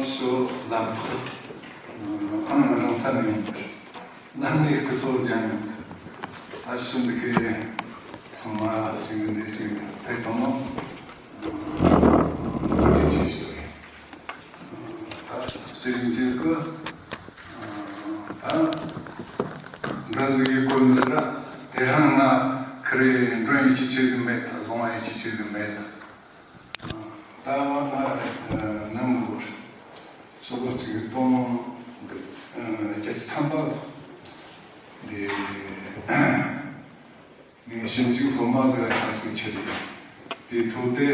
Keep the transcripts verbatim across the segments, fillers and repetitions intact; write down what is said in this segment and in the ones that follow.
ཤོ་ལམ་ཁ་རང་ས་ནས་ཡོང་པར་ལམ་ནས་སྐུ་གཟུགས་ཀྱང་ཡོང་པར། ད་ཤུ་འདི་ཁའི་ཚང་མ་གཅིག་ནས་གཅིག་ཕེབས་དང་མོ། ད་ཤེས་རིག་འཇུག་གི་ད་མགྲོན་ཟིག་གི་སྐོར་འདི་ར། དེ་རིང་ང་ཁི་རེ་མགྲོན་ཡིད་ཆེས་ཆེ་ཟིག་མེད། ད་བཟང་བ་ཡིད་ཆེས་ཆེ་ཟིག་མེད། ད་ད་བ་ང་ནང་གི་བར་ཕྱོགས་གཅིག་གི་སྟོང་འདི་བརྒྱད་ཅུ་ཐམ་པ་འདི། ངས་ཞིབ་འཇུག་སློབ་མ་ཟིག་ལ་ཆ་སྲིད་ཆེ་རེད། དེའི་ཐོག་དེ་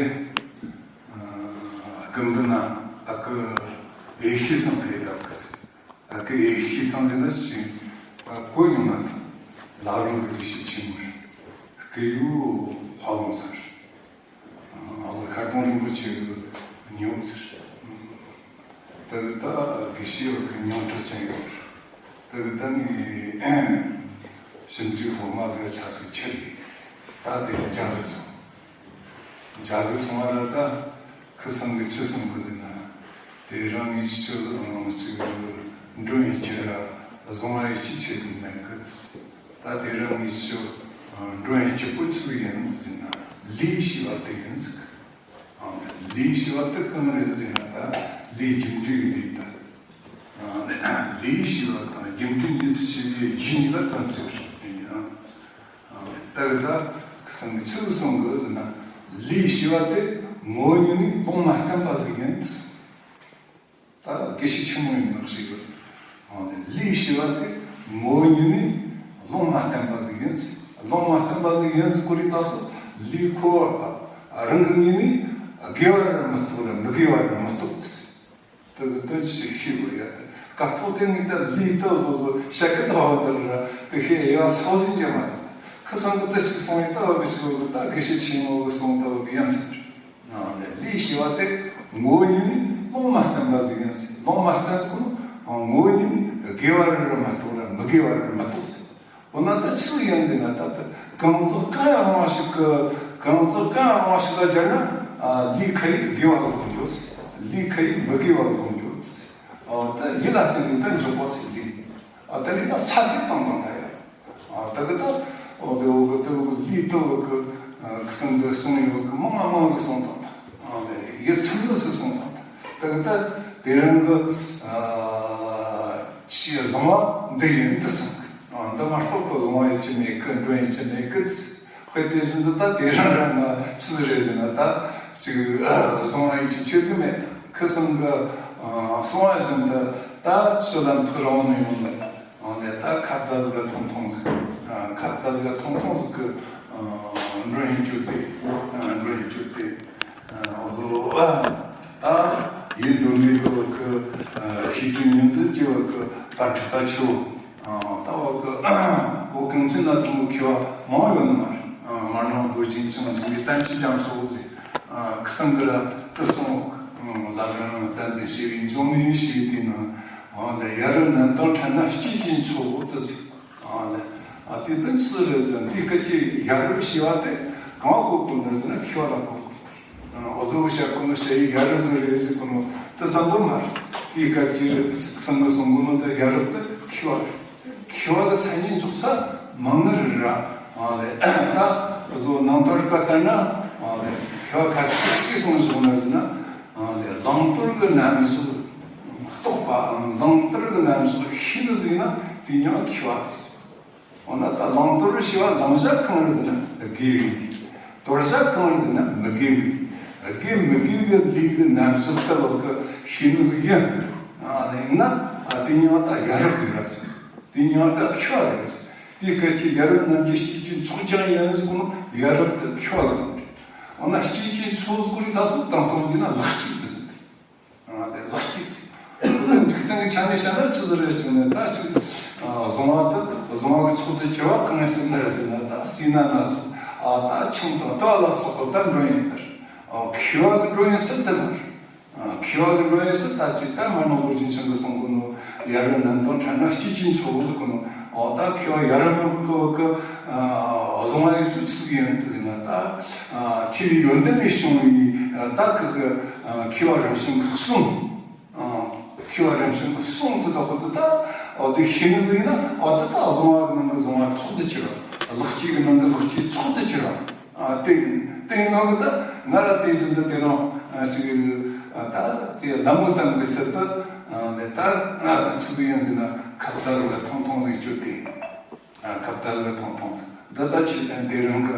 སྐུ་མདུན་ན་ཨ་ཁུ་ཡེ་ཤེས་སང་ཕེབས་བཏབ་གི་ཟིག་ཨ་ཁུ་ཡེ་ཤེས་སང་ཟེར་ན་ཞིག་ད་གོ་མྱོང་མ་ཐག་ལག་རིང་གི་དགེ་བཤེས་ཆེན་མོ་རེད། སྐུ་ཡུལ་དཔའ་ལུང་ཟེར། ཨ་ཁུ་ཤར་གདོང་རིན་པོ་ཆེ་གི་ཉེ་བོ་ཟེར། ད་གི་ད་དགེ་བཤེས་བར་གི་མྱོང་འཕྲད་ཅན་ཡོད་རེད། ད་གི་ད་ནི་ཞིབ་འཇུག་སློབ་མ་ཟིག་ཆ་སྲིད་ཆེ་རེད། ད་དེ་རྒྱ་གི་སོང་། རྒྱ་གི་སོང་བ་ལ་ད་ཁུ་སང་གི་ཆི་སོང་གི་ཟེར་ན། དེ་རང་ངས་ཆི་ཆོ་ཅིག་མགྲོན་ཡིད་ཆེས་ར་བཟང་བ་ཡིད་ཆེས་ཆེ་ཟིག་མེད་གི། ད་དེ་རིང་ངས་ཁྱོད་མགྲོན་སྐྱིད་པོ་ཆི་ཡིན་ཟེར་ན་ལས་ཞེས་པ་དེ་ཡིན་ཟེར། ལས་ཞེས་པ་དེ་གང་རེད་ཟེར་ན་ད་ལས་རྒྱུ་འབྲས་ཀྱི་ལས་ད། ལས་ཞེས་པ་དང་རྒྱུ་འབྲས་གཉིས་སུ་ཕྱེ་བའི་གཞི་གཉིས་ལ་གཏན་ཚིགས་རེད་ཡིན་ཡང་། ད་གི་ད་སང་ཆི་ཟིག་གསུང་གི་ཟེར་ན། ལས་ཞེས་པ་དེ་ངོ་བོ་ཉིད་ནས་ལུང་མ་བསྟན་པ་ཟིག་ཡིན་ཟེར། ད་དགེ་བཤེས་ཆེན་མོ་ཡིན་ནོ་ཞིག་གི། ཨ་ནི་ལས་ཞེས་པ་དེ་ངོ་བོ་ཉིད་ནས་ལུང་མ་བསྟན་པ་ཟིག་ཡིན། ལུང་མ་བསྟན་པ་ཟིག་ཡིན་ཟེར་གོ་རི་ད་སོ། ལས་ཁོ་རང་གི་ངོས་ནས་དགེ་བ་ར་མི་རྟོགས་ར་མི་དགེ་བ་ར་མི་རྟོགས། དེ་གི་དོན་ཞིག་ཤེས་དགོས་ཡ་དེ། སྐབས་ཐོག་དེ་ངས་ད་ལས་ད་བཟོ་བཟོ་བཤད་གི་ད་བ་འདིར་ར་དེ་ཤེས་ཡ་ས་བ་ཟིན་གྱི་མ་ཐུབ། ཁ་སང་གི་ད་ཅིག་སོང་ཡ་ད་བ་གི་ཞིག་གི་ད་དགེ་བཤེས་ཆེན་མོ་གི་སོང་ད་བ་གི་ཡང་ཟིན། ལས་ཞེས་པ་དེ་ངོ་བོ་ཉིད་ནས་ལུང་མ་བསྟན་པ་ཟིག་ཡིན་ཟེར། ལུང་མ་བསྟན་ཟེར་གོ་ནོ་ངོ་བོ་ཉིད་ནས་དགེ་བ་རེ་རེ་མ་གཏོགས་ར་མི་དགེ་བ་རེ་རེ་མ་གཏོགས་ཟེར། འོ་ན་ད་ཆི་ཟིག་ཡིན་ཟེར་ན་ད་ལྟ་གང་ཟག་གང་ཡང་རུང་བ་ཞིག་གི་གང་ཟག་གང་ཡང་རུང་བ་ཞིག་ལ་སྦྱར་ན་ལས་ཁ་ཡིས་དགེ་བ་ལ་ལྷུང་འགྱོ་ཟེར། ལས་ཁ་ཡིས་མི་དགེ་བ་ལ་ལྷུང་འགྱོ་ཟེར། ད་ཡིད་ལ་བརྟེན་ནས་ད་འཇོག་པ་ཟེར་གི། ཨ་དེ་ནི་ད་ས་སྲེག་བཏང་བཏང་ད་ཡ། ཨ་ད་གི་ད་འོ་དེ་འོ་གི་དེ་འོ་གི་ལུས་དེ་འོ་གི་ཨ་ཁུ་སང་གི་གསུང་ཡོད་གི་མང་ང་མང་ཟིག་གསུང་བཏང་ད། ཨ་དེ་ཡིད་ཚིམ་ལོ་ཟིག་གསུང་བཏང་ད། ད་གི་ད་དེ་རིང་གི་ཨ་ཆི་བཟང་བ་འདི་ཡིན་འདི་གསུང་གི། ཨ་འདི་མ་གཏོགས་གི་བཟང་བ་ཡིད་ཆེས་མེད་གི། མགྲོན་ཡིད་ཆེས་མེད་གི། དཔེ་དེ་བཞིན་དུ་ད་དེ་རང་རང་ང་ཆི་ཟིག་རེད་ཟེར་ན་ད་ཅིག་བཟང་བ་ཡིད་ཆེས་ཆེ་ཟིག་མེད། ཁུ་སང་གི་ཨ་གསུང་བ་བཞིན་དུ་ད་ཤོ་ལམ་ཐུག་རང་ནས་ཡོང་ནས། ཨ་ནས་ད་ཁ་བརྡ་ཟིག་ཐུང་ཐུང་ཟིག་ཨ་ཁ་བརྡ་ཟིག་ཐུང་ཐུང་ཟིག་གི་ཨ་མགྲོན་ཡིད་ཆེས་དེ། ཨ་མགྲོན་ཡིད་ཆེས་དེ། ཨ་བཟོ་ཨ་ད་ཡིན་འགྲོ་མི་འགྲོ་བ་གི་ཨ་ཤེས་ཀྱི་ཉིན་ཟིག་ཅི་བ་གི་ད་འཁྲི་ཁ་ཆེ་བོ། ཨ་ད་བ་གི་བོད་གངས་ཅན་ན་ཐུན་མོང་མཁས་པ་མང་ཡོད་ནི་མ་རེད། ཨ་མ་ནང་རྡོ་རྗེ་འཆང་འཇིགས་མེད་བསྟན་སྐྱིད་རྒྱ་མཚོ་ཟིག་ཨ་ཁུ་སང་གི་ར་ཏི་སོང་ལ་རང་བསྟན་འཛིན་ཞེས་པའི་འབྱུང་གནས་ཞེས་པའི་དེ་ནང་། ཨ་ནས་ཡ་རབས་རྣམ་དག་ཕྲ་ན་སྐྱིད་ཀྱི་མཚོ་དེ་ཟིག་ཨ་ནས་ཨ་དེ་དོན་ཅི་རེད་ཟེར་ན་དེ་སྐད་ཀྱི་ཡ་རབས་ཞེས་པ་དེ་གང་གོ་གོ་ནར་ཟེར་ན་མཁས་པ་ལ་གོ་གོ། ཨ་འོ་ཟོ་བཤད་གོ་ནོ་ཞེ་ཡི་ཡ་རབས་ཟེར་རེད་ཟེར་གོ་ནོ་དེ་བསམ་པོ་མ་རེད། དེ་སྐད་ཀྱི་སང་གི་སོང་གོ་ནོ་དེ་ཡ་རབས་དེ་མཁས་པ་རེད། མཁས་པ་ལ་སང་ཉིན་འཇོག་ས་མང་ནི་རེད་ར། ཨ་ལེ་ད་བཟོ་ནང་དོན་བཀའ་ལྟར་ན་ཨ་ལེ་མཁས་པ་ཁ་ཅིག་གིས་གསུངས་བཞག་ནི་ཟེར་ན། ཨ་ལེ་བླང་དོར་གྱི་རྣམ་གཞག་རྟོགས་པའམ་བླང་དོར་གྱི་རྣམ་གཞག་ཤེས་ནི་ཟིག་ན་དེ་ཉམས་མཁས་པ་རེད། འོ་ན་ད་བླང་དོར་ཞེས་པ་བླང་བྱ་གང་རེད་ཟེར་ན་དགེ་བའི་ལས། དོར་བྱ་གང་རེད་ཟེར་ན་མི་དགེ་བའི་ལས། དགེ་མི་དགེ་བའི་ལས་ཀྱི་རྣམ་གཞག་ལྟ་བུ་གི་ཤེས་ནི་ཟིག་ཡིན། ཨ་ཡིན་ན་ཨ་དེ་ཉིད་ད་ཡ་རབས་ཟིག་རེད། དེ་ཉིད་ད་མཁས་པ་ཟིག་རེད། དེའི་སྐད་ཀྱི་ཡ་རབས་རྣམས་ཀྱི་སྐྱེས་ཀྱི་མཆོག་ཀྱང་ཡིན་ཟེར་གོ་ནོ་ཡ་རབས་དེ་མཁས་པ་ལ་གོ་འདྲ། འོ་ན་སྐྱེས་ཀྱི་མཆོག་ཟེར་གོ་རི་ད་སོ་དང་སང་གི་ན་ལག་སྐྱེས་དེ་ཟེར་ཏེ། ཨ་དེ་ལག་སྐྱེས་ཟེར། འཇིག་རྟེན་གྱི་ཆ་ནས་བཤད་ན་ཆི་ཟིག་རེད་ཅིག་ནས་ད་ཅིག་ཨ་བཟང་བ་དེ་བཟང་བ་གི་མཆོག་དེ་ཆེ་བ་གང་ཡིན་ཟེར་ན་རེད་ཟེར་ན་ད་སྲིད་ན་ན་སོ། ཨ་ད་ཆང་དང་ལྟོ་ལ་སོགས་པ་ད་མགྲོན་ཡིན་པར། ཨ་མཁས་པ་གི་མགྲོན་ཡིན་ཟེར་དེ་མ་རེད། མཁས་པ་གི་མགྲོན་ཡིན་ཟེར་ད་ཅི་ལྟར་མ་ནོར་བུ་རྒྱུན་ཆང་གི་གསུང་གི་ནོ། ཡ་རབས་རྣམས་དང་ཕྲད་ན་སྐྱེས་ཀྱི་མཆོག་ཟེར་གི་ནོ། འོ་ད་མཁས་པ་ཡ་རབས་རྣམས་ཀྱི་གི་བཟང་བ་ཡིན་སུ་ཆི་ཟིག་ཡིན་དུ་ཟེར་ན་ད། ཐེ་བའི་ཡོན་ཏན་ལས་བྱུང་བའི་ད་གི་གི་མཁས་པ་རང་བྱུང་གི་གསུང་། ཤེས་པ་རང་བཞིན་གྱིས་གསུངས་ཚུལ་དག་ཁོ་དེ་ད་འོ་དེ་ཤེས་ནི་ཟིག་ཡིན་ན་འོ་དེ་ད་གཟུང་བ་གི་ནང་གི་གཟུང་བ་མཆོག་ཏུ་གྱུར་པ། ལེགས་སྐྱེས་ཀྱི་ནང་གི་ལེགས་སྐྱེས་མཆོག་ཏུ་གྱུར་པ། ཨ་དེ་ཡིན་དེ་ཡིན་ནོ་གི་ད་ང་ར་དེ་བཞིན་དུ་དེ་རང་ཨ་ཅིག་ཨ་ད་དེ་ལ་མོ་ཙམ་གྱི་ཚུལ་དུ་ཨ་ནི་ད་ཨ་ཆི་ཟིག་ཡིན་ཟེར་ན་ཁ་བརྡ་རུ་ལ་ཐུང་ཐུང་ཟིག་བསྐྱུར་ཏེ། ཨ་ཁ་བརྡ་ལ་ཐུང་ཐུང་ཟིག་འདི་ད་ཆི་དེ་རང་གི་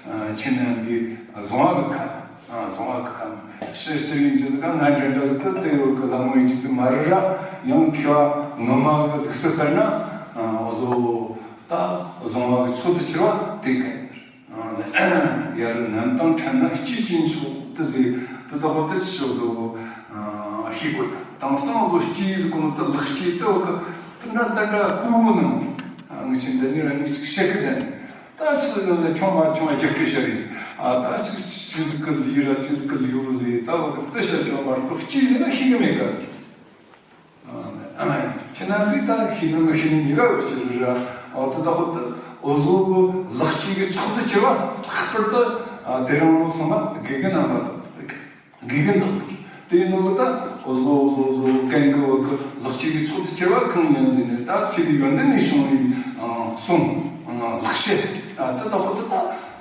ཨ་ཆི་ནས་འདི་གཟུང་བ་གི་ཁ་ཨ་གཟུང་བ་གི་ཁ་ཕྱི་ཕྱི་ཡིན་གྱི་ཟིག་ག་ང་འདྲ་འདྲ་ཟིག་གི་དེ་ཡོད་གི་ལ་མོ་ཡིན་གྱི་ཟིག་མ་རེད་ར། ཡང་མཁས་པ་ངོ་མ་གི་ལུགས་སུ་ལྟར་ན་ཨ་འོ་བཟོ་ད་གཟུང་བ་གི་མཆོག་ཏུ་གྱུར་པ་དེ་ག་ཡིན། ཡར་རྣམ་དང་ཕྲད་ན་སྐྱེས་ཀྱི་མཆོག་ཏུ་ཟེར་དེ་ལྟ་བུ་དེ་ཆི་ཟོ་ཤེས་དགོས། དེང་སང་བཟོ་སྐྱེས་ཟེར་གོ་ནོ་དེ་ལེགས་སྐྱེས་དེ་བ་གི་དེ་འདྲ་ད་འདྲ་ཀུ་ཀུ་ནང་ངི་ཆེ་འདི་ནི་ར་ངི་ཅིག་བཤད་གི་དེ་ད་ཆི་ཟིག་ལ་ཆུང་མ་ཆུང་རྒྱབ་ཀྱི་བཤད་རེད། ཨ་ད་ཅིག་ཆི་ཟིག་གི་ལི་ར་ཆི་ཟིག་གི་ལི་ཡོ་ཟེར་ད་བ་གི་དེ་བཤད་ཆོག་མ་གཏོགས་སྐྱེས་ཟེར་ན་ཤེས་གི་མེད་ག་ཁྱེད་རྣམ་པས་ད་ཤེས་ན་མི་ཤེས་ནི་གཉིས་ཀ་ཡོད་ཀྱི་རེད་ར། འོ་དེ་ལྟ་བུ་དེ་འོ་བཟོ་གི་ལེགས་སྐྱེས་ཀྱི་མཆོག་ཏུ་གྱུར་པ་ལྷག་པར་དུ་ཨ་དེ་རིང་ལོ་སོང་ན་དགེ་རྒན་རྣམ་པ་དང་དགེ་རྒན་དག་དེ་ཡིན་ནོ་གི་ད་འོ་བཟོ་འོ་བཟོ་འོ་བཟོ་གན་གི་བ་གི་ལེགས་སྐྱེས་ཀྱི་མཆོག་ཏུ་གྱུར་པ་གང་ཡིན་ཟེར་ནས་ད་ཐེ་བའི་ཡོན་ཏན་ནས་བྱུང་བའི་ཨ་གསུང་ཨ་ལེགས་བཤད་ཨ་དེ་ལྟ་བུ་དེ་ད་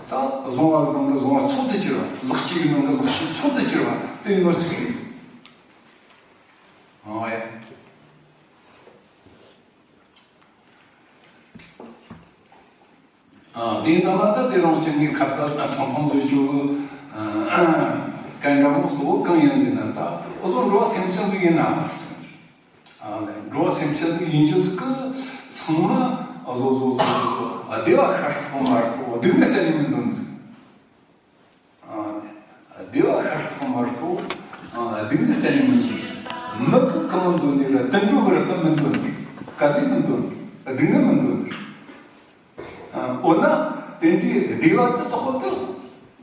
ད་གཟུང་བ་གི་ནང་གི་གཟུང་བ་མཆོག་ཏུ་གྱུར་པ་ལེགས་སྐྱེས་ཀྱི་ནང་གི་ལེགས་སྐྱེས་མཆོག་ཏུ་གྱུར་པ་དེ་ཡིན་ནོ་གཅིག་རེད། ཨང་ཡ། ཨ་དེ་ཡིན་ཙང་ལ་ད་དེ་རང་སྐྱེ་དངོས་ཁ་བརྡ་ཐུང་ཐུང་བཟོས་རྒྱུ་ཨ་གན་འདྲ་མོ་གཙོ་བོ་གང་ཡིན་ཟེར་ན་ད་འུ་ཚོ་འགྲོ་བ་སེམས་ཅན་ཟིག་ཡིན་ན་ཨ་འགྲོ་བ་སེམས་ཅན་ཟིག་ཡིན་རྒྱུ་ཟིག་གི་ཚང་མ་ཨ་བཟོ་བཟོ་བཟོ་བཟོ་བདེ་བ་ཤར་ཐོག་མར་ཐོག་སྡུག་བསྔལ་གཏན་ནས་མི་འདོད་ཟིག་ཨ་བདེ་བ་ཤར་ཐོག་མར་ཐོག་ཨ་སྡུག་བསྔལ་གཏན་ནས་མི་འདོད། མི་གི་གང་འདོད་ནི་ར་དུད་འགྲོ་གི་ར་ག་མི་འདོད་ནི་ག་དེ་མི་འདོད་ནི་སྡུག་བསྔལ་མི་འདོད་ནི། ཨ་འོ་ན་དེ་འདྲའི་བདེ་བ་དེ་དག་དེ་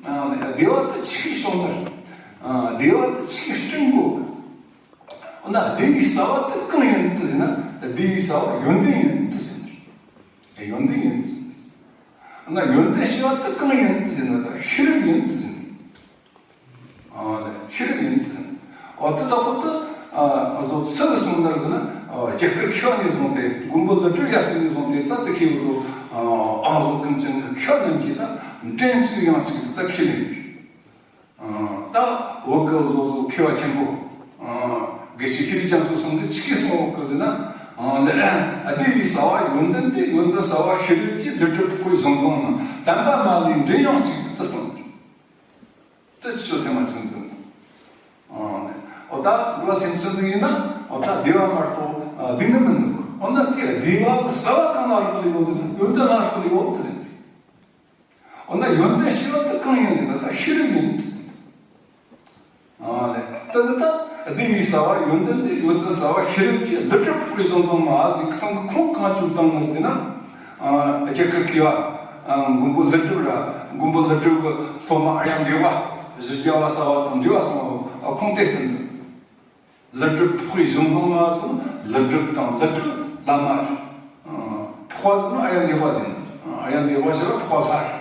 ཨ་བདེ་བ་དེ་ཆི་གི་བྱུང་ན་ཨ་བདེ་བ་དེ་ཆི་གི་སྐྲུན་དགོས། འོ་ན་བདེ་བའི་རྩ་བ་དེ་གང་ཡིན་དུ་ཟེར་ན་བདེ་བའི་རྩ་བ་ཡོན་ཏན་ཡིན་དུ་ཟེར་ན། ཡོན་ཏན་ཡིན་དུ་ཟེར་ན། འོ་ན་ཡོན་ཏན་ཞེས་པ་དེ་གང་ཡིན་དུ་ཟེར་ན་ཤེས་རབ་ཡིན་དུ་ཟེར་ན། ཨ་ལེ་ཤེས་རབ་ཡིན་དུ་ཟེར་ན། འོ་དེ་ལྟ་བུ་དེ་ཨ་བཟོ་སུ་ལ་གསུངས་ན་ཟེར་ན་ཨ་རྒྱ་གར་མཁས་པ་ནས་བཟུང་སྟེ་མགོན་པོ་ཀླུ་སྒྲུབ་ཡབ་སྲས་ནས་བཟུང་སྟེ་ད་དེ་ཁྱེད་བཟོ་ཨ་ཨ་བོད་ཀུན་ཅན་གྱི་མཁས་པ་རྣམས་ཀྱིས་ད་མགྲིན་གཅིག་དབྱངས་གཅིག་ཏུ་ད་ཁས་ལེན་ད་འོ་གི་བཟོ་བཟོ་མཁས་པ་ཆེན་པོ། དགེ་བཤེས་ཤེས་རིག་རྒྱ་མཚོ་ཚང་གིས་ཆི་གི་གསུང་འོ་གི་ཟེར་ན། བདེ་བའི་རྩ་བ་ཡོན་ཏན་ཏེ། ཡོན་ཏན་རྩ་བ་ཤེས་རབ་ཀྱིས། ཀླུ་སྒྲུབ་དཔག་པའི་གཞུང་བཟང་རྣམས། དམ་པ་མ་ལུས་མགྲིན་དབྱངས་གཅིག་ཏུ་གསུངས། དེ་ཆོས་སེམས་མ་ཆུང་ཆུང་དང་། འོ་ད་འགྲོ་བ་སེམས་ཅན་ཟིག་ཡིན་ན་འོ་ད་བདེ་བ་མ་གཏོགས་སྡུག་བསྔལ་མི་འདུག་འོ་ན་དེ་བདེ་བ་གི་རྩ་བ་གང་ལ་རག་ལས་ཡོད་ཟེར་ན་ཡོན་ཏན་ལ་རག་ལས་ཡོད་དུ་ཟེར། འོ་ན་ཡོན་ཏན་ཞེས་པ་དེ་གང་ཡིན་ཟེར་ན་ད་ཤེས་རབ་ཡིན། ཨ་ལེ། ད་ནི་ད་བདེ་བའི་རྩ་བ་ཡོན་ཏན་ཏེ། ཡོན་ཏན་རྩ་བ་ཤེས་རབ་ཀྱིས། ཀླུ་སྒྲུབ་དཔག་པའི་གཞུང་བཟང་རྣམས་ཟེར་གསུང་གི་ཁུངས་གང་བཅོལ་བཏང་ནི་ཟེར་ན། ཨ་རྒྱ་གར་མཁས་པ་ཨ་མགོན་པོ་ཀླུ་སྒྲུབ་ར་མགོན་པོ་ཀླུ་སྒྲུབ་ཀྱི་སློབ་མ་ཨཱརྱ་དེ་བ་བཞི་བརྒྱ་པ་ཟེར་བ་དང་འབྲེལ་བ་སོང་བ་ཁུངས་དེ་བསྟན་འདུག་ཀླུ་སྒྲུབ་དཔག་པའི་གཞུང་བཟང་རྣམས་ཟེར་ན་ཀླུ་སྒྲུབ་དང་ཀླུ་སྒྲུབ་བླ་མ་རེད། ཨ་དཔག་པ་ཟེར་ན་ཨཱརྱ་དེ་བ་ཟེར་ན། ཨཱརྱ་དེ་བ་ཞེས་པ་དཔག་པ་ལྷ་རེད།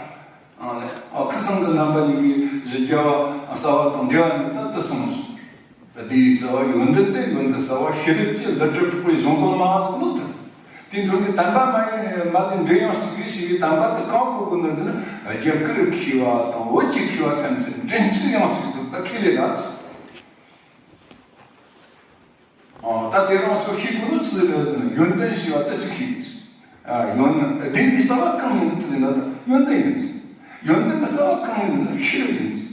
ཨ་ལེ། ཨ་ཁུ་སང་གི་རྣམ་པ་གཉིས་ཀྱིས་བཞི་བརྒྱ་པ་ཟེར་བ་དང་འབྲེལ་བ་ནི་ད་དེ་གསུངས་སོང་། བདེ་བའི་རྩ་བ་ཡོན་ཏན་ཏེ། ཡོན་ཏན་རྩ་བ་ཤེས་རབ་ཀྱིས། ཀླུ་སྒྲུབ་དཔག་པའི་གཞུང་བཟང་རྣམས་ཟེར་ནོ་དེ། དེའི་མདོ་ནས་དམ་པ་མ་ཡིན་མ་ལུས་མགྲིན་དབྱངས་གཅིག་གིས་ཞེས་པའི་དམ་པ་དེ་གང་གོ་དགོས་ནི་ཟེར་ན། རྒྱ་གར་མཁས་པ་དང་བོད་ཀྱི་མཁས་པ་ཐམས་ཅད་མགྲིན་གཅིག་དབྱངས་གཅིག་ཏུ་ད་ཁས་ལེན་ད། ཨོ་ད་དེ་རང་ཚོ་ཤེས་དགོས་ནི་ཆི་ཟིག་རེད་ཟེར་ན་ཡོན་ཏན་ཞེས་པ་དེ་གཅིག་ཤེས་དགོས། ཨ་ཡོན་བདེ་བའི་རྩ་བ་གང་ཡིན་ཟེར་ན་ད་ཡོན་ཏན་ཡིན་ཟེར། ཡོན་ཏན་གྱི་རྩ་བ་གང་ཡིན་ཟེར་ན་ཤེས་རབ་ཡིན་ཟེར།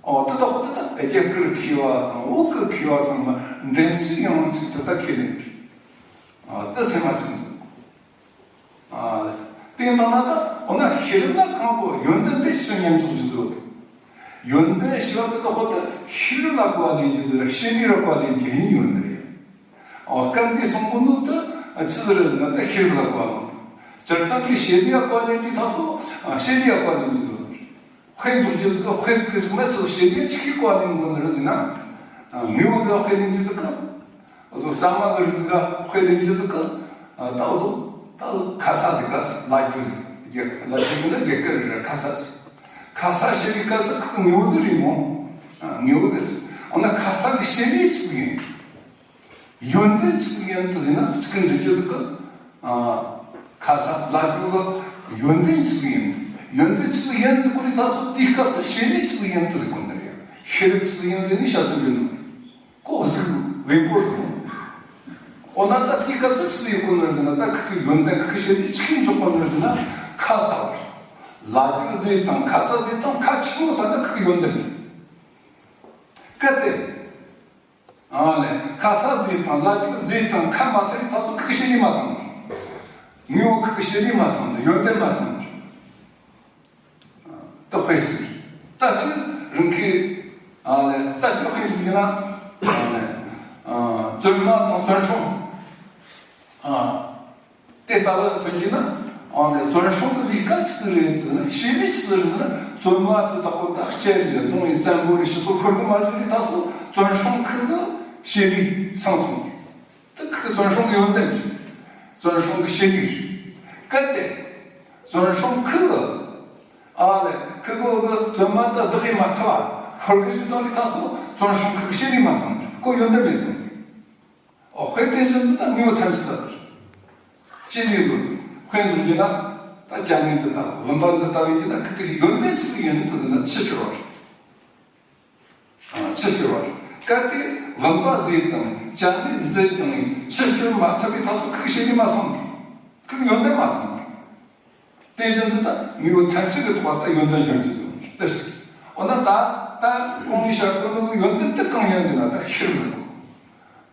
ཨོ་དེ་ལྟ་བུ་དེ་ད་རྒྱ་གར་མཁས་པ་དང་བོད་ཀྱི་མཁས་པ་ཚང་མ་མགྲིན་གཅིག་དབྱངས་གཅིག་ཏུ་ད་ཁས་ལེན་གྱི། ཨོ་དེ་སེམས་མ་ཆུང་ཟེར། ཨ་དེ་ནང་ན་ད་འོ་ན་ཤེས་རབ་ལ་གང་གོ་ཡོན་ཏན་དེ་ཤེས་སྙམ་འཇོག་རྒྱུ་ཟེར་བ་དེ། ཡོན་ཏན་ཞེས་པ་དེ་ད་ཧོ་ད་ཤེས་རབ་ལ་གོ་བ་ལེན་རྒྱུ་ཟེར། ཤེས་ནི་ར་གོ་བ་ལེན་རྒྱུ་གཉིས་ཡོད་ནི་རེད། ཨ་སྐབས་འདི་གསུང་གོ་ནོ་དེ་ཆི་ཟིག་རེད་ཟེར་ན་ད་ཤེས་རབ་ལ་གོ་བ་ལེན། སྤྱིར་བཏང་གི་ཤེས་ནི་ཡ་གོ་བ་ལེན་རྒྱུ་ད་སོ་ཤེས་ནི་ཡ་གོ་བ་ལེན་རྒྱུ་ཟེར། དཔེ་འཇོག་རྒྱུ་ཟིག་ག་དཔེ་ཟིག་གི་ཟེར་ན་ཆི་ཟིག་ཤེས་ནི་ཆི་གི་གོ་བ་ལེན་དགོས་ནི་རེད་ཟེར་ན། ཨ་དངོས་པོ་ཟིག་ག་དཔེ་ལེན་རྒྱུ་ཟིག་ག་འུ་ཚོ་ཟ་མ་གི་རིགས་ཟིག་ག་དཔེ་ལེན་རྒྱུ་ཟིག་ག་ད་འུ་ཚོ་ད་ཁ་ས་ཟིག་ག་ལ་རྒྱུ་ཟིག་རྒྱ་ལ་རྒྱུ་ཟིག་ན་རྒྱ་གར་རེད། ཁ་ས་ཟིག་ཁ་ས་ཤེས་པའི་སྐབས་སུ་ཁོ་དངོས་པོ་ཟིག་རེད་མོ། ཨ་དངོས་པོ་ཟིག་རེད། འོ་ན་ཁ་ས་གི་ཤེས་ནི་ཆི་ཟིག་ཡིན། ཡོན་ཏན་ཆི་ཟིག་ཡིན་དུ་ཟེར་ན། གཅིག་གི་འདྲི་རྒྱུ་ཟིག་གི། ཨ། ཁ་ས་ལ་ཀུ་གི་ཡོན་ཏན་ཆི་ཟིག་ཡིན། ཡོན་ཏན་ཆི་ཟིག་ཡིན་ཟེར་གོ་རི་ད་སོ། དེའི་སྐབས་སུ་བྱེད་ནུས་ཆི་ཟིག་ཡིན་དུ་ཟེར་གོ་ནི་རེད། ཤེས་རབ་ཆི་ཟིག་ཡིན་ཟེར་ནི་ཤ་ཟེར་རྒྱུ་ནི། ཀོ་ཟིག་བེམ་པོ་རེད། འོ་ན་ད་དེའི་སྐབས་སུ་ཆི་ཟིག་ཡོད་གོ་ནི་ཟེར་ན། ད་ཁི་གི་ཡོན་ཏན་ཁི་གི་བྱེད་ནུས་ཆི་གི་འཇོག་གོ་ནི་ཟེར་ན། ཁ་ས་བར། ལ་ཀུ་ཟེར་དང་ཁ་ས་ཟེར་དང་ཁ་ཆི་མོ་ས་ན་ཁི་གི་ཡོན་ཏན་རེད། གལ་ཏེ། ཨ་ལས། ཁ་ས་ཟེར་དང་ལ་ཀུ་ཟེར་དང་ཁ་མ་ཟེར་ཐ་སོ་ཁི་གི་བྱེད་ནུས་མ་སོང་། དངོས་པོ་ཁི་གི་བྱེད་ནུས་མ་སོང་། ཡོན་ཏན་མ་སོང་། ད་དཔེ་གཅིག་ད་གཅིག་རང་གི། ཨ་ལས། ད་གཅིག་དཔེ་གཅིག་ཡིན་ན། ཨ་ལས། ཨ། བཙོན་མ་དང་བཙོན་སྲུང་། ཨ། དེ་ལྟ་བུ་མཚོན་གྱི་ན། ཨ་ནི་བཙོན་སྲུང་གི་ལས་ཀ་ཆི་ཟིག་རེད་ཟེར་ན། བྱེད་ནུས་ཆི་ཟིག་རེད་ཟེར་ན། བཙོན་མ་དེ་དག་པོ་ད་ལྕེ་ཡི་གདོང་ཡི་བཙན་པོ་རེད། ཕྱི་སོ་ཁུར་གི་མ་བྱུང་རི་ཐ་སོ་བཙོན་སྲུང་ཁུར་གི་བྱེད་ནུས་སོང་སོང་། དེ་ཁུར་གི་བཙོན་སྲུང་གི་ཡོན་ཏན་རེད། བཙོན་སྲུང་གི་བྱེད་ནུས་རེད། གལ་ཏེ་བཙོན་སྲུང་ཁུར་གི། ཨ་ལས། ཁུར་གི་བཙོན་མ་དེ་བདག་གིས་མ་ཐུབ་པ་ཁུར་གི་བྱེད་སྟངས་རི་ཐ་སོ་བཙོན་སྲུང་ཁུར་གི་བྱེད་ནུས་མ་སོང་། ཁོ་ཡོན་ཏན་མེད་སོང་། ཨོ། དཔེ་དེ་བཞིན་དུ་ད་དངོས་པོ་ཐམས་ཅད་ད་ཅི་ལས་བཟོ། དཔེ་འཛིན་རྒྱུ་ན། ད་ཅ་ལག་འདི་ལྟ་བུ། བུམ་པ་འདི་ལྟ་བུ་ཡིན་རྒྱུ་ན། ཁི་གི་ཡོན་ཏན་ཆི་ཟིག་ཡིན་དུ་ཟེར་ན། ཆུ་སྐྱོར་བ་རེད། ཨ། ཆུ་སྐྱོར་བ་རེད། གལ་ཏེ་བུམ་པ་ཟེར་དང་ཅ་ལག་ཟེར་དང་ཆུ་སྐྱོར་མ་ཐུབ་པའི་ཐ་སོ་ཁི་གི་བྱེད་ནུས་མ་སོང་། ཁི་གི་ཡོན་ཏན་མ་སོང་། དེ་བཞིན་དུ་ད་དངོས་པོ་ཐམས་ཅད་ཀྱི་ཐོག་ལ་ད་ཡོན་ཏན་སྦྱོང་རྒྱུ་ཟེར་བ་དེ་ཅིག་འོ་ན་ད་ད་གོང་ནས་བཤད་གོ་ནོ་གི་ཡོན་ཏན་དེ་གང་ཡིན་ཟེར་ན། ད་ཤེས་རབ་ཡིན་གོ།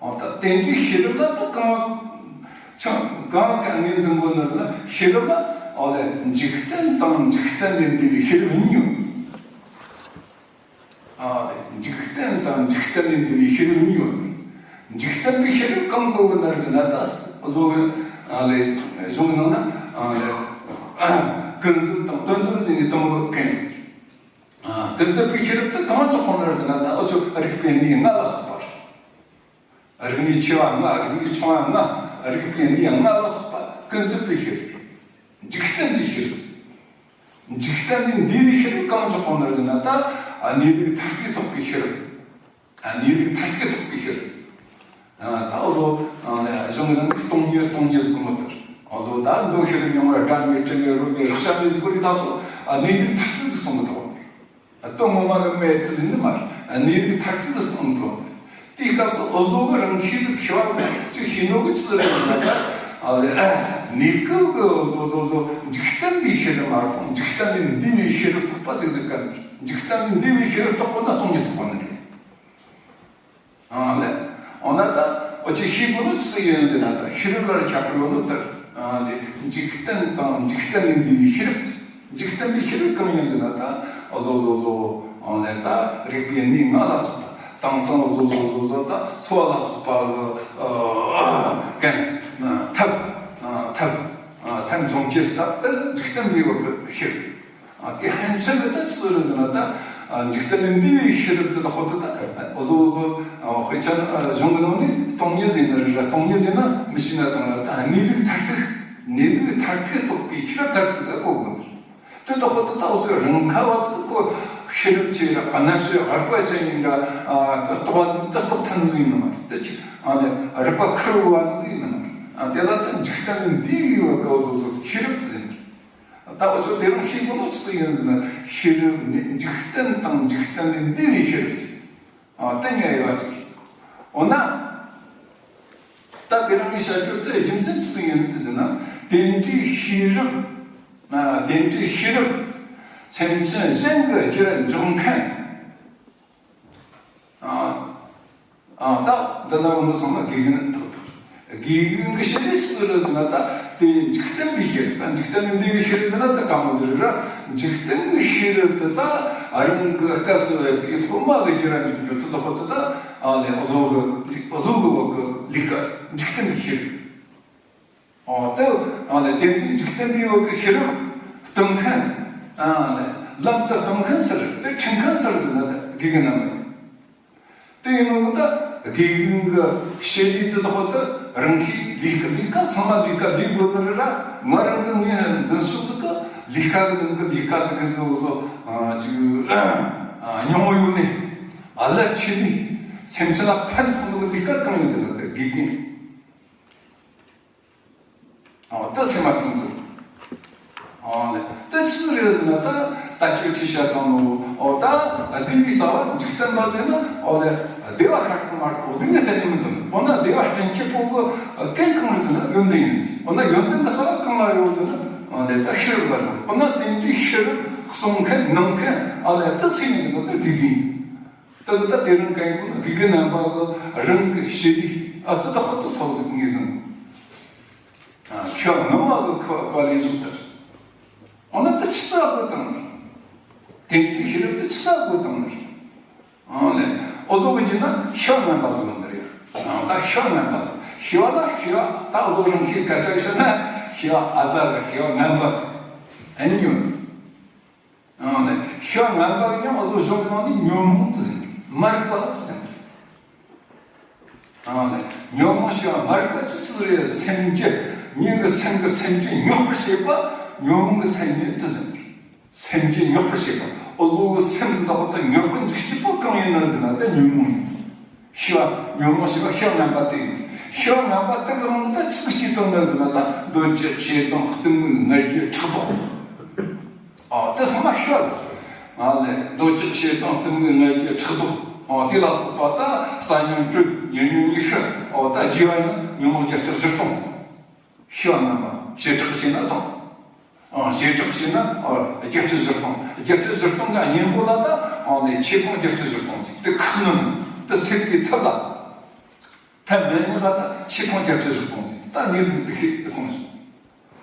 འོ་ད་དེ་འདྲའི་ཤེས་རབ་ལ་ད་གང་ཆང་གང་ག་ངོས་འཛིན་དགོས་ནི་ཟེར་ན། ཤེས་རབ་ལ། ཨོ་ལེ། འཇིག་རྟེན་དང་འཇིག་རྟེན་ལས་འདས་པའི་ཤེས་རབ་གཉིས་ཡོད། ཨ་ལེ། འཇིག་རྟེན་དང་འཇིག་རྟེན་ལས་འདས་པའི་ཤེས་རབ་གཉིས་ཡོད། འཇིག་རྟེན་པའི་ཤེས་རབ་གང་གོ་གི་ན་ཟེར་ན། ད་བཟོ་གི། ཨ་ལེ། གཞུང་ནང་ན། ཨ་ལེ། ཀུན་རྫོབ་དང་དོན་དམ་ཟེར་ནས་དང་པོ་གན། ཨ། ཀུན་རྫོབ་པའི་ཤེས་རབ་དེ་གང་ཙམ་གོ་ནི་ཟེར་ན། ད་འུ་ཚོ་རིག་པའི་གནས་ལྔ་ལ་སོགས་པ་རེད། རིག་གནས་ཆེ་བ་ལྔ། རིག་གནས་ཆུང་བ་ལྔ། རིག་པའི་གནས་ལྔ་ལ་སོགས་པ་ཀུན་རྫོབ་པའི་ཤེས་རབ། འཇིག་རྟེན་པའི་ཤེས་རབ། འཇིག་རྟེན་ལས་འདས་པའི་ཤེས་རབ་གང་ཙམ་གོ་ནི་ཟེར་ན། ད་གནས་ལུགས་མཐར་ཐུག་རྟོགས་པའི་ཤེས་རབ། ཨ། གནས་ལུགས་མཐར་ཐུག་རྟོགས་པའི་ཕྱིར། ཨ། ད་འུ་ཚོ། ཨ། གཞུང་གི་ནང་གི་སྟོང་ཉིད་སྟོང་ཉིད་ཟེར་གོ་ནོ་དེ། འུ་ཚོ་ད་མདོ་ཤེས་རབ་སྙིང་པོ་སྒྲ་མེད་དྲི་མེད་རོ་མེད་རེག་བྱ་མེད་ཟེར་གོ་རི་ད་སོ། ཨ། གནས་ལུགས་མཐར་ཐུག་ཟེར་གསུང་གི་འདུག་ཨ། དོན་ངོ་མ་གི་མེད་དེ་ཟེར་ནི་མ་རེད། ཨ། གནས་ལུགས་མཐར་ཐུག་ཟེར་གསུང་གི་འདུག་དེའི་སྐབས་སུ་འུ་ཚོ་གི་རང་ཤེས་ཀྱི་མཁས་པ་གཅིག་ཤེས་ནོ་གི་ཆི་རེད་ཟེར་ན། ད། ཨ་ལེ། ཨ། གནས་སྐབས་ཀྱི་འུ་ཚོ་འུ་ཚོ་འཇིག་རྟེན་པའི་ཤེས་རབ་མ་རེད། འཇིག་རྟེན་ལས་འདས་པའི་ཤེས་རབ་རྟོགས་པ་ཟེར་ཟེར་ག་ནི་རེད། འཇིག་རྟེན་ལས་འདས་པའི་ཤེས་རབ་རྟོགས་པ་ན་སྟོང་ཉིད་རྟོགས་པ་ནི་རེད། ཨ་ལེ། འོ་ན་ད་འུ་ཆོས་ཤེས་དགོས་ནོ་ཆི་ཡིན་ཟེར་ན། ད་ཤེས་རབ་ལ་ཁྱད་པར་ཡོད་ནོ་དེ། ཨ་ལེ། འཇིག་རྟེན་དང་འཇིག་རྟེན་ལས་འདས་པའི་ཤེས་རབ། འཇིག་རྟེན་པའི་ཤེས་རབ་གང་ཡིན་ཟེར་ན། ད་འུ་ཚོ་འུ་ཚོ། ཨ་ལེ། ད་རིག་པའི་གནས་ལྔ་ལ་སོགས་པ། དེང་སང་འུ་ཚོ་འུ་ཚོ་འུ་ཚོ་ད་འཚོ་བ་ལ་སོགས་པ་གི། ཨ། གན། ཐབས། ཐབས། ཐབས་སྦྱོང་བྱེད་ས་དེ་འཇིག་རྟེན་པའི་བར་གྱི་ཤེས་རབ། ཨ། དེ་ཕན་ཆད་ཀྱི་ད་ཆི་རེད་ཟེར་ན། ད། ཨ། འཇིག་རྟེན་ལས་འདས་པའི་ཤེས་རབ་དེ་དག་པོ་དེ་ད་འུ་ཚོ་གི། ཨ། དཔེ་ཆ་ནང་། ཨ། གཞུང་གི་ནང་ནས་སྟོང་ཉིད་ཟེར་ན་རེད་ར། སྟོང་ཉིད་ཟེར་ན་མི་ཤེས་ན་དང་ར། ད་གནས་ལུགས་མཐར་ཐུག་གནས་ལུགས་མཐར་ཐུག་རྟོགས་པའི་ཤེས་རབ་མཐར་ཐུག་ཟེར་གོ་དགོས་ནི་རེད། དེ་དག་པོ་དེ་ད་འུ་ཚོ་རང་ཁ་བ་ཚོ་གི་ཤེས་རབ་ཆེ་ར། གནམ་ས་བར་པ་ཅན་ཡིན་ར། ཨ། རྟོགས་པ་ཟིག་ད་རྟོགས་ཐུབ་ནི་ཟིག་ཡིན་ནི་མ་རེད། དེ་ཅི། ཨ་ནི་རིག་པ་ཁུར་བོར་བ་ནི་ཟིག་ཡིན་ནི་མ་རེད། ཨ། དེ་ལ་ད་འཇིག་རྟེན་ལས་འདས་པའི་བར་གྱི་འུ་ཚོ་འུ་ཚོ་ཤེས་རབ་དེ་ཟེར་ནི་རེད། ད་འུ་ཚོ་དེ་རིང་ཤེས་དགོས་ནོ་ཆི་ཟིག་ཡིན་ཟེར་ན། ཤེས་རབ་ནི་འཇིག་རྟེན་དང་འཇིག་རྟེན་ལས་འདས་པའི་ཤེས་རབ་ཅིག་ཨ། དེ་ངས་ཡོད་ཅིག་འོ་ན། ད་དེ་རིང་ངས་བཤད་རྒྱུ་དེ་རྒྱུ་མཚན་ཆི་ཟིག་ཡིན་ཟེར་ན། དེ་འདྲའི་ཤེས་རབ། ཨ། དེ་འདྲའི་ཤེས་རབ་སེམས་ཅན་གཞན་གྱི་རྒྱུར་འཇོག་མཁན། ཨ། ཨ། ད་འདི་ན་འོ་ན་ཚང་མ་དགེ་རྒན་ཐོབ་ཐུབ། དགེ་རྒན་གྱི་ཤེས་རབ་ཆི་ཟིག་རེད་ཟེར་ན། ད་དེ་འཇིག་རྟེན་པའི་ཤེས་རབ། ད་འཇིག་རྟེན་ལས་འདས་པའི་ཤེས་རབ་ཟེར་ན་ད་གང་མོ་ཟིག་རེད་ར། འཇིག་རྟེན་གྱི་ཤེས་རབ་དེ་ད་རང་གི་སྐབས་སུ་བབས་པའི་སློབ་མ་གི་རྒྱུར་འཇུག་རྒྱུ་དེ་དག་པོ་དེ་ད། ཨ་ལེ། འུ་ཚོ་གི་འུ་ཚོ་གི་བོད་གི་ལས་ཀ་འཇིག་རྟེན་གྱི་ཤེས་རབ། ཨོ་དེ། ཨ་ལེ། དེ་འདྲའི་འཇིག་རྟེན་པའི་བོད་གི་ཤེས་རབ་སྟོན་མཁན། ཨ་ལེ། ལམ་དུ་སྟོན་མཁན་ཟེར། དེ་ཁྲིད་མཁན་ཟེར་ཟེར་ན་ད་དགེ་རྒན་རྣམ་པ་ཡིན། དེ་ཡིན་ནོ་གི་ད་དགེ་རྒན་གི་ཤེས་རིག་དེ་དག་ད་རང་གི་ལས་ཀ་ལས་ཀ་ཚང་མ་ལས་ཀ་ལས་དགོས་ནི་རེད་ར། ང་རང་གི་ངའི་འཛིན་ཤོག་ཅིག་གི་ལས་ཀ་གི་ནང་གི་ལས་ཀ་ཅིག་གི་བཟོ་བཟོ། ཨ། ཅིག་ཨ། སྙིང་བོ་ཡོད་ནས། ཨ། རླབས་ཆེ་ནས་སེམས་ཅན་ལ་ཕན་ཐོགས་ནོ་གི་ལས་ཀ་གང་ཡིན་ཟེར་ན། དགེ་ དགེ་རྒན། ཨོ་ད་སེམས་མ་བྱུང་ཚུལ། ཨོ་ལེ། ད་ཅི་རེད་ཟེར་ན་ད་ད་ཅི་ཁྲིད་བྱ་དང་ནོ། ཨོ་ད་བདེ་བའི་ས་བ་འཇིག་རྟེན་པ་ཟེར་ན། ཨོ་ལེ། བདེ་བ་ཁ་ཁ་མ་གཏོགས་སྡུག་བསྔལ་གཏན་ནས་མི་འདུག་འོ་ན་བདེ་བ་སྐྲུན་བྱེད་པོ་གི་རྐྱེན་གང་རེད་ཟེར་ན་ཡོན་ཏན་ཡིན། འོ་ན་ཡོན་ཏན་གི་ས་བ་གང་ལ་ཡོད་ཟེར་ན། ཨོ་ལེ། ད་ཤེས་རབ་ལ་ཡོད། འོ་ན་དེ་འདྲའི་ཤེས་རབ་གསུང་མཁན་གནང་མཁན། ཨོ་ལེ། ད་སུ་ཡིན་ཟེར་ན་ད་དགེ་རྒན་ཡིན། ད་ད་དེ་རིང་གང་ཡིན་ན་དགེ་རྒན་རྣམ་པ་གི་རང་གི་ཞི་བདེ། ཨ་ཙི་ད་ཧོ་ད་ཚོགས་ཟིག་ངེས་ཟིན། ཨ་ཤ་ངམ་མ་གི་ཁ་བ་ལེན་བཟུང་ཐལ། འོ་ན་ད་ཆི་ས་དགོས་དང་། དེ་འདྲའི་ཤེས་རབ་ད་ཆི་ས་དགོས་དང་། ཨ་ནི་འོ་ཟོ་གི་ཅི་ན་ཤ་ངན་པ་ཟིག་ཡོང་གི་རེད། ཨ་ད་ཤ་ངན་པ་ཟིག་ཤི་བ་ལ་ཤི་བ་ད་འོ་ཟོ་རང་ཤི་སྐད་ཆ་བཤད་ན་ཤི་བ་ཨ་ཟ་གི་ཤི་བ་ངན་པ་ཟིག་ཨ་ནི་ཡོད། ཨ་ནི་ཤ་ངན་པ་ཡང་འོ་ཟོ་གཞུང་ནང་ནས་ཉོན་མོངས་དུ་ཟིན། མ་རིག་པ་ལ་དུ་ཟིན། ཨ་ནི་ཉོན་མོངས་ཤ་མ་རིག་པ་ཅི་ཅི་རེད། སེམས་ཀྱི་ཉིད་ཀྱི་སེམས་ཀྱི་སེམས་ཀྱི་རྙོག་པར་བྱེད་པ་ཉོན་མོངས་ཀྱི་སེམས་ཉིད་དུ་ཟིན། སེམས་ཀྱི་རྙོག་པར་བྱེད་པ་འོ་ཟོ་གི་སེམས་དུ་དག་པ་དང་རྙོག་པར་འཇུག་བྱེད་པོ་གང་ཡིན་ན་ཟིན་ན་ད་ཉོན་མོངས་ཡིན། ཤི་བ་ཉོན་མོངས་ཤི་བ་ཤ་ངན་པ་དེ་ཡིན། ཤི་བ་ངན་པ་དེ་གི་རང་ད་ཅི་ཟིག་སྐྱེ་དང་ན་ཟིན་ན་ད་འདོད་ཆགས་ཞེ་སྡང་གཏི་མུག་ང་རྒྱལ་ཕྲག་དོག་ཨོ་དེ་ཚང་མ་ཤི་བ་ཟིག་ཨ་ལེ། འདོད་ཆགས་ཞེ་སྡང་གཏི་མུག་ང་རྒྱལ་ཕྲག་དོག་ཨོ་དེ་ལ་སོགས་པ་ད་ས་ཉོན་དྲུག་ཉེ་ཉོན་ཉི་ཤུ། ཨོ་ད་རྒྱས་པ་ཡིན་ན་ཉོན་མོངས་བརྒྱད་ཁྲི་བཞི་སྟོང་། ཤི་བ་ངན་པ་བྱེ་བྲག་བྱས་ན་དང་། ཨ་བྱེ་བྲག་བྱས་ན་ཨ་བརྒྱད་ཁྲི་བཞི་སྟོང་། བརྒྱད་ཁྲི་བཞི་སྟོང་གི་གཉེན་པོ་ལ་ད་ཨ་ནི་ཆོས་སྤོང་བརྒྱད་ཁྲི་བཞི་སྟོང་ཟིག་དེ་ཁག་ནི་དེ་སེལ་བའི་ཐབས་ལ། ཐབས་མེད་ནི་ལ་ད་ཆོས་སྤོང་བརྒྱད་ཁྲི་བཞི་སྟོང་ཟིག་ད་ནི་འདི་ཤེས་གསུངས་སོང་།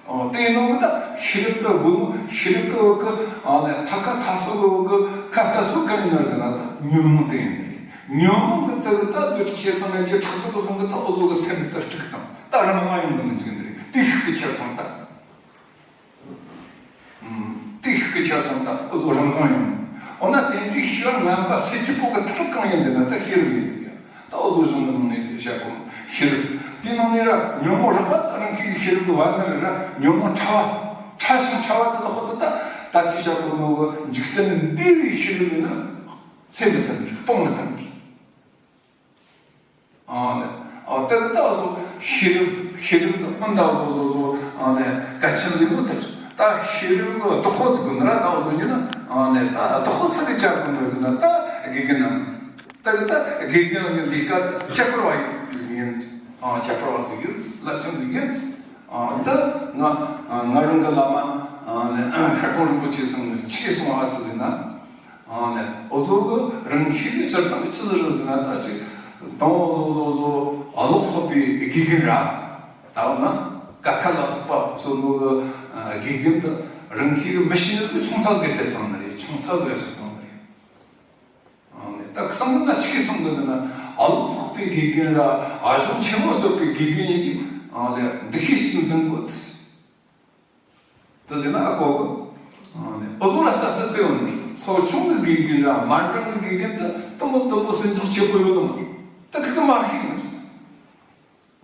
ཨོ་དེ་ནང་གི་ད་ཤེས་རབ་ཏུ་དགོས་ནོ། ཤེས་རབ་ཀྱི་བོད་ཀྱི་ཨ་ནི་ཐ་ཀ་ཐ་སོ་གི་བོད་ཀྱི་ཁ་ལྟ་སོ་ག་ཡིན་ན་ཟེར་ན་ད་ཉོན་མོངས་དེ་ཡིན་ནི་རེད། ཉོན་མོངས་ཀྱི་དེ་གི་ད་འདོད་ཆགས་ཞེ་སྡང་ལ་འགྱུར་ཐག་ཏུ་དོག་གི་ད་འོ་ཟོ་གི་སེམས་དེ་དཀྲུག་དང་ད་རང་དབང་ཡོང་གི་མི་འཇུག་ནི་རེད། དེ་ཤུགས་ཀྱི་ཁྱེར་སོང་ད། ཨུམ། དེ་ཤུགས་ཀྱི་ཁྱེར་སོང་ད་འོ་ཟོ་རང་དབང་ཡོང་། འོ་ན་དེ་འདྲའི་ཤི་བ་ངན་པ་སེལ་རྒྱུ་པོ་གི་ཐབས་གང་ཡིན་ཟེར་ན་ད་ཤེས་རབ་ཡིན་ཡ། ད་འོ་ཟོ་གཞུང་གི་ནང་ནས་བཤད་གོ་ཤེས་རབ། དེའི་ནང་ནས་ར་ཉོན་མོངས་རགས་པ་ད་རང་ཤེས་ཀྱི་ཤེས་རབ་ཀྱི་བར་ན་ར་ར་ཉོན་མོངས་ཕྲ་བ། ཕྲ་ཞིང་ཕྲ་བ་དེ་དག་ཧོ་ད་ད་ད་ཅི་བཤད་གོ་ནོ་གི་འཇིག་རྟེན་འདི་བའི་ཤེས་རབ་ཡིན་ན་སེལ་མི་ཐུབ་ནི་རེད། སྤོང་མི་ཐུབ་ནི་རེད། ཨ་ནི། ཨ་ད་གི་ད་བཟོ་ཤེས་རབ་ཤེས་རབ་ཀྱི་སྤུན་ཟླ་བཟོ་བཟོ་བཟོ་ཨ་ནི་གལ་ཆེན་ཟིག་མོ་དེ་ད་ཤེས་རབ་ཀྱི་བདག་པོ་ཟིག་དགོས་ན་ར་ད་བཟོ་ཉིན་ཨ་ནི་ད་བདག་པོ་ས་གི་ཅག་དགོས་ན་ཟིན་ན་ད་དགེ་རྒན་ནམ། ད་གི་ད་དགེ་རྒན་ནི་ལས་ཀ་ད་ཁྱད་པར་བ་ཡིན་ཟིག་ཡིན། ཨ་ཁྱད་པར་བ་ཟིག་ཡོད། བླ་ཆེན་ཟིག་ཡོད། ཨ་ད་ང་ང་རང་གི་བླ་མ་ཨ་ནི་ཤར་གོང་རིན་པོ་ཆེ་ཚང་ནས་ཆེ་སོང་ཨ་ད་ཟིན་ན། ཨ་ནི་འོ་ཟོ་གི་རང་ཤེས་ཀྱི་སྤྱིར་བཏང་གི་ཆི་ཟིག་རེད་ཟེར་ན་ད་ཅིག་དང་འོ་ཟོ་ཟོ་ཟོ་ཨ་ལོག་ཚོགས་པའི་དགེ་རྒན་ར། ད་འོ་ན་ཀ་ཁ་ལ་སོགས་པ་སོ་མོ་གི་དགེ་རྒན་དུ་རང་ཤེས་ཀྱི་མི་ཤེས་ནི་ཆུང་ས་ཟིག་བྱེད་བཏང་ནི་རེད། ཆུང་ས་ཟིག་བྱེད་བཏང་ནི་རེད། ཨ་ནི་ད་གསང་གི་ན་ཆི་གི་གསང་གི་ཟེར་ན་ཨ་ལོག་ཚོགས་པའི་དགེ་རྒན་ར་ཨ་གཞུང་ཆེན་མོ་གསོད་པའི་དགེ་རྒན་ཡིན་གི་ཨ་ལེ་འདུ་ཤེས་གཅིག་འཛིན་དགོས། དེ་ཟེར་ན་ཨ་ཀོ་གི། ཨ་ནི་ཨོ་ཟོ་ལ་ལྟ་ས་དེ་ཡོང་ནི། ལྷོ་ཆུང་གི་དགེ་རྒན་ར་མ་འགྲོ་གི་དགེ་རྒན་དེ་དུམ་བུ་དུམ་བུ་ཟིན་ཆོག་ཆེ་པོ་ཡོད་ནི་མ། ད་གི་གི་མ་ཤེས་ནི།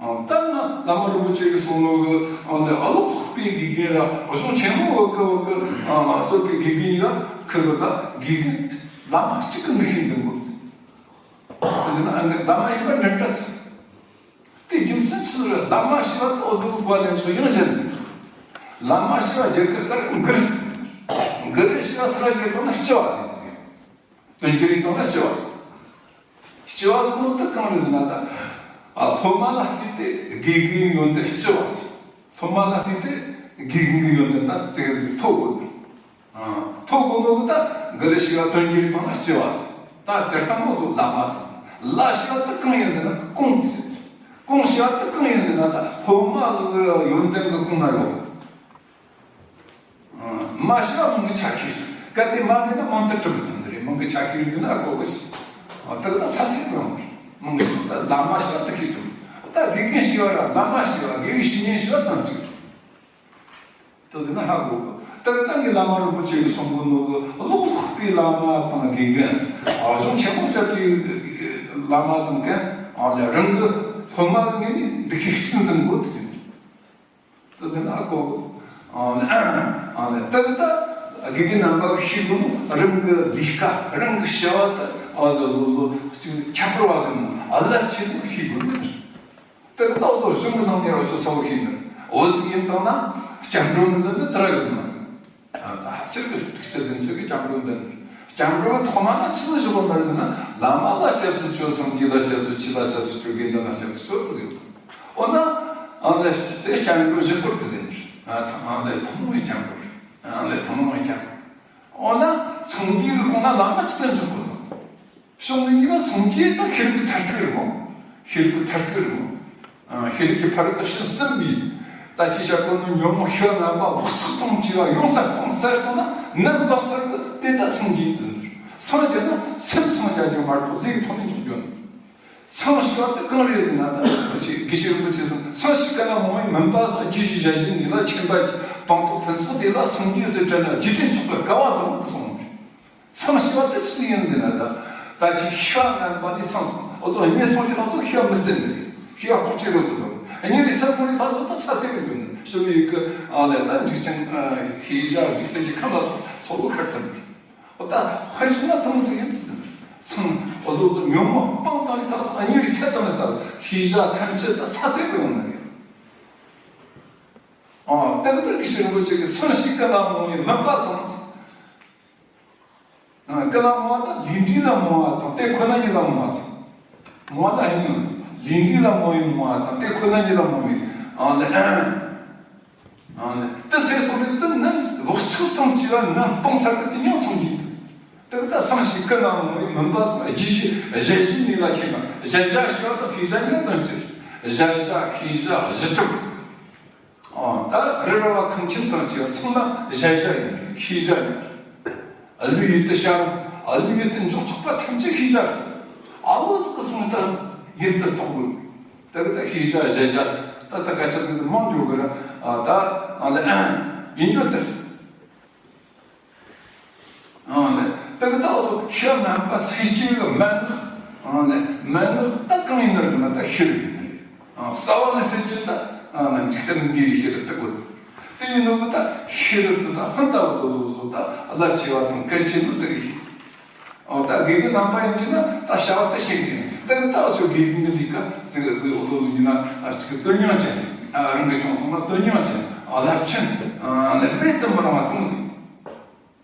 ཨ་ད་ང་བླ་མ་རིན་པོ་ཆེ་གི་གསུང་ནོ་གི་ཨ་ནི་ཨ་ལོག་ཚོགས་པའི་དགེ་རྒན་ར་ཨོ་གཞུང་ཆེན་མོ་བོད་གི་བོད་གི་ཨ་གསོད་པའི་དགེ་རྒན་ཡིན་ལ་ཁི་གི་ད་དགེ་རྒན་བླ་མ་གཅིག་གི་འདུ་ཤེས་འཛིན་དགོས། དེ་ཟེར་ན་ཨ་ནི་བླ་མ་ཡིན་པར་འདྲ་འདྲ། དེ་རྒྱུ་མཚན་ཆི་ཟིག་རེད། བླ་མ་ཞེས་པ་དེ་འོ་ཟོ་གི་བཀའ་ལན་ཞིག་ཡང་བཞིན་ཟིན། བླ་མ་ཞེས་པ་རྒྱ་གར་ལྟར་གུ་རུ་ཟིན། གུ་རུ་ཞེས་པ་སུ་ར་རྒྱ་གར་ན་སྐྱེ་བ་ཟིན། དོན་གྱི་རིགས་དང་ན་སྐྱེ་བ་ཟིན། སྐྱེ་བ་ཟིན་ནོ་དེ་གང་རེད་ཟེར་ན་ད། ཨ་སློབ་མ་ལ་བལྟས་ཏེ་དགེ་རྒན་གྱི་ཡོན་ཏན་སྐྱེ་བ་ཟིན། སློབ་མ་ལ་བལྟས་ཏེ་དགེ་རྒན་གྱི་ཡོན་ཏན་ད་ཙིག་ཟིག་ཐོབ་དགོས། ཐོབ་དགོས་ནོ་གི་ད་གུ་རུ་ཞེས་པ་དོན་གྱི་རིགས་དང་ན་སྐྱེ་བ་ཟིན། ད་སྤྱིར་བཏང་ངོ་ཚོ་བླ་མ་དེ་ཟིན། བླ་ཞེས་པ་དེ་གང་ཡིན་ཟེར་ན་གོང་དེ་ཟིན། གོང་ཞེས་པ་དེ་གང་ཡིན་ཟེར་ན་ད་སློབ་མ་གི་ཡོན་ཏན་གི་གོང་ན་ཡོད། མ་ཞེས་པ་མིང་གི་ཆ་ཤས་ཤིག་གལ་ཏེ་མ་མེད་ན་མིང་དེ་གྲུབ་མི་ཐུབ་ནི་རེད། མིང་གི་ཆ་ཤས་ཟིན་ན་ཨ་ཀོ་གི་ཞིག་དེ་ད་ས་སྲིད་རང་མིང་གི་ཞིག་ད་བླ་མ་ཞེས་པ་དེ་ཤེས་ཐུབ། ད་དགེ་རྒན་ཞེས་པ་ར་བླ་མ་ཞེས་པ་དགེ་བའི་བཤེས་གཉེན་ཞེས་པ་དང་གཅིག་རེད། དེ་ཟེར་ན་ཧ་གོ་གི། ད་ད་ངས་བླ་མ་རིན་པོ་ཆེ་གིས་གསུང་གི་ནོ་གི་ལོག་ལྷག་པའི་བླ་མ་དང་དགེ་རྒན། ཨ་གཞུང་ཆེན་མོ་གསོད་པའི་བླ་མ་དང་གན། ཨ་ལེ་རང་གི་སློབ་མ་གི་ངོས་ནས་འདུ་ཤེས་གཅིག་འཛིན་དགོས་དེ་ཟེར། དེ་ཟེར་ན་ཨ་ཀོ་གི། ཨ་ལེ་ཨ་ལེ་ད་ད་དགེ་རྒན་རྣམ་པ་གིས་ཤེས་དགོས་ནོ་རང་གི་ལས་ཀ་རང་གི་བྱ་བ་དེ་ཨ་ཟོ་ཟོ་ཟོ་གཅིག་ཁྱད་པར་བ་ཟིན་ནོ་ཨ་ལ་ཆེ་ནོ་ཤེས་དགོས་ནི། དེ་ལྟ་བུ་གཞུང་གི་ནང་ནས་རོ་ཅོ་ཚ་བོ་ཤེས་ནི། འོ་ཙི་ཡིན་བཏང་ན་སྐྱབས་འགྲོ་མི་འདི་ནི་དེ་ར་ཡོད་མ། ད་ཕྱིར་གི་སྤྱི་དོན་ཚིག་གི་སྐྱབས་འགྲོ་འདི་ནི། སྐྱབས་འགྲོ་ཐོག་མ་ན་ཆི་ཟིག་བཞག་ནི་རེད་ཟེར་ན། བླ་མ་ལ་སྐྱབས་སུ་མཆིའོ། སངས་རྒྱས་ལ་སྐྱབས་སུ་མཆི། ལ་སྐྱབས་སུ་མཆིའོ། དགེ་འདུན་ལ་སྐྱབས་སུ་མཆིའོ་ཟེར་གི་ཡོད། འོ་ན་ཨ་ལས་དེ་སྐྱབས་འགྲོ་བཞི་སྐོར་དུ་ཟེར་ནི། ཨ་ལས་ཐུན་མོང་བའི་སྐྱབས་འགྲོ། ཨ་ལས་ཐུན་མོང་བའི་སྐྱབས། འོ་ན་སངས་རྒྱས་ཀྱི་གོང་ན་བླ་མ་ཆི་ཟིག་འཇོག་དགོས་དང་། བྱུང་ནི་ཡིན་ན་སངས་རྒྱས་དང་ཤེས་རིག་གི་མཐར་ཐུག་རེད་མོ། ཤེས་རིག་གི་མཐར་ཐུག་རེད་མོ། ཨ། ཤེས་རིག་གི་ཕ་རོལ་ཏུ་ཕྱིན་ཟིན་པའི། ད་ཅི་བྱ་གོ་ནོ་ཉོན་མོངས་ཤེས་རྣམ་པ་བག་ཆགས་དང་བཅས་པ་ཡོངས་སུ་སྤངས་ཚར་སོང་ན། ནམ་སྤངས་ཚར་གི་དེ་ད་སངས་རྒྱས་ཡིན། སངས་རྒྱས་ན་སེམས་སངས་རྒྱས་རྒྱུ་མ་གཏོགས་ལས་ཐོག་ནས་འཇོག་རྒྱུ་ནི། སངས་ཞེས་པ་དེ་གང་རེད་ཟེར་ན། ད་ཅི་དགེ་བཤེས་རིན་པོ་ཆེ་གསུངས། སངས་ཞེས་བཀའ་ལ་མ་ཡིན་མིན་པ་སོགས། རྒྱུད་བཞི་ཞལ་བཞི་ནས་ལ་མཁྱེན་པ་གྱིས། སྤངས་རྟོགས་ཕུན་ཚོགས་དེ་ལ། སངས་རྒྱས་ཟེར་བྲལ་ན། རྗེས་དྲན་ཆོག་པའི་སྐལ་བ་བཟང་པོ་དེ་སོང་བ་རེད། སངས་ཞེས་པ་དེ་ཅི་ཡིན་ཟེར་ན། ད་ད་ཅིག་ཤེས་རྣམ་པ་ནས་སངས་སོང་། འོ་ཙོ་ངས་སངས་ཀྱི་ཐོག་སོ་ཤེས་མི་ཟེར་ནས། ཤེས་ལྐོག་ཆོད་ཡོད་དོ། ངས་རེ་ས་སངས་ཀྱི་ཐོག་སོ་ད་ཚ་ཚེ་གི་འདུག་ནས་ཞུ་ཡི་གི། ཨ་ལས་ད་འཇིག་རྟེན་ཤེས་བྱ་འཇིག་རྟེན་གྱི་ཁམས་ལ་སོགས་སོགས་པོ་ཁར་ཐོན། འོ་ད་དཔེ་བཞག་ན་དུང་ཟིག་ཡིན་ཟེར། སངས་འོ་ཙོ་ཉོན་མོངས་སྤངས་བཏང་ལས་ཐོག་སོ་ངས་རེ་ས་དང་ལས་ད་ཤེས་བྱ་ཐམས་ཅད་ད་ཚ་ཚེ་གི་ཡོང་ནི་རེད། ཨ་ད་གི་ད་དགེ་བཤེས་རིན་པོ་ཆེ་གིས་སངས་ཞེས་བཀའ་ལ་མ་ཡིན་མིན་པ་སོགས། ཨ། བཀའ་ལ་མ་ཡིན་ད་ལས་འབྲས་ལ་མ་ཡིན་དང་དེ་ཁོ་ན་ཉིད་ལ་མ་ཡིན་སོགས། མ་ཡིན་ད་ཡིན། ལས་འབྲས་ལ་མ་ཡིན་མ་ཡིན་དང་དེ་ཁོ་ན་ཉིད་ལ་མ་ཡིན། ཨ་ལས། ཨ་ལས། དེ་ཟེར་སོང་རེད། དེ་ནི་བག་ཆགས་དང་བཅས་པ་ནི་སྤངས་ཚར་གི་དེ་ཡང་སངས་རྒྱས། དེ་གི་ད་སངས་ཞེས་བཀའ་ལ་མ་ཡིན་མིན་པ་སོགས། རྒྱུད་བཞི་ཞལ་བཞི་ནས་ལ་མཁྱེན་པ། གཞལ་བྱ་ཞེས་པ་དང་ཤེས་བྱ་གཉིས་དང་ཕྱིར། གཞལ་བྱ་ཤེས་བྱ་བཞི་སྟོབས། ཨ། ད་རི་ར་བ་ཁང་ཁྱིམ་དང་བཅས་པ་ཚང་མ་གཞལ་བྱ་ཡིན། ཤེས་བྱ་ཡིན། ཨ་ལུའི་ཡུལ་དུ་བྱ་རུང་ཨ་ལུའི་ཡུལ་དུ་འཇོག་ཆོག་པ་ཐམས་ཅད་ཤེས་བྱ་རེད། ཨ་ལོ་ཙི་གི་སོང་ད་ཡུལ་དུ་གཏོང་དགོས། ད་གི་ད་ཤེས་བྱ་གཞལ་བྱ་ད་ད་སྐད་ཆ་ཙི་ཙི་མང་འཇོག་གི་ར། ཨ། ད་ཨ་ལ་ཡིན་རྒྱུ་དེ་རེད། ཨང་ལེ། དེ་གི་ད་འོ་ཤེས་རྣམ་པ་སེལ་རྒྱུ་གི་མན་ངག་ཨང་ལེ། མན་ངག་ད་གང་ཡིན་ནོ་ཟེར་ན་ད་ཤེས་རབ་ཡིན་ནི་རེད། ཨང་། རྩ་བ་ནས་སེལ་རྒྱུ་ད་ཨང་ལེ་འཇིག་རྟེན་འདས་པའི་ཤེས་རབ་དེ་དགོས། དེ་ཡིན་ནོ་གི་ད་ཤེས་རབ་དེ་ད་ཕན་ད་བཟོ་བཟོ་བཟོ་ད་རླབས་ཆེ་བ་དང་གལ་ཆེན་པོ་དེ་གི་ཤེས། ཨང་། ད་དགེ་རྒན་རྣམ་པ་ཡིན་རྒྱུ་ན་ད་བྱ་བ་དེ་ཤེས་ཀྱི་ཡིན། དེ་གི་ད་འོ་ཚོ་དགེ་རྒན་གི་ལས་ཀ་ཟེར་ཟེར་འོ་ཚོ་ཟེར་རྒྱུ་ན་ཨ་ཅིག་དོན་སྙིང་ཅན། ཨ། རང་གི་སྐྱོང་སོང་ན་དོན་སྙིང་ཅན། ཨ། རླབས་ཆེན། ཨ་ལེ་མེད་དུ་མི་རུང་བ་དང་ཟེར།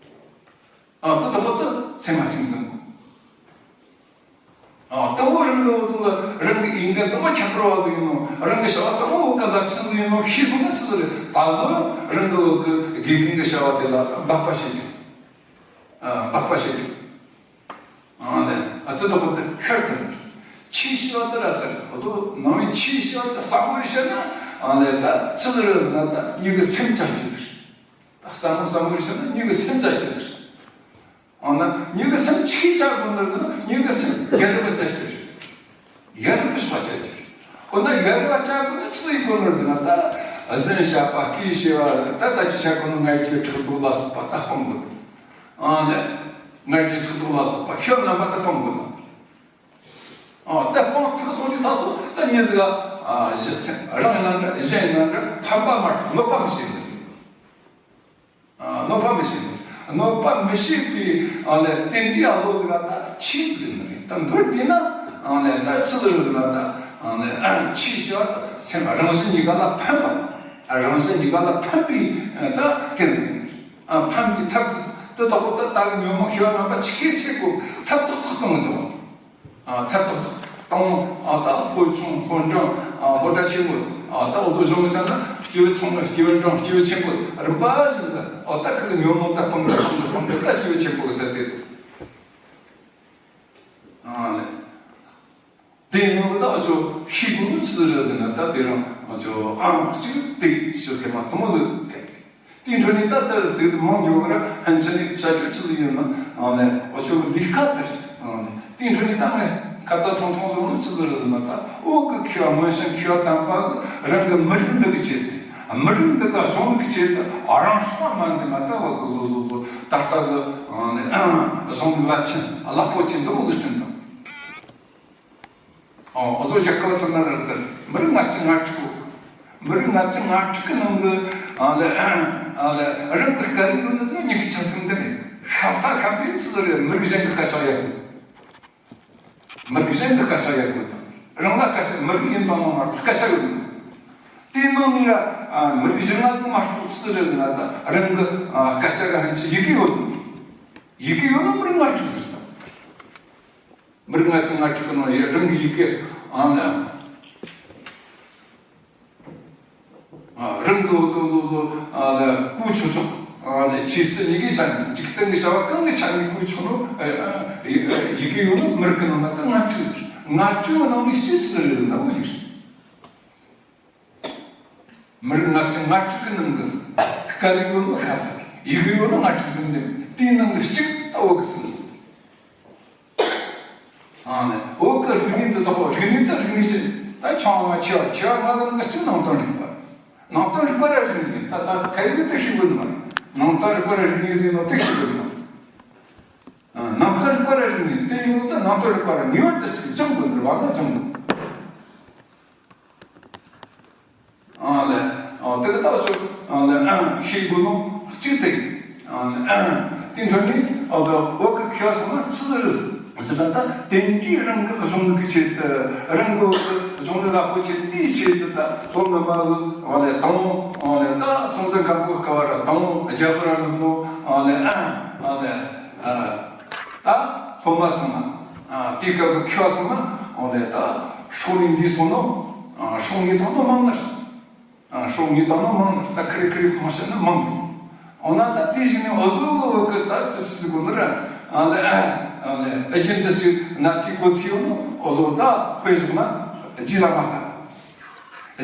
ཨ། དེ་ད་ཧོ་དེ་ཚད་མ་གཅིག་འཛིན་དགོས། ཨ། དེ་མོ་རང་གི་འོ་ཚོ་ལ་རང་གི་ཡིན་ག་དེ་མོ་ཁྱད་པར་བ་ཟིག་ཡིན་ནོ། རང་གི་བྱ་བ་དེ་མོ་འོ་ག་རླབས་ཆེན་ཟིག་ཡིན་ནོ་ཤེས་སོང་ན་ཆི་ཟིག་རེད། ད་གཟོད་རང་གི་འོ་གི་དགེ་རྒན་གི་བྱ་བ་དེ་ལ་འབག་པ་བྱེད་རྒྱུ། ཨ། འབག་པ་བྱེད་རྒྱུ། ཨ་ལེ། ཨ་ཙི་ད་ཧོ་དེ་ཤར་གི་ཆོས་ཞེས་པ་དེ་ར་དེ་རེད། འོ་ཚོ་ནང་བའི་ཆོས་ཞེས་པ་དེ་ཟབ་མོ་རེ་བཤད་ན་ཨ་ལེ་ད་ཆི་ཟིག་རེད་ཟེར་ན་ད་མྱི་གི་སེམས་བཅའ་རྒྱུ་ཟེར། ད་ཟབ་མོ་ཟབ་མོ་རེ་བཤད་ན་མྱི་གི་སེམས་བཅའ་རྒྱུ་ཟེར། འོ་ན་མྱི་གི་སེམས་ཆི་གིས་བཅའ་དགོས་ནོ་ཟེར་ན་མྱི་གི་སེམས་ཡ་རབས་པ་བཅའ་རྒྱུ་རེད། ཡ་རབས་པའི་སོ་བཅའ་རྒྱུ་རེད། འོ་ན་ཡ་རབས་པ་བཅའ་དགོས་ན་ཆི་ཡིན་དགོས་ནོ་ཟེར་ན་ད་ཟིན་བཤད་པ་སྐད་བཤད་པ་ད་ད་ཅི་བྱ་དགོས་ནོ་ང་རྒྱལ་ཕྲག་དོག་ལ་སོགས་པ་ད་སྤང་དགོས་དང་། ཨ་ལེ། ང་རྒྱལ་ཕྲག་དོག་ལ་སོགས་པ་ཤེས་རྣམ་པ་ད་སྤང་དགོས་དང་། ཨ། ད་སྤང་ཐུབ་སོང་རྒྱུ་ད་སོ་ད་མྱི་ཟིག་ག་ཨ་གཞན་རང་ཡིན་ན་འདྲ་གཞན་ཡིན་ན་འདྲ་ཕན་པ་མ་གཏོགས་གནོད་པ་མི་བྱེད་ནི། ཨ། གནོད་པ་མི་བྱེད་ནི། གནོད་པ་མི་བྱེད་པའི་ཨ་ལེ་རྟེན་འབྲེལ་ཨ་ལོ་ཟིག་ག་ད་ཆོས་ཟེར་ནི་རེད། ད་མདོར་བསྡུས་ན་ཨ་ལེ་ད་ཆི་ཟིག་རེད་ཟེར་ན་ད་ཨ་ལེ་ཆོས་ཞེས་པ་ད་སེམས་རང་གཞན་གཉིས་ཀ་ལ་ཕན་པ། རང་གཞན་གཉིས་ཀ་ལ་ཕན་པའི་ད་རྟེན་ཟིག་ཨ། ཕན་པའི་ཐབས་དེ་ད་ཧོ་ད་ད་གི་ཉོན་མོངས་ཤེས་རབ་རྣམ་པ་ཆི་གེ་ཚེ་གོ་ཐབས་ཏག་ཏག་གཏོང་གི་འདུག་ཨ། ཐབས་ཏག་ཏག་གཏོང་། ཨ། ད་ལྷོ་ཆུང་ལྷོ་འབྲིང་། ཨ། ལྷོ་སྒྲ་ཆེན་པོ་ཟེར། ཨ། ད་འོ་ཚོ་གཞུང་གི་ཆ་ན་སྐྱེས་བུ་ཆུང་ནི་སྐྱེས་བུ་འབྲིང་སྐྱེས་བུ་ཆེན་པོ་ཟེར་རིམ་པ་བཞིན་དུ། ཨ། ད་ཁ་གི་ཉོན་མོངས་ད་སྤང་གི་སྤང་གི་སྤང་གི་ད་སྐྱེས་བུ་ཆེན་པོ་གི་ཟེར་དེ་འདུག་ཨ་ལེ། དེ་ཡིན་ནོ་ད་ཨ་ཅོ་ཤེས་དགོས་ནོ་ཆི་ཟིག་རེད་ཟེར་ན་ད་དེ་རང་ཨ་ཅོ་ཨང་གཅིག་དེ་ཞུ་སེམས་མ་དུ་མོ་ཟིག་གལ་ཏེ། དེའི་འཕྲོ་ནས་ད་ལྟ་ཚིག་མང་འགྱོ་གི་ར། ཕན་ཆད་ནས་བྱ་སྤྱོད་ཆི་ཟིག་ཡོད་ན་ཨང་ལེ་ཨ་ཅོ་ལས་ཀ་དེ་རེད། ཨང་ལེ། དེའི་འཕྲོ་ནས་ད་ངས་ཁ་བརྡ་ཐུང་ཐུང་ཟིག་ནོ་ཆི་ཟིག་རེད་ཟེར་ན་ད་འོག་གི་མཁས་པ་མངོན་ཤེས་མཁས་པ་དམ་པ་གི་རང་གི་མི་རིགས་འདི་གི་ཆེད་དུ། མི་རིགས་འདི་ག་གཞུང་ལུགས་ཆེད་དུ་རང་སྲོག་མ་འཛིན་མ་ད་བ་གི་བཟོ་བཟོ་བཟོ་ད་ལྟ་གི་ཨང་ལེ་གཞུང་ལུགས་རླབས་ཆེན་རླབས་པོ་ཆེ་འདི་མོ་ཟིག་བསྐྲུན་དང་། ཨོ། འུ་ཚོ་རྒྱལ་ཁབ་ཟེར་ན་རེད་དེ། མི་རིགས་ལྔ་བཅུ་ང་དྲུག་མི་རིགས་ལྔ་བཅུ་ང་དྲུག་གི་ནང་གི་ཨ་ལེ་ཨ་ལེ་རང་གི་སྐད་རིགས་ཡོད་ནི་ཚོ་ཉི་ཤུ་རྩ་གསུམ་དེ་རེད། ཤ་ཚ་ཁམ་པའི་ཚུལ་རེད། མི་རིགས་གཞན་གི་སྐད་ཆ་ཡག་གི་མི་རིགས་གཞན་གི་སྐད་ཆ་ཡག་གི་དང་ རང་ལ་སྐད་ཆ་མི་རིགས་ཡིན་པ་མ་མ་སྐད་ཆ་ཡོད་ནི། དེའི་ནང་ནས་ར་མི་རིགས་གཞན་ལ་ཚང་མ་གཏོགས་སུ་རེད་ཟེར་ན་ད་རང་གི་སྐད་ཆ་ག་ཧན་ཆི་ཡི་གེ་ཡོད་ནི། ཡི་གེ་ཡོད་ན་མི་རིགས་ང་དྲུག་ཟེར་ད། མི་རིགས་ང་དྲུག་ང་དྲུག་གི་ནང་ཡི་རང་གི་ཡི་གེ་ཨང་ལ། རང་གི་བོད་ཀྱི་བཟོ་བཟོ་ལ་བཀོལ་ཆོག་ཆོག་ལ་ཆོས་སྲིད་གཉིས་ཀའི་ཆ་ནས་འཇིག་རྟེན་གྱི་བྱ་བ་གང་གི་ཆ་ནས་བཀོལ་ཆོག་ནོ། ཡི་གེ་ཡོད་ནོ་མི་རིགས་ཀྱི་ནང་ན་ད་ང་དྲུག་ཟེར། ང་དྲུག་ནང་ནས་གཅིག་ཆི་ཟིག་རེད་ཟེར་ན་བོད་ཡིག་རེད། མི་རིགས་ང་དྲུག་ང་དྲུག་གི་ནང་གི་སྐད་ཡིག་ཡོད་ནོ་ཤ་ཟེར། ཡི་གེ་ཡོད་ནོ་ང་དྲུག་ཟེར་ནས་དེའི་ནང་གི་གཅིག་ད་བོད་ཀྱི་སེམས་ཟེར། ཨ་ནི་བོད་ཀྱི་རིག་གནས་འདི་དག་རིག་གནས་དང་རིག་གནས་ཅན་ད་ཆུང་བ་ཆེ་བ་ཆེ་བ་ང་ལ་ནི་གཅིག་ནང་དོན་རིག་པ། ནང་དོན་རིག་པ་ར་རིག་གནས་ད་ད་ཁ་ཡིག་དེ་ཤེས་དགོས་ནི་མ་རེད། ནང་དོན་རིག་པ་ར་རིག་གནས་ཟེར་ནོ་དེ་ཤེས་དགོས་ནི་མ་རེད། ནང་དོན་རིག་པ་ར་རིག་གནས་དེ་ཡོད་ད་ནང་དོན་རིག་པ་ར་ངེས་པར་དུ་གཅིག་སྦྱང་དགོས་ནི་རེད་བ་ན་སྦྱང་དགོས། ཨ་ལས། ཨ་དེ་ག་ད་ཆོ་ཨ་ལས་ཤེས་དགོས་ནོ་གཅིག་དེ། ཨ་ལས་དེ་འཕྲོ་ནས་ཨ་ད་བོད་ཀྱི་མཁས་པ་ཚང་མ་ཆི་ཟིག་རེད་ཟེར་ན་ད་དེང་དུས་རང་གི་གཞུང་ལུགས་ཀྱི་ཆེད་དུ་རང་གི་བོད་ཀྱི་གཞུང་ལུགས་ལ་བོད་ཆེད་དེའི་ཆེད་དུ་ད་བོད་མི་མང་གི་ཨ་ལས་དང་ཨ་ལས་ད་སྲོང་བཙན་སྒམ་པོའི་སྐབས་ར་དང་རྒྱལ་པོ་ར་ནུབ་ནོ་ཨ་ལས་ཨ་ལས། ད་སློབ་མ་ཚང་མ། དེའི་སྐབས་ཀྱི་མཁས་པ་ཚང་མ་འོ་ལས་ད་སྲོག་ནས་འདས་སོང་ནོ། སྲོག་ངོས་དང་ནོ་མང་ནར། སྲོག་ངོས་དང་ནོ་མང་ནར་ད་ཁི་རི་ཁི་རི་གང་བཤད་ན་མང་། འོ་ན་ད་དེ་བཞིན་ནས་འུ་ཟོ་གི་ད་ཅི་ཟེར་དགོས་ནི་ར། ཨ་ལས་ཨ་ལས་ཨ་རྒྱན་དུ་ཅིག་ན་ཐི་གོ་ཐི་ཡོད་ནོ་འུ་ཟོ་ད་དཔེ་བཞག་ན་རྗེ་བླ་མ་ལྟ།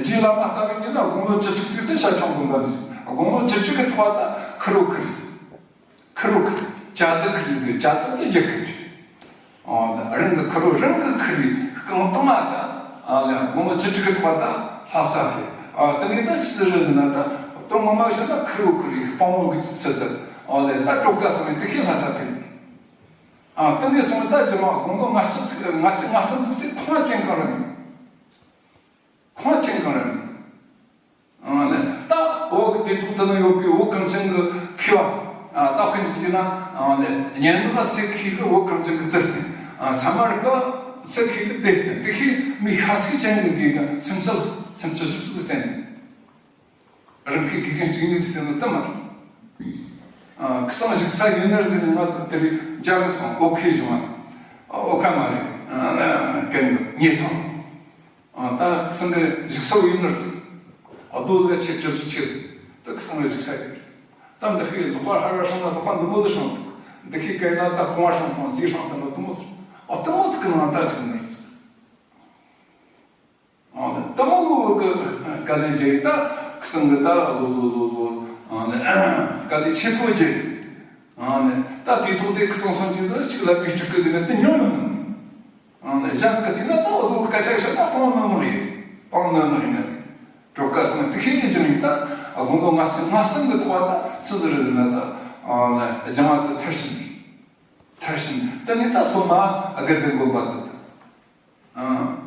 རྗེ་བླ་མ་ལྟ་བུ་ཡིན་ན་དགུང་ལོ་བཅུ་དྲུག་དུས་སུ་ཤ་ཆང་གི་འདམ་ཞིང་དགུང་ལོ་བཅུ་དྲུག་གི་ཐོག་ད་ཁི་རོ་ཁི་རི། ཁི་རོ་ཁི་རི། ཅ་ཙི་ཁི་རི་ཟེར་ཅ་ཙི་དེ་རྒྱ་ཁི་རི། ཨོ་ད་རང་གི་ཁི་རོ་རང་གི་ཁི་རི་རྐང་གཏོང་བ་ད། ཨ་ལས་དགུང་ལོ་བཅུ་དྲུག་གི་ཐོག་ད་ལྷ་ས་ཕེབས། ཨ་དེ་ནས་ད་ཆི་ཟིག་རེད་ཟེར་ན་ད་དོན་ངོ་མ་བཤད་ན་ཁི་རོ་ཁི་རི་དཔང་བོ་གི་ཚུལ་དུ་ཨ་ལས་ད་སྤྲོ་དཀའ་སོང་ནས་དེ་ཁས་ལྷ་ས་ཕེབས། ཨ་དེ་ནས་སོང་ད་རྗེས་མ་དགུང་ལོ་ལྔ་བཅུ་ལྔ་བཅུ་ང་གསུམ་དུས་སུ་ཁོང་ཅན་གང་ར་མེད། ཁོང་ཅན་གང་ར་མེད། ཨ་ནི་ད་འོ་དེ་ཐོག་ཏུ་ན་ཡོད་པའི་བོད་གངས་ཅན་གྱི་མཁས་པ། ཨ་ད་དཔེ་འཇོག་རྒྱུ་ན་ཨ་ནི་སྙན་ངག་གི་སེ་ཁི་གི་བོད་གངས་ཅན་གྱི་དེབ་ཐེར། ཨ་ཚད་མ་རིག་པ་སེ་ཁི་གི་དེབ་ཐེར་དེ་ཤེས་མི་ཤ་ཚིག་ཅན་གྱི་དེ་གི་སེམས་ཚད་སེམས་ཚད་ཞིབ་ཚིག་བསྟན་ནས། རང་གི་དགེ་རྒན་གཅིག་གཉིས་ཟེར་ནི་དེ་མ་རེད། ཨ་ཁ་སང་བཞུགས་ས་ཡུན་ནར་ཟེར་ནས་ང་ད་དེ་རིང་རྒྱ་གར་སོང་ཨོ་ཁེ་བྱུང་བ། ཨོ་ཁ་མ་རེད། ཨ་ཀན་གི་ཉེ་ཐང་། ཨ་ད་སེམས་པའི་བཞུགས་ས་ཡུན་ནར་ཟེར། ཨ་རྡོ་ཟེར་ཆེ་ཆེ་ཆེ་ཆེ་ད་ཁ་སང་བཞུགས་ས་ཡིན། ད་འདི་ཤི་ལོག་པ་ཧ་ར་སྲང་ན་ལོག་པ་འདི་མོ་ཟེར་སྲང་འདུག་འདི་ཤི་གན་ན་ད་གོང་བ་སྲང་ཐང་ལི་སྲང་ཐང་ན་འདི་མོ་ཟེར། ཨ་དེ་མོ་ཟེར་གི་ནང་ད་ཅིག་ནར་ཟེར། ཨ་ནི་ལྟད་མོ་གི་བོད་ཀྱི་དཀའ་ལས་བརྒྱབ་ཡིན་ད་ཁི་སང་གི་ད་བཟོ་བཟོ་བཟོ་བཟོ། ཨ་ནི་དཀའ་ལས་ཆེ་པོ་བརྒྱབ་ཡིན། ཨ་ནི་ད་དེའི་ཐོག་དེ་ཁི་སང་སོང་གི་ཟེར་ཅིག་ལབ་པའི་སྤྲུལ་སྐུ་དེ་ནི་དེ་མྱོང་མི་མྱོང་། ཨ་ནི་གཞན་གི་དེ་ན་ད་བཟོ་སྐད་ཆ་བཤད་ན་སྤང་ནི་མི་རེད། སྤང་ནི་མི་རེད་ནི། གྲོགས་ཀ་སང་དེ་ཤེས་ནི་ཅང་ཡིན་ད་དགུང་ལོ་ང་ཚོ་ང་སང་གི་ཐོག་ད་སུ་ཟེར་ཟེར་ན་ད་ཨ་ནི་སྦྱང་བ་དེ་མཐར་ཕྱིན། མཐར་ཕྱིན་དེ་ནི་ད་སོ་མ་དགེ་ལྡན་དགོན་པ་དེ་ད།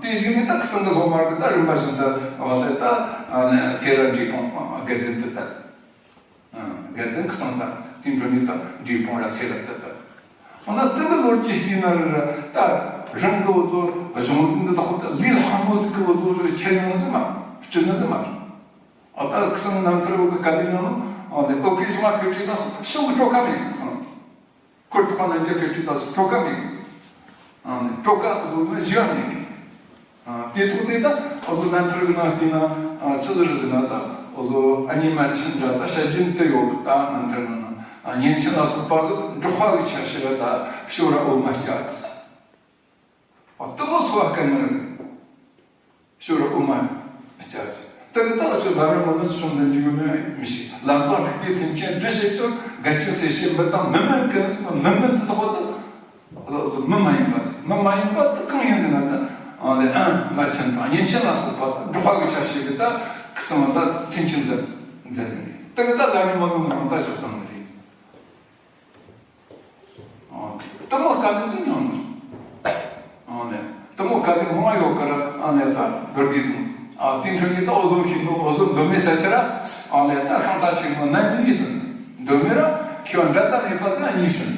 དེ་བཞིན་ནི་ད་ཁི་སང་གི་སློབ་མ་གི་ད་རིམ་པ་བཞིན་དུ་བ་ལས་ད་སེ་ར་འབྲས་སྤུངས་དགེ་ལྡན་དུ་ད་དགེ་ལྡན་ཁི་སང་ད་དེ་འགྲོ་ནི་ད་འབྲས་སྤུངས་ར་སེ་ར་དུ་ད། འོ་ན་དེ་གི་ལོ་རྒྱུས་ཤེས་ན་ར་ད་རང་གི་འུ་ཚོ་གཞུང་ལུགས་འདི་དག་ད་ལས་སླ་མོ་ཟིག་གི་འུ་ཚོ་ར་ཁྱེར་ཡོང་ཟིག་མ་སྤྲད་ན་ཟིག་མ། འོ་ད་ཁི་སང་རྣམ་ཐར་བོ་གི་བཀའ་ལས་ནང་ཨོ་ལས་ཨོ་ཁེ་ཞུ་མ་ཕེབས་ཀྱི་ད་སོ་ཤོག་གི་སྤྲོ་ཁ་མེད་ཁི་སང་། ཁོ་ཐོག་ན་རྒྱ་བོད་ཀྱི་ད་སྤྲོ་ཁ་མེད། ཨ་ནི་སྤྲོ་ཁ་བཟོ་ན་བཞི་བ་མེད། ཨ་དེ་ཐོག་དེ་ད་ཨོ་ཟོ་རྣམ་ཐར་གི་ནང་བལྟས་ན་ཨ་ཆི་ཟིག་རེད་ཟེར་ན་ད་ཨོ་ཟོ་ཨ་ནི་མ་ཆེན་འདྲ་ད་བཤད་རྒྱུན་དེ་ཡོད་གི་ད་རྣམ་ཐར་ནང་ན་ཨ་ཉན་ཆེན་ལ་སོགས་པ་གི་འབྲོག་པ་གི་ཆ་ཤས་ལ་ད་ཤོ་ར་འོ་མ་སྐྱ་ཟེར། ཨ་དེ་མོ་སོ་བ་དཀའ་ངལ་རེད། ཤོ་ར་དབུ་མ་སྐྱ་ཟེར། དེ་གི་ད་ཆོས་ལམ་རིམ་མང་པོ་ཆུང་དུ་འཇུག་མེད་མི་ཤེས། ལམ་སང་རིག་པའི་མཐུན་རྐྱེན་འདྲི་བྱེད་ཚུལ་འགལ་རྐྱེན་སེལ་བྱེད་མི་དང་མི་མིན་ཀུན་མི་མིན་དུ་དོགས་ཏེ། མི་མ་ཡིན་པ་ཟེར། མི་མ་ཡིན་པ་དེ་གང་ཡིན་ཟེར་ན་ད་ཨ་ལས་མ་ཆེན་དང་གཉེན་ཆེན་ལ་སོགས་པ་འབྲོག་པ་གི་ཆ་ཤས་ཀྱི་ད་གསང་བ་ད་མཐུན་རྐྱེན་འདི་མཛད་ནི་རེད། དེ་གི་ད་ལམ་རིམ་མང་པོ་མང་ད་ཞིག་བཏང་ནི་རེད། ཨ་ལྟད་མོ་དཀའ་ལས་ཟིན་ཡོང་ནི། ཨ་ནི་ལྟད་མོ་དཀའ་ལས་མང་ཡོད་ཀ་ར་ཨ་ནི་ད་རྡོར་རྡེ་དང་ཨ་དེ་འཕྲོ་ནི་ད་འོ་ཟོ་ཞིག་འདུག་འོ་ཟོ་མདོ་སྨད་ས་ཆ་ར་ཨ་ནི་ད་ཤིང་རྟ་ཆེན་མོ་ན་གཉིས་ཟིན། མདོ་སྨད་ར་མཁས་པ་འདྲ་ད་ནས་པ་ཟིན་གཉིས་ཟིན།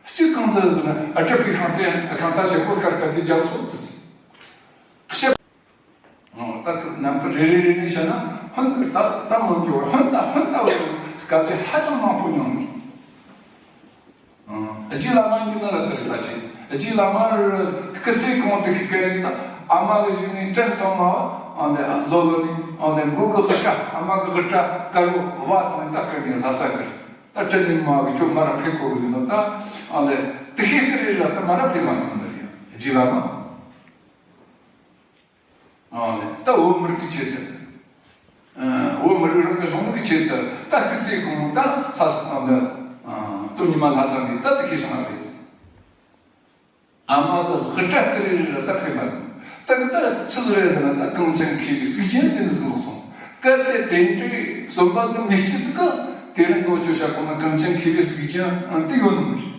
གཅིག་གང་ཟིན་ཟིན་ཨ་གྲུབ་པའི་ཤིང་རྟ་ཤིང་རྟ་ཆེན་པོ་ཤར་ཀ་དེ་རྒྱབ་ཚོགས་དུ་ཟིན། ད་རྣམ་ཐར་རེ་རེ་རེ་རེ་བཤད་ན་ཧོན་ད་ད་མང་ཇོ་ཧོན་ད་ཧོན་ད་བར་སྐབས་དེ་ཧ་ཅང་མང་པོ་མྱོང་ནས། རྗེ་བླ་མ་གཉིས་ན་ལ་དེར་ལ་ཆེ། རྗེ་བླ་མ་སྐུ་ཚེ་གང་དུ་ཤི་གལ་ནི་ད་ཨ་མ་གི་གཞུག་ནས་དྲན་གཏོང་མ་ཨ་ལེ་ལོ་ལོ་ནི་ཨ་ལེ་མགོ་གི་དགུ་སྐྲ་ཨ་མ་གི་དགུ་སྐྲ་དཀར་བོ་བ་དང་ད་སྐུ་ནི་ལྷ་ས་གི་ད་དྲན་ནི་མ་གི་ཁྱོད་མ་ར་ཕེབས་གོ་གི་ཟིན་ནོ་ད་ཨ་ལེ་དུ་ཤི་ཀི་རེ་ར་ད་མ་ར་ཕེབས་མ་ཐུབ་ནི་རེད། རྗེ་བླ་མ། ཨ་ནི་ད་བོད་མི་རིགས་ཀྱི་ཆེད་དུ། ཨ་བོད་མི་རིགས་རང་གི་གཞུང་ལུགས་ཀྱི་ཆེད་དུ་ད་སྐུ་ཚེ་གང་ད་ལྷ་ས་ཨ་ནི་ཨ་སྟོད་ཉི་མ་ལྷ་ས་ནས་ད་དུ་ཤི་སོང་བ་རེད། ཨ་མ་གི་དགུ་སྐྲ་ཀི་རེ་རེ་ད་ཕེབས་མ་ཐུབ། ད་གི་ད་ཆི་ཟིག་རེད་ཟེར་ན་ད་གངས་ཅན་མཁས་པའི་གཟུགས་ཅན་དེ་འདི་ཟིག་ལོག་སོང་། གལ་ཏེ་དེ་འདྲའི་བསམ་པ་ཟིག་མེད་ཀྱི་ཟིག་གི་དེ་རིང་གི་ཆོས་བཤད་གོ་ན་གངས་ཅན་མཁས་པའི་གཟུགས་ཅན་ཨ་དེ་ཡོད་ནི་མ་རེད།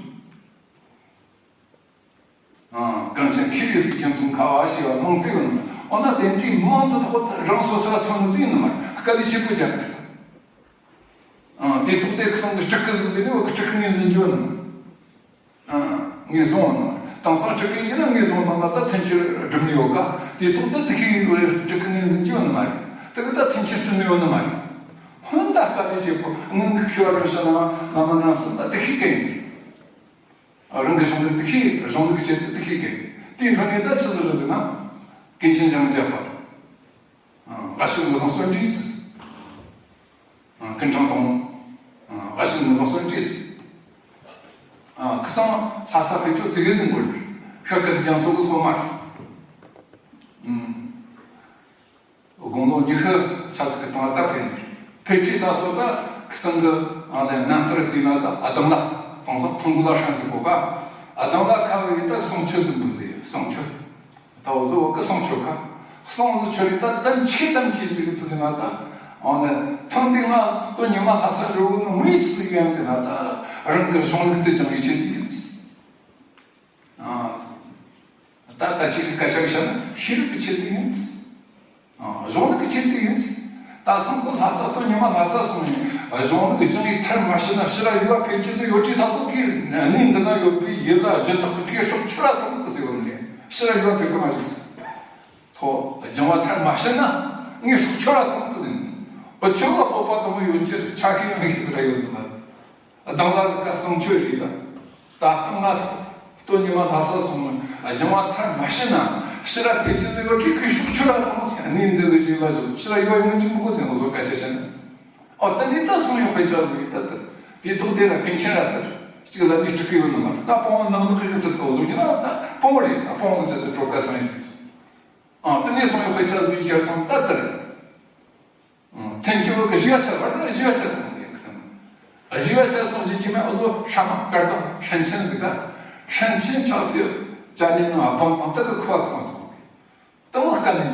ཨ་གངས་ཅན་མཁས་པའི་གཟུགས་ཅན་ཙོང་ཁ་བ་ཞེས་པ་མང་དུ་ཡོད་ནོ། འོ་ན་དེ་འདྲའི་མང་དུ་ཐོག་རང་སོ་སོ་ལ་ཐོན་ཟིན་ནི་མ་དཀའ་ལས་ཆེ་པོ་རྒྱབ་ནས། ཨ་དེ་ཐོག་དེ་ཁ་སང་གི་སྤྲུལ་སྐུ་ཟིག་ཟིན་ནི་བ་གི་སྤྲུལ་སྐུ་ངོས་འཛིན་བྱོས་ནི། ཨ་ངོས་བཟུང་ནི། དེང་སང་སྤྲུལ་སྐུ་ཡིན་ན་ངོས་བཟུང་བཏང་ན་ད་མཐུན་རྐྱེན་སྒྲུབ་ནི་ཡོད་ཀ། དེ་ཐོག་དེ་དུ་ཤེས་ཡོད་རེད། སྤྲུལ་སྐུ་ངོས་འཛིན་བྱོས་ནི་མ་རེད། དེ་གི་ད་མཐུན་རྐྱེན་སྒྲུབ་ནི་ཡོད་ནི་མ་རེད། ཧོན་ད་དཀའ་ལས་ཆེ་པོ་ངང་གི་ཁེ་བ་རུ་ཤ་ན་བླ་མ་རྣམ་གསུམ་ད་དུ་ཤེས་གི་ཡིན། རང་གི་གཞུང་ལུགས་དེ་ཤེས། གཞུང་ལུགས་ཀྱི་ཆེད་དུ་དེ་ཤེས་མཁན། དེའི་འཕྲོ་ནས་ད་ཆི་ཟིག་རེད་ཟེར་ན། ཀུན་མཁྱེན་འཇམ་དབྱངས་བརྒྱད་པ། ཨ་བཀའ་ཤོད་ངག་དབང་གསོན་བྲིས། ཨ་ཀུན་དྲང་དང་། ཨ་བཀའ་ཤོད་ངག་དབང་གསོན་བྲིས། ཨ་ཁ་སང་ལྷ་ས་ཕེབས་ཆོག་ཙི་གེ་ཟིག་འགོར། ཤར་སྐད་རྒྱང་སོགས་ཀྱི་སློབ་མ་རེད། ཨུམ། དགུང་ལོ་ཉི་ཤུ་ཆ་ཙིག་གི་སྟེང་ལ་ད་ཕེབས་ནས། ཕེབས་དུས་ད་སོ་ད་ཁི་སང་གི་ཨ་ནི་རྣམ་ཐར་བལྟས་ན་ད་ཨ་དམ་ལ་དེང་སང་ཐང་གུ་ལ་ཧྲན་ཙི་གོ་ག། ཨ་དམ་ལ་ཁ་བའི་ད་གསུང་ཆོས་ཟིག་འདུག་ཟེར། གསུང་ཆོས། ད་འོ་ཟོ་གི་གསུང་ཆོས་ཁ། གསུང་ཟིག་ཆོས་རིག་ད་དམ་ཆོས་དམ་ཆོས་ཟིག་ཙི་ཟེར་ན་ད། ཨ་ནི་ཐང་དེ་ང་དོ་ཉི་མ་ལྷ་ས་འགྲོ་གི་ནི་མི་ཡི་ཆི་ཟིག་ཡང་ཟེར་ན་ད་རང་གི་གཞུང་ལུགས་དེ་ཀྱང་ཡིད་ཆེས་དེ་ཡིན་ཟེར། ཨ། ད་ལྟ་ཅིག་གི་སྐད་ཆ་བཤད་ན་ཤེས་རིག་གི་ཆེད་དུ་ཡིན། ཨ། གཞུང་ལུགས་ཀྱི་ཆེད་དུ་ཡིན། ད་སང་ཁོ་ལྷ་ས་སྟོད་ཉི་མ་ལྷ་ས་སོང་ནས་གཞུང་ལུགས་ཀྱི་སྦྱང་ཡིག་མཐར་མ་ཕྱིན་ན་ཕྱི་ར་ཡུལ་བ་ཕེབས་ཀྱི་ཟིག་ཡོད་དུས་ད་ཚོ་ཁོས་གནས་འདི་ན་ཡོད་པའི་ཡུལ་ལ་གཞི་བདག་གི་ཁོས་སྲོག་ཆུ་ར་ཐོག་ཏུ་ཟེར་བ་ནས་ཕྱི་ར་ཡུལ་བ་ཕེབས་གི་མ་བྱུང་ཟེར། ཁོ་སྦྱང་བ་མཐར་མ་ཕྱིན་ན་ངས་སྲོག་ཆུ་ར་ཐོག་ཏུ་ཟེར། འོ་ཆུ་ལ་སྤོབས་པ་དང་པོ་ཡོད་ཀྱི་ཆ་ཤས་ཡང་ཤེས་ཟིག་ར་ཡོད་འདུག་མ། དང་བླངས་ཀྱི་བཀའ་གསུང་ཆོས་རེད་ད། ད་ལྟ་ང་སྟོད་ཉི་མ་ལྷ་ས་སོང་ནས་སྦྱང་བ་མཐར་མ་ཕྱིན་ན་ཕྱི་ར་ཕེབས་ཀྱི་ཟིག་ཡོད་དུས་ཁོས་སྲོག་ཆུ་ར་ཐོངས་ཟེར། གནས་འདི་གི་རྗེས་ལ་བཞུགས་ཕྱི་ར་ཡོད་ཡོང་གི་མི་དགོས་ཟེར། ང་ཚོ་སྐད་ཆ་བཤད་ན། ཨོ་ད་ནི་ད་སོང་ཡོང་དཔེ་ཆ་ཟིག་ཡིན་ད་ལྟ། དེ་ཐོག་དེ་ལ་ཀུན་མཁྱེན་ར་ལྟར་གཅིག་ལ་ནི་སྤྲུལ་སྐུ་ཡོད་ནི་མ་རེད། ད་དཔང་བོ་ནང་ལོགས་ཀྱི་ཟིག་ཏོ་བཟོ་ཡིན་ན་ད་དཔང་བོ་རེད། ད་དཔང་བོ་གི་ཟིག་ཏུ་གྲོ་ཁ་སང་ཡིན་དུས་སོང་། ཨོ་ད་ནི་སོང་ཡོང་དཔེ་ཆ་ཟིག་ཡིན་ཁྱེར་སོང་ད་ལྟར། ཐེངས་གཅིག་བོད་ཀྱི་བཞི་བ་ཆ་བར་ན་བཞི་བ་ཆ་སོང་ཡོད་ཀྱི་སོང་། བཞི་བ་ཆ་སོང་ཞིག་གི་མེད་འོ་ཟོ་ཧྲ་མ་དཀར་དང་ཧྲན་ཆེན་ཟིག་ག། ཧྲན་ཆེན་ཆགས་སུ་ཡོད། ཅ་ནི་ནང་སྦང་དང་དག་གི་ཁུ་བ་ཐོང་སོང་། དང་བོ་དཀའ་ནི་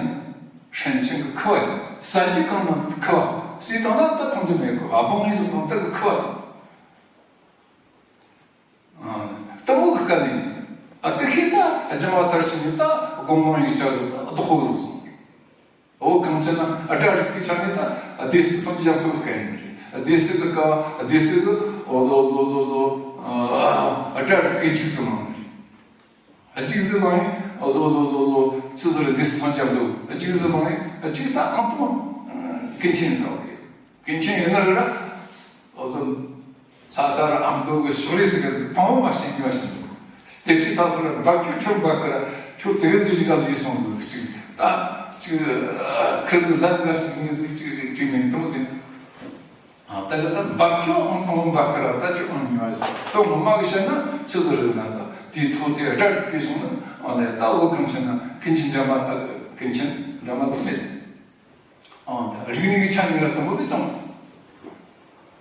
ཧྲན་ཆེན་གི་ཁུ་བ་ཡིན། ས་རྒྱུ་གང་ནང་གི་ཁུ་བ་སུས་དང་ལ་ད་ཐོང་རྒྱུ་མེད་གི། སྦང་ངེས་སུ་དང་དག་གི་ཁུ་བ་དང་། ཨ། གཏུམ་མོ་གི་སྐབས་ནས། ཨ། དེ་ཤེས་ད་སྦྱང་བ་མཐར་ཕྱིན་ནས་ད་དགོངས་མང་ཡིག་ཆ་རུ་བདག་པོ་བཟུང་སོང་། འོ་གང་ཅི་ན་སྒྲ་རིག་པའི་ཆ་ནས་ད་སྡེ་སྲིད་སངས་རྒྱས་ཀྱི་སྐབས་ཡིན་རེད། སྡེ་སྲིད་ཀྱི་སྐབས་སྡེ་སྲིད་ཀྱི་འོ་ལོ་ཟོ་ཟོ་ཟོ། ཨ། སྒྲ་རིག་པའི་རྒྱུགས་སུ་ལངས་རེད། རྒྱུགས་སུ་ལངས་ཡིན། འོ་ཟོ་ཟོ་ཟོ་ཟོ། ཆི་ཟེར་སྡེ་སྲིད་སངས་རྒྱས་ཟོ། རྒྱུགས་སུ་ལངས་ཡིན། རྒྱུགས་ད་ཨང་དང་ཀུན་མཁྱེན་ཟེར་བ་རེད། ཀུན་མཁྱེན་ཡིན་ན་རེད་ར། འོ་ཟོ། ལྷ་ས་ར་ཨ་མདོ་གི་ཕྱོགས་རིས་ཟིག་གི་དང་བོ་མ་ཤེས་ཉོ་ཞིང་། དེ་དུས་ད་ཚོ་ར་འབབ་ཁྱོད་ཁྱོད་འབབ་ཀི་ར་ཁྱོད་ཙི་གེ་ཟིག་ཞིག་ག་ལུས་སོང་ཟིག་གཅིག་ད་གཅིག་ཁིར་ཟིག་ལན་ཟིག་གཅིག་གཉིས་ཟིག་གཅིག་རིག་གཅིག་མིན་དུ་ཟིག་ཨ་ད་གི་ད་འབབ་ཁྱོད་ཨང་དང་བོ་འབབ་ཀི་ར་ད་ཁྱོད་ཨང་ཉོ་ཞིང་ད་ངོ་མ་གི་བཤད་ན་ཆི་ཟིག་རེད་ཟེར་ན་ད་དེའི་ཐོག་དེ་སྒྲ་རིག་པའི་གཞུང་ནི་ཨ་ལས་ད་འོ་གང་ཕྱིན་ན་ཀུན་མཁྱེན་འདྲ་མ་ད་ཀུན་མཁྱེན་འདྲ་མ་ཟིག་མེད་ཟིག་ཨང་། རིག་གནས་ཀྱི་ཆ་ནས་ལ་དང་པོ་དེ་ཅང་།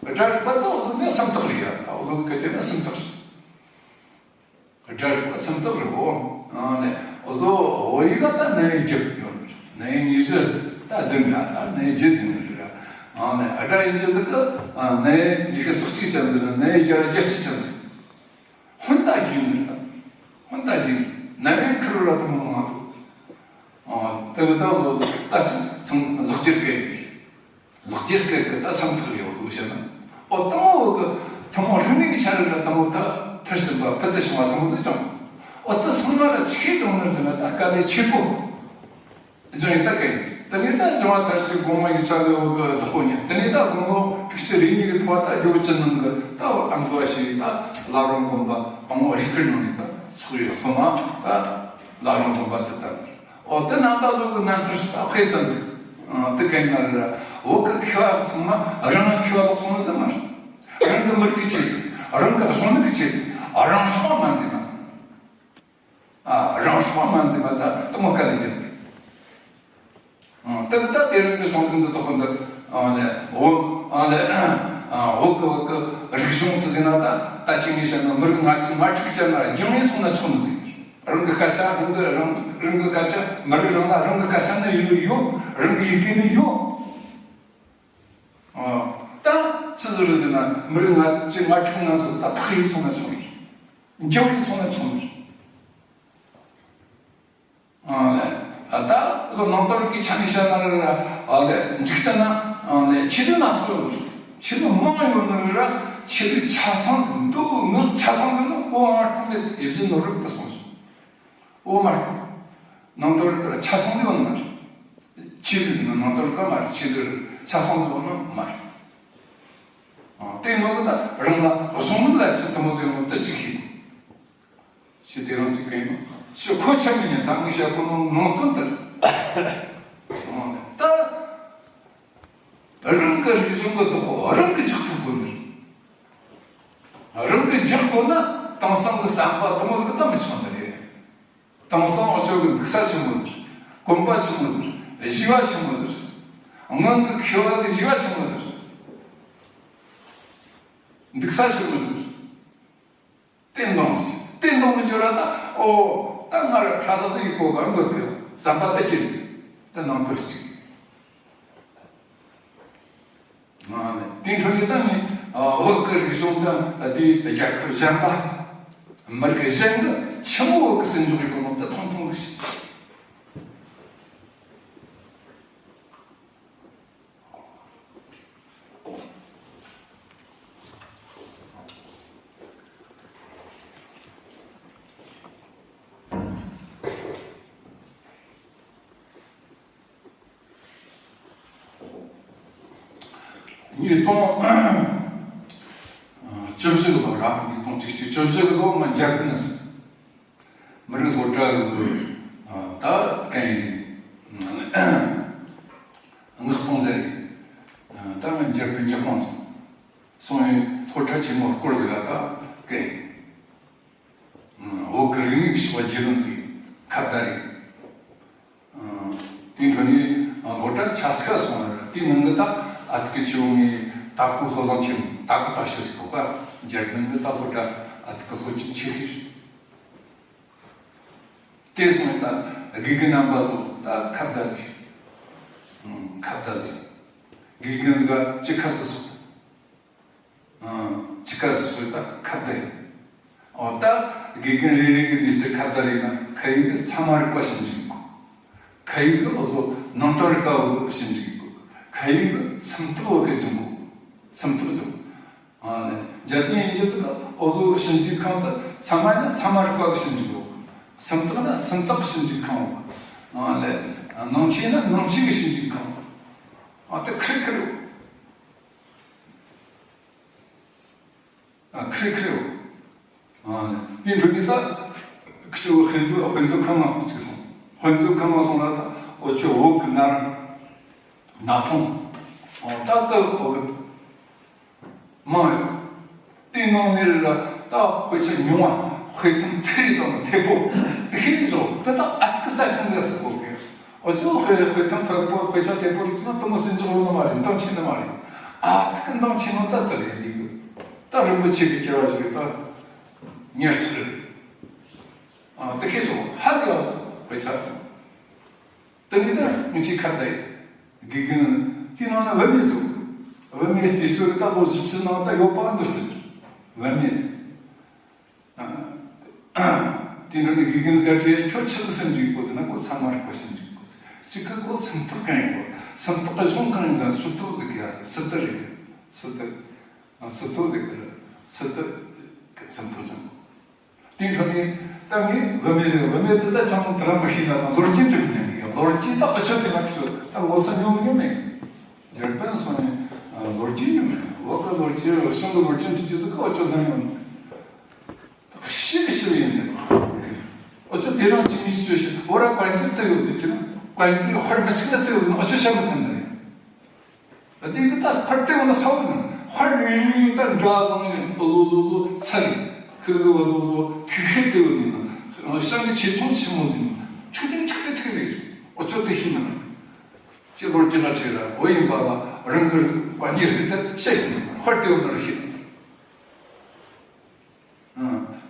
སྒྲ་རིག་པ་དང་འོ་ཟོ་ནས་སུམ་རྟགས་རེད་ཡ། འོ་ཟོ་སྐད་ཆ་ནི་སུམ་རྟགས་རེད། སྒྲ་རིག་པ་སུམ་རྟགས་རེད་འོ། ཨང་ནས་འོ་ཟོ་བོད་ཡིག་ལ་ད་ན་ཡི་བརྒྱད་ཡོད་རེད། ན་ཡི་ཉི་ཤུ་ད་བདུན་ར་ད་ན་ཡི་བརྒྱད་ཟིན་རེད་ར། ཨང་ནས་སྒྲ་ཡི་བརྒྱད་ཟིག་གི་ན་ཡི་ཉི་ཤུ་རྩ་གཅིག་ཅན་ཟིག་ན་ཡི་བརྒྱ་ར་བརྒྱད་ཅུ་ཅན་ཟིག་ཧོན་ད་རྒྱུན་ནི་ད། ཧོན་ད་རྒྱུན་ན་ཡི་ཁུར་ར་དུ་མ་མང་ཐུག་ཨ། དེ་གི་ད་བཟོ་ད་ཅི་ཚང་ལག་ཁྱེར་སྐད་ཡིན། ལག་ཁྱེར་སྐད་གི་ད་སུམ་རྟགས་ཡོད་བཟོ་བཤད་ན། ཨོ་དང་བོ་གི་ཐུན་མོང་རིག་གནས་ཀྱི་ཆ་རེ་ལ་དང་བོ་ད་མཐར་ཕྱིན་པ་ཕུལ་དུ་བྱུང་བ་དང་བོ་ཟིག་ཀྱང་། ཨོ་ད་སོང་ང་ལ་ཆི་ཀྱང་ནི་འདི་ན་ད་དཀའ་ལས་ཆེ་པོ། ཅང་ཡིན་ད་གི། དེ་ནས་ད་འབྱུང་བ་མཐར་ཕྱིན་དགོངས་པ་ཡིག་ཆ་ལས་འོག་གི་བདག་པོ་ཉིད། དེ་ནས་ད་དགུང་ལོ་དྲུག་ཅུ་རེ་གཉིས་ཀྱི་ཐོག་ད་རྒྱལ་བོ་ཅི་ནང་གི་ད་ཨ་མདོ་བ་ཞིག་ད་བླ་བྲང་དགོན་པ་དང་པོ་རུས་སྦལ་ནང་ནས་ད་ཚོགས་ཡོད་སོང་ན་ད་བླ་བྲང་དགོན་པ་དེ་ད། འོ་དེ་རྣམ་པ་ཚོ་གི་རྣམ་ཐར་ད་དཔེ་ཙམ་ཟིག་དེ་གན་ན་ར་བོད་གི་མཁས་པ་ཚང་མ་རང་ལ་མཁས་པ་ལོག་སོང་ནི་ཟེར་མ་རེད། རང་གི་མི་རིགས་ཀྱི་ཆེད་དུ། རང་གི་གཞུང་ལུགས་ཀྱི་ཆེད་དུ། རང་སྲོག་མ་འཛིན་པ། ཨ། རང་སྲོག་མ་འཛིན་པ་ད་དེ་མོ་དཀའ་ལས་ཁྱེར། ཨ། དེ་ད་དེ་རིང་གི་གཞུང་དོན་འདི་དག་འདི། ཨ་ནི་བོད། ཨ་ནི། ཨ། བོད་གི་བོད་གི་རིག་གཞུང་དེ་ཟེར་ན་ད་ད་ཅི་ངས་བཤད་ན་མི་རིགས་ལྔ་བཅུ་ང་དྲུག་བཅད་ན་རྒྱང་ངེས་སོང་ན་ཆོག་ནི་ཟིག་རང་གི་སྐད་ཆ་རང་གི་རང་རང་གི་སྐད་ཆ། མི་རིགས་རང་ལ་རང་གི་སྐད་ཆ་ནི་ཡོད་ཡོད། རང་གི་ཡི་གེ་ནི་ཡོད། ཨ། ད་ཅི་ཟེར་རེད་ཟེར་ན་མི་རིགས་ལྔ་བཅུ་ང་དྲུག་ང་ཚོ་ད་ཕག་ཡིན་སོང་ན་ཆོག་ནི་རེད། འཇོག་ཡིན་སོང་ན་ཆོག་ནི་རེད། ཨ། ད་གཟོད་ནང་དོན་གྱི་ཆ་ནས་བཤད་ན་ར། ཨ་ལེ། འཇིག་རྟེན་ན། ཨ་ལེ། ཆོས་ལུགས་སྣ་ཚོགས་ཡོད་རེད། ཆོས་ལུགས་མང་ཡོད་ནི་ར། ཆོས་ལུགས་ཆ་ཚང་འདུག་ངག་ཆ་ཚང་གི་ནི་འོ་མ་སྟོང་ལས་ཡིད་བཞིན་ནོར་བུ་དེ་སོང་ཞིང་། འོ་མ་སྟོང་། ནང་དོན་གྱི་ཆ་ཚང་ཡོད་ནི་མ་རེད། ཆོས་ལུགས་ནི་ནང་དོན་ག་མ་རེད། ཆོས་ལུགས་ཆ་ཚང་ཡོད་ནི་མ་རེད། ཨ། དེ་ནོ་གི་ད་རང་ལ་གཞུང་ལུགས་ལ་ཆེས་དུ་མོ་ཟེར་ནོ་དེ་གཅིག་ཤེས། ཞེས་དེ་རང་ཚིག་གིས་ཞེས་ཁོ་ཆ་མི་ཉན་དང་ངས་བཤད་ཁོ་ནོ་ནང་དོན་ལྟར། ད་རང་གི་རིག་གཞུང་གི་བདག་པོ་རང་གིས་རྒྱག་ཐུབ་དགོས་ནི་རེད། རང་གིས་རྒྱག་དགོས་ན་དེང་སང་གི་བསམ་པ་དེ་མོ་ཟིག་ད་མི་ཆོག་ནི་རེད། དེང་སང་འུ་ཅོ་གི་འདུག་ས་ཆི་མོ་ཟིག་གོམ་པ་ཆི་མོ་ཟིག་བཞི་བ་ཆི་མོ་ཟིག་སྔོན་གི་མཁས་པ་གི་བཞི་བ་ཆི་མོ་ཟིག་འདུག་ས་ཆི་མོ་ཟིག་བསྟན་དང་ཟིག་བསྟན་དང་ཟིག་ཡོད་ར་ད། ཨོ། ད་ང་ར་ཧྲ་ད་ཟིག་གི་གོ་ག་འགོད་གི་བསམ་པ་ད་ཅི་རེད། ད་ནང་དོན་གཅིག་ཨ། དེ་འཕྲོ་ནས་ད་ནི། ཨ། བོད་ཀྱི་རིག་གཞུང་དང་དེའི་རྒྱལ་ཁབ་གཞན་པ། མི་རིགས་གཞན་གྱི་ཆི་མོ་བོད་ཀྱི་ཟིན་འཇོག་གི་གོ་ནོ་ད་ཐུང་ཐུང་ཟིག་ཞིག་ཉིས་སྟོང་བཅུ་བཞི་གི་ལོ་ར། ཉིས་སྟོང་བཅུ་གཅིག་བཅུ་བཞི་གི་ལོ་ང་འཇར་པན་ནས་མི་རིགས་སློབ་གྲྭ་གི་ད་གན་ཡིན། མངགས་གཏོང་མཛད་རེད། ད་ང་འཇར་པན་ཉི་ཧོང་སོང་། སོང་ཡིན་སློབ་གྲྭ་ཆེན་མོ་སྐོར་ཟིག་ལ་ད་གན་ཡིན། བོད་ཀྱི་རིག་གནས་ཀྱི་ཕྱོགས་བརྒྱུད་རིམ་གྱི་ཁ་བརྡ་རེད། དེའི་འཕྲོ་ནས་སློབ་གྲྭ་ཆ་ཚང་སོང་བ་རེད། དེའི་ནང་གི་ད་ཨ་ཐུ་གི་ཆེ་བོ་ངའི་ད་གོ་སློབ་གླིང་ཆེན་མོ་ད་གོ་ད་ཤོད་ཀྱི་ཁོ་པ་འཇར་པན་གི་ད་སློབ་གྲྭ་ཨ་ཐུ་གི་སློབ་ཆེན་ཆེ་ཤོས་དེ་སོང་ད་དགེ་རྒན་རྣམ་པ་ཚོ་ད་ཁ་བརྡ་ཟིག་ཁ་བརྡ་ཟིག་དགེ་རྒན་ཟིག་ག་ཅི་ཁ་ཟིག་སོང་། ཅི་ཁ་ཟིག་སོང་ད་ཁ་བརྡ་ཡིན། འོ་ད་དགེ་རྒན་རེ་རེ་གི་ནི་སི་ཁ་བརྡ་རེད་ན་ཁ་ཡིག་གི་ཚད་མ་རིག་པ་ཞིབ་འཇུག་དགོས། ཁ་ཡིག་གི་འོ་ཟོ་ནང་དོན་རིག་པ་བོ་ཞིབ་འཇུག་དགོས། ཁ་ཡིག་གི་སུམ་རྟགས་བོ་གི་སྦྱང་དགོས། སུམ་རྟགས་སྦྱང་། ཨ་ནི་འཇར་པན་ཡིན་རྒྱུ་ཚོ་འོ་ཟོ་ཞིབ་འཇུག་ཁང་དུ་ཚད་མ་ཡིན་ན་ཚད་མ་རིག་པ་གི་ཞིབ་འཇུག་དགོས། སུམ་རྟགས་ན་སུམ་རྟགས་གི་ཞིབ་འཇུག་ཁང་བོ། ཨ་ནི་ནང་ཆོས་ན་ནང་ཆོས་གི་ཞིབ་འཇུག་ཁང་བོ། ཨ་དེ་ཁེར་ཁེར་རེད། ཨ་ཁེར་ཁེར་རེད། ཨ་དེ་འཕྲོ་ནས་ད་ཁྱོད་དཔེ་མཛོད་དཔེ་མཛོད་ཁང་ནང་གཅིག་སོང་། དཔེ་མཛོད་ཁང་ནང་སོང་ལ་ད་འོ་ཁྱོད་བོད་ཀྱི་ན་རིམ་ན་ཐུང་། ཨོ་ད་ལྟ་འོ་གི་མང་ཡོད། དེའི་ནང་ནས་ལ་ད་དཔེ་ཆ་ཉུང་བ་དཔེ་ཐུང་ཐེ་རེ་དང་ཐེ་པོ་དེ་ཤེས་ནས་འཇོག་དེ་དག་ཨ་ཐུག་ས་ཆེན་འདྲ་སུ་གོ་གི། འོ་ཅོ་དཔེ་དཔེ་ཐུང་ཐེ་པོ་དཔེ་ཆ་ཐེ་པོ་རིགས་ཅི་ན་དུ་མོ་སྲིད་འཇོག་ཡོད་ནི་མ་རེད། འདང་ཆེ་ནི་མ་རེད། ཨ་ཐུག་འདང་ཆེ་ནོ་ད་དེ་རེད། འདི་གི་ད་རིན་པོ་ཆེ་གི་སྐྱེ་བ་ཞིག་ད་ཉེར་ཚིག་རེད། ཨ་དེ་ཤེས་འཇོག་ཧ་ལས་ཡ་དཔེ་ཆ་སོང་། དེ་ནི་ད་ངེད་ཅག་ཁ་བརྡ་ཡིན། དགེ་རྒན་དེ་ནང་ན་བུད་མེད་ཟིག་བུད་མེད་དེ་ཚོ་ད་ལོ་བཞི་བཅུ་ནང་ད་ཡོད་པ་འདུག་ཅིག་བུད་མེད་ཟིག་དེ་འདྲ་ནི་དགེ་རྒན་ཟིག་ག་དྲིས་ཁྱོད་ཆི་ཟིག་སེམས་ཅིག་གོ་ཟེར་ན་ཁོ་ཚང་མ་རིག་པ་སེམས་ཅིག་གོ་ཟེར། གཅིག་གི་ཁོ་སེམས་ཐག་གང་ཡིན་གོ། སེམས་ཐག་གི་གཞུང་གང་ཡིན་ཟེར་ན་སུ་ཐུག་ཟིག་གི་ཡ་སི་ཏི་རེད། སི་ཏི། སི་ཏི་ཟིག་གི་སི་ཏི་སེམས་ཐག་ཅང་། དེའི་འཕྲོ་ནས་ད་ངས་བུད་མེད་ཟེར་བུད་མེད་དེ་ད་ཅང་དེ་རང་མི་ཤེས་ན་དང་ལོ་རྒྱུས་དེ་མི་ཉན་གི་ཡ། ལོ་རྒྱུས་ད་ཨ་ཆོ་དེ་མ་ཁྱོད་ད་ངོ་ས་ཉོ་མྱོང་མེད། འཇར་པན་སོང་ནས་ལོ་རྒྱུས་ཉོ་མེད། བོད་ཀྱི་ལོ་རྒྱུས་བྱང་གི་ལོ་རྒྱུས་འབྲི་རྒྱུ་ཟིག་གི་ཨ་ཆོ་ད་ཉོ་མེད། ཤི་གི་ཤི་ཡིན་ནས། ཨ་ཆོ་དེ་རང་ཅི་ནས་ཤི་ཤི་འོ་ར་དཀོན་མཆོག་ལྟ་ཡོད་ཟེར་གྱི་ན་དཀོན་མཆོག་ཧར་མི་ཆིག་ལ་ལྟ་ཡོད་ཟེར་ན་ཨ་ཆོ་བྱ་མི་ཐུབ་ནི་རེད། དེ་གི་ད་ཧར་ལྟེ་བ་ལ་ས་བོན་ཧར་ཡུན་རིང་ད་འདྲ་བཟང་ཡིན། བཟོ་བཟོ་བཟོ་ཚ་རེད། ཁི་གི་བཟོ་བཟོ་ཐིག་ཤེས་ལྟེ་བ་ནི་ཤང་གི་ཆེ་ཆུང་ཆེ་མོ་ཟིན་ཁྲིག་ཟིན་ཁྲིག་ཟིན་ཁྲིག་ཟིན། ཨོ་ཚོད་དེ་ཤི་ན་ཅི་ལོར་ཅི་ན་ཆེ་ར་འོ་ཡིན་པ་ལ་རང་གི་བཀའ་ཉེས་རིགས་དེ་བཤད་ཡིན། ཧར་ལྟེ་བ་ན་ར་ཤི།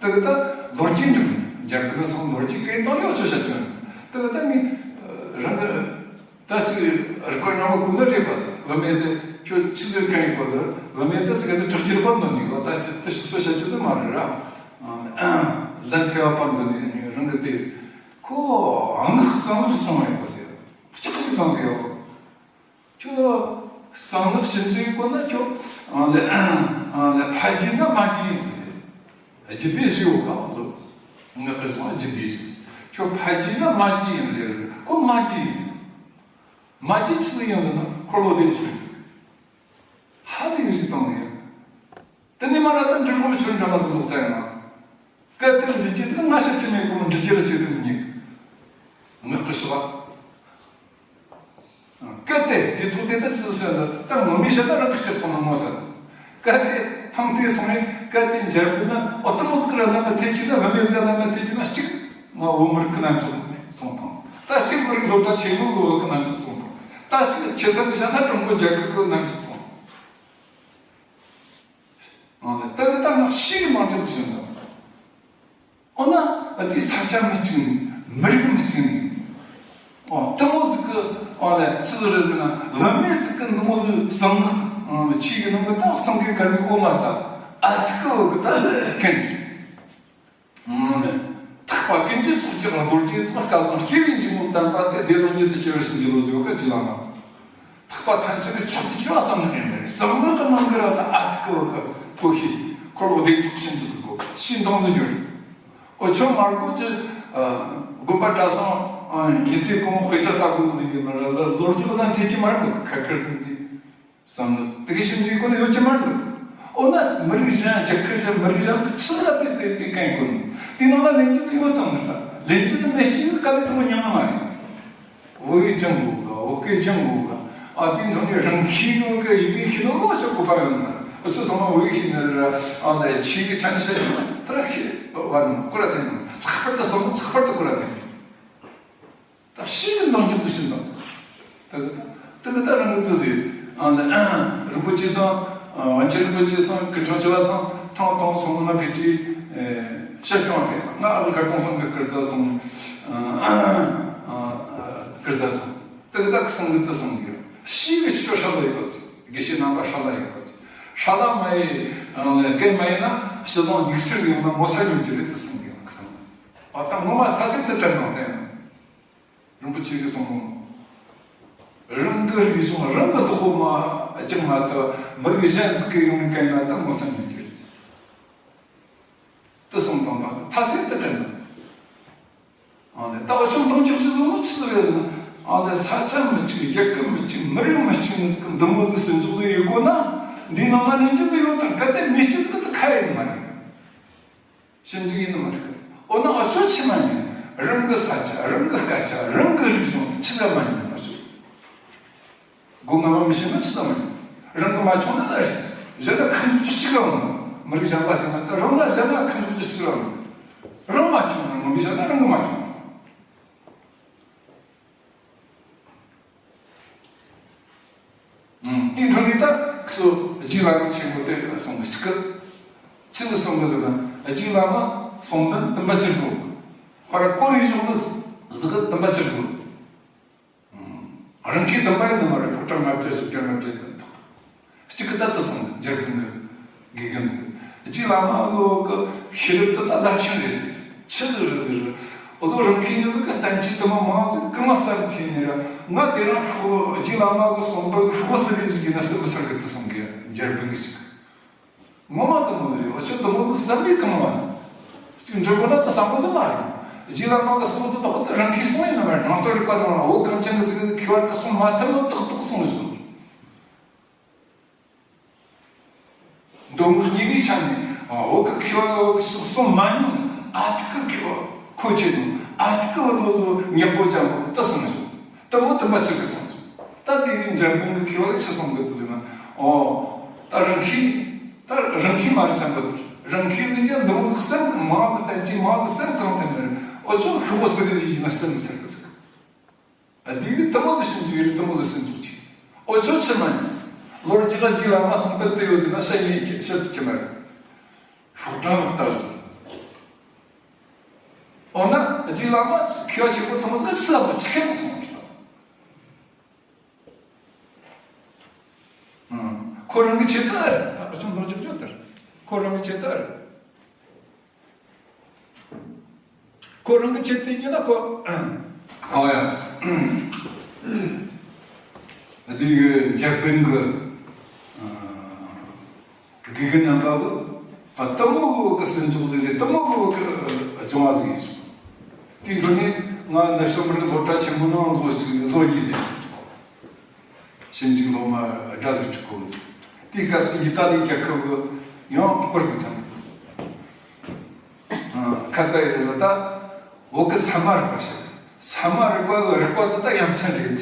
དེ་གི་ད་ལོ་རྒྱུས་འདྲ་མིན་འཇར་པན་སོང་ལོ་རྒྱུས་སྐད་གཏོང་ཡོད་ཆོག་བྱ་ཆོག་དེ་གི་ད་ནི་རང་གི་ད་ཅིག་རི་ཀོར་རྣམ་པ་ཀུན་ལ་རེད་པ། བུད་མེད་དེ་ཁྱོད་ཆི་ཟེར་གང་ཡིན་པ་ཟེར། བུད་མེད་དེ་ཚིག་ག་ཚོད་དྲག་ཅིག་པར་འདོན་ནི་གོ། ད་ཅི་ད་ཤི་སོ་བྱ་ཆོག་དེ་མ་རེད་ར། ལན་ཐེ་བ་པར་འདོན་ནི་རང་གི་དེ་ཁོ་ཨང་ནི་གསང་ལུགས་སོང་བ་ཡིན་པ་ཟེར། ལྕགས་ཤིག་བཏང་དེ་ཡོད། ཁྱོད་གསང་ལག་ཞིབ་འཇུག་གོ་ན་ཁྱོད་ཨ་ལེ་ཨ་ལེ་ཕ་རྒྱུད་ན་མ་རྒྱུད་ཡིན་ཟེར། རྒྱུད་སྡེ་ཞིག་ཡོད་ག་བཟོ། ངས་ཁ་སང་རྒྱུད་སྡེ་ཞིག་ཁྱོད་ཕ་རྒྱུད་ན་མ་རྒྱུད་ཡིན་ཟེར། ཁོ་མ་རྒྱུད་ཡིན་ཟེར། མ་རྒྱུད་ཆི་ཟིག་ཡིན་ཟེར་ན་འཁོར་ལོ་བདེ་མཆོག་ཡིན་ཟེར། ཧ་ལས་ཡོད་ཞིག་བཏང་ནས་ཡོད། དེ་ནས་མ་ར་ད་འབྲི་གུང་ཆོས་འབྲི་མ་ཟིན་ལོག་ཚ་ཡང་ན། སྐད་དེ་འབྲི་རྒྱུ་ཟིག་ང་ཤེས་ཀྱི་མེད་གོ། འབྲི་རྒྱུ་ར་ཆེ་ཟིག་མི་ཉན། ངག་གི་ཞི་བ། སྐད་དེ་དེ་ཐོག་དེ་ད་ཆི་ཟེར་ན་ད་ངོ་མི་ཤེས་ན་རང་གི་སྐྱབས་སོང་ན་ངོ་ཟེར། སྐད་དེ་ཐང་དེ་སོང་ནས་སྐད་དེ་འཇར་པན་ན་ཨོ་ཏི་མོ་ཟིག་ར་ལམ་མ་ཐེ་ཅི་ན་བུད་མེད་ཟིག་ལམ་མ་ཐེ་ཅི་ན་གཅིག་ང་བོད་མི་རིགས་ཀྱི་རྣམ་ཅོག་སོང་དང་། ད་གཅིག་མི་རིགས་སློབ་གྲྭ་ཆེན་མོའི་བོད་ཀྱི་རྣམ་ཅོག་སོང་དང་། ད་གཅིག་ཆེ་ས་གི་ཤ་ན་ཀྲུང་གོ་རྒྱལ་ཁབ་ཀྱི་རྣམ་ཅོག་སོང་། ཨ་ནི་ད་གི་ད་ང་ཤི་གི་མང་དུ་ཟིན་དང་། འོ་ན་ཨ་དེ་ས་ཆ་མི་གཅིག་ནི་མི་རིགས་མི་གཅིག་ནི། ཨོ་ཏི་མོ་ཟིག་གི་ཨོ་ལེ་ཆི་ཟིག་རེད་ཟེར་ན་བུད་མེད་ཟིག་གི་འདི་མོ་ཟིག་གསང་སྔགས་ཆོས་ཀྱི་ནང་གི་ད་གསང་གི་གར་གི་འོ་མ་ད་ཨ་ཐི་ཀི་འོ་གི་ད་ཀན། ཐེག་པ་ཀུན་གྱི་ཚོགས་ཀྱི་རྡོ་རྗེ་ཐེག་བསྐལ་བཟང་སྐྱེ་བའི་འཇིགས་མེད་དམ་པ་དེ་བདེ་སྟོང་ཉིད་དུ་སྐྱེ་བར་བྱིན་གྱིས་རློབས་ཟེར་བ་ཀ་ཅི་ལ་མ། ཐེག་པ་ཐམས་ཅད་ཀྱི་མཆོག་ཏུ་གྱུར་པ་གསང་སྔགས་ཡིན་པས་གསང་སྔགས་ཀྱི་ནང་གི་ར་ད་ཨ་ཐི་ཀི་བ་ཀ་ཐོག་ཤེས་འཁོར་ལོ་བདེ་ཐོག་ཤིན་ཏུ་གོ་ཤིན་ཏུ་ཟིན་གྱུར། འོ་ཆོ་མར་གོ་ཅི་དགོན་པ་གྲྭ་ཚང་ཉི་ཚེ་གང་དཔེ་ཆ་ལྟ་དགོས་ཟིན་གྱི་མ་ར་ལ་ལོ་རྒྱུས་ལ་ཐེ་ཅི་མར་གོ་ཁ་ཁར་ཟིན་ཏེ། བསམ་བློ་དེ་གི་ཞིབ་འཇུག་གོ་ནི་ཡོད་ཀྱི་མ་འདུག་འོ་ན་མི་རིགས་གཞན་རྒྱལ་ཁབ་གཞན་མི་རིགས་གཞན་དུ་ཆི་ལ་དེ་དེ་དེ་གན་གོ་ནི། དེ་ནང་ལ་ལེན་རྒྱུ་ཟིག་ཡོད་དང་མི་ལྟ། ལེན་རྒྱུ་ཟིག་མེད་ཞིག་ག་ལེ་དུ་མི་ཉམས་མ་རེད། བོད་ཡིག་སྦྱང་དགོས་ག་བོད་སྐད་སྦྱང་དགོས་ག་ཨ་དེ་འདྲ་ནི་རང་ཤེས་ཡོད་ག་ཡིག་དེ་ཤེས་ནོ་ག་ཆོག་གོ་པ་ཡོད་ན། འུ་ཚོ་ཚང་མ་བོད་ཡིག་ཤེས་ནི་ར་ཨ་ལ་ཆེ་གི་ཕྲན་ཤེས་ཡོད་ན་དེ་ར་ཤེས་བ་ནི་ཀུ་ར་ཐེན་ལྷག་པར་དུ་བསམ་བློ་ལྷག་པར་དུ་ཀུ་ར་ཐེན། ད་ཤིན་ཏུ་འདང་རྒྱག་ཏུ་ཕྱིན་པ། ད་གི་ད་གི་ད་རང་གི་ཏུ་ཟེར། ཨ་ནི་རིན་པོ་ཆེ་ཚང་། ཝང་ཆེན་རིན་པོ་ཆེ་ཚང་གི་ཁྲང་ཆེ་བ་ཚང་ཐང་སྟོང་སོང་ན་བེ་ཏི་ཤ་སྐྱོང་བ་རེད། ང་ཨ་རི་ཁ་ཀོང་སང་གི་ཀིར་ཛ་སོང་། ཀིར་ཛ་སོང་། ད་གི་ད་གི་སང་གི་ད་སོང་གི་ཤི་བའི་ཆོ་ཧྲ་ལ་ཡོད་པ། དགེ་བཤེས་རྣམ་པ་ཧྲ་ལ་ཡོད་པ། ཧྲ་ལ་མ་ཡི་གན་མ་ཡིན་ན་ཕྱི་དང་ཡིག་སེར་ཡོང་ན་མོ་ས་ཉུང་གི་རེད་ད་སོང་གི་ང་གི་སང་། ཨ་ད་ངོ་མ་ད་སེམས་ད་དྲན་ནང་དེ། རིན་པོ་ཆེ་གིས་གསུངས། རང་གི་རིག་གཞུང་རང་གི་བདག་པོ་མ་བཅངས་མ་ཐག་མི་རིགས་གཞན་ཟིག་གི་ཡོང་གན་ན་ད་མོ་ས་ཉུང་གི་རེད། དེ་གསུངས་དང་ད་ཐ་སེ་དེ་དྲན་ན། ཨ་ནི་ད་འུ་ཆོ་འདང་རྒྱག་རྒྱུ་བཟོ་ནོ་ཆི་ཟིག་རེད་ཟེར་ན། ཨ་ནི་ས་ཆ་མི་གཅིག་རྒྱལ་ཁབ་མི་གཅིག་མི་རིགས་མི་གཅིག་ནི་ཟིག་གི་འདི་མོ་ཟིག་སེམས་ཚོགས་ཟིག་ཡོད་དགོས་ན། འདིའི་ནང་ན་ལེན་རྒྱུ་ཟིག་ཡོད་དང་གལ་ཏེ་མེད་རྒྱུ་ཟིག་གི་ད་ཁ་ཡིན་མ་རེད། ཞིབ་འཇུག་ཡིན་ནི་མ་རེད། འོ་ན་ཨ་ཅོ་ཕྱི་མ་ནས་རང་གི་ས་ཆ་རང་གི་སྐད་ཆ་རང་གི་རིག་གཞུང་ཆི་ལ་མ་ཉན་པ་ཞིག་སྒོ་ང་མ་མི་ཤེས་ན་ཆི་ལ་མ་ཉན། རང་གི་མ་བྱུང་ན་ཨ་རེད། གཞན་ལ་ཁ་མཆུ་རྒྱུ་གཅིག་རང་མི་རིགས་གཞན་པ་དེ་ན་ད་རང་ལ་གཞན་ལ་ཁ་མཆུ་རྒྱུ་གཅིག་རང་མི་རང་མ་བྱུང་ན་ངོ་མི་གཞན་ལ་རང་གི་མ་བྱུང་། དེའི་འཕྲོ་ནས་ད་ཁོ་ཚོ་རྗེ་བླ་མ་ཆེན་པོ་དེ་གསུང་གི་ཆི་གི། ཆི་ཟིག་གསུང་གི་ཟེར་ན་རྗེ་བླ་མ་གསུང་འདུན་བདུན་པ་ཅིག་དགོས། ཧོ་ར་ཀོ་རེ་གཞུང་ལ་ཟིག་བདུན་པ་ཅིག་དགོས། རང་གིས་བདུན་པ་ཡིན་ནི་མ་རེད། ཕོ་བྲང་ལྔ་བརྒྱ་བཞི་བརྒྱ་ལྔ་བརྒྱ་དང་ཐོག་གཅིག་གི་ད་ལྟ་སོང་འཇར་པན་གི་དགེ་རྒན་ཟིག་རྗེ་བླ་མ་ལོ་གི་ཤེས་རབ་ཏུ་ད་རླབས་ཆེན་རེད། ཆི་ཟིག་རེད་ཟེར། འོ་ཚོ་རང་གི་ཉིད་ཟིག་གི་བསྟན་བཅོས་དུ་མ་མང་ཟིག་གི་མ་གསར་འཐེན་ནས་ར་ང་དེ་རིང་ཧྲོ་རྗེ་བླ་མ་གི་གསུང་འབུམ་ཧྲོ་ཟིག་གི་འཇུག་ཡིན་ན་སུ་མི་གསར་གི་དུ་སོང་གི་འཇར་པན་གི་ཞིག་ངོ་མ་དུ་མོ་ཟིག་རེད། འོ་ཆོ་དུ་མོ་ཟིག་བསམ་པའི་གང་བ་ན་ཅིག་འབྲི་དགོས་ན་ད་བསམ་པ་ཟིག་མ་རེད། རྗེ་བླ་མ་གི་གསུང་དུ་དག་ཏུ་རང་གིས་གསུང་ཡིན་ནམ། རྣམ་རྟོག་རིག་པ་ནང་ལ་བོད་གངས་ཅན་གྱི་གཟུགས་ཀྱི་མཁས་པ་གིས་གསུང་མ་ཐུབ་ནོ་ཏག་ཏག་གསུང་བཞིན། མདོ་སྔགས་གཉིས་ཀའི་ཆ་ནས་བོད་ཀྱི་མཁས་པ་གིས་གསུང་མ་མྱོང་ནི་ཨ་ཐུར་གི་མཁས་པ་ཁོ་ཆེ་དང་ཨ་ཐུར་གི་བཟོ་བཟོ་ཉག་པོ་ཅན་པོ་ཏི་གསུང་བཞིན། ཏི་མོ་ཏི་མ་གཅིག་གིས་གསུང་བཞིན། ད་དེ་ནས་འཇར་པན་གྱི་མཁས་པ་གིས་ཆི་གསུང་གི་འདུག་ཟེར་ན། ཨོ། ད་རང་ཁྱིམ། ད་རང་ཁྱིམ་མ་རེད་ཅང་གི། རང་ཁྱིམ་ཟེར་རྒྱུ་འདི་མོ་ཟིག་སེམས་གང་མང་ཟིག་བསྟན་གྱི་མང་ཟིག་སེམས་གང་བསྟན་མི་རེད། ཨོ་ཅོག་ཤུགས་པོ་ཟེར་གི་ཡིན་ན་སེམས་ཟེར་གི་ཟིག། ཨ་དེ་གི་དེ་མོ་ཟིག་ཤིན་ཅིག་རེད། དེ་མོ་ཟིག་སེམས་ཅིག་ཅིག། ཨོ་ཅོག་ཆི་མ་ཡིན། ལོ་རྒྱུས་ལ་རྗེ་བླ་མ་གསུང་དཔེ་དེ་ཡོད་ཟེར་ན་བཤད་ཉན་བཤད་ཐུབ་ཀྱི་མ་རེད། ཤོག་གྲངས་ལ་ལྟ་རེད། འོ་ན་རྗེ་བླ་མ་མཁས་པ་ཆེན་པོ་དེ་མོ་ཟིག་ཆི་ལ་མ་ཆི་ཁེ་མ་གསུང་རེད། ཁོ་རང་གི་ཆེད་དུ་ཨ་རེད། ཨ་ཅུང་ལོ་རྒྱུས་ཡོད་དར། ཁོ་རང་གི་ཆེད་དུ་ཨ་རེད། ཁོ་རང་གི་ཆེད་དུ་ཡིན་ན་ཁོ། ཨོ་ཡ། འདི་ཡོད་འཇར་པན་གི་དགེ་རྒན་རྣམ་པ་གི་ད་ལྟ་མོ་གི་སེམས་ཚོགས་ཟིག་རེད། ལྟ་མོ་གི་སྦྱོང་བ་ཟིག་ཡིན་སོང་། དེའི་འཕྲོ་ནས་ང་འདི་ཤོ་མར་གི་སློབ་གྲྭ་ཆེན་མོ་ནང་བཟོ་ཅིག་བཟོ་རྒྱུ་ནས། ཞིབ་འཇུག་སློབ་མ་སྒྲ་ཟིག་ཁྲིད་གོ། དེའི་སྐབས་སུ་ཡི་ཏ་ལི་རྒྱལ་ཁབ་ཀྱི་ཡང་སྐོར་ཟིག་ཐོན། ཁ་ཏ་ཡི་ལ་ད་བོད་ཀྱི་ཚད་མ་རིག་པ་བཤད། ཚད་མ་རིག་པ་གི་རིག་པ་དེ་ད་ཡ་མཚན་རེད།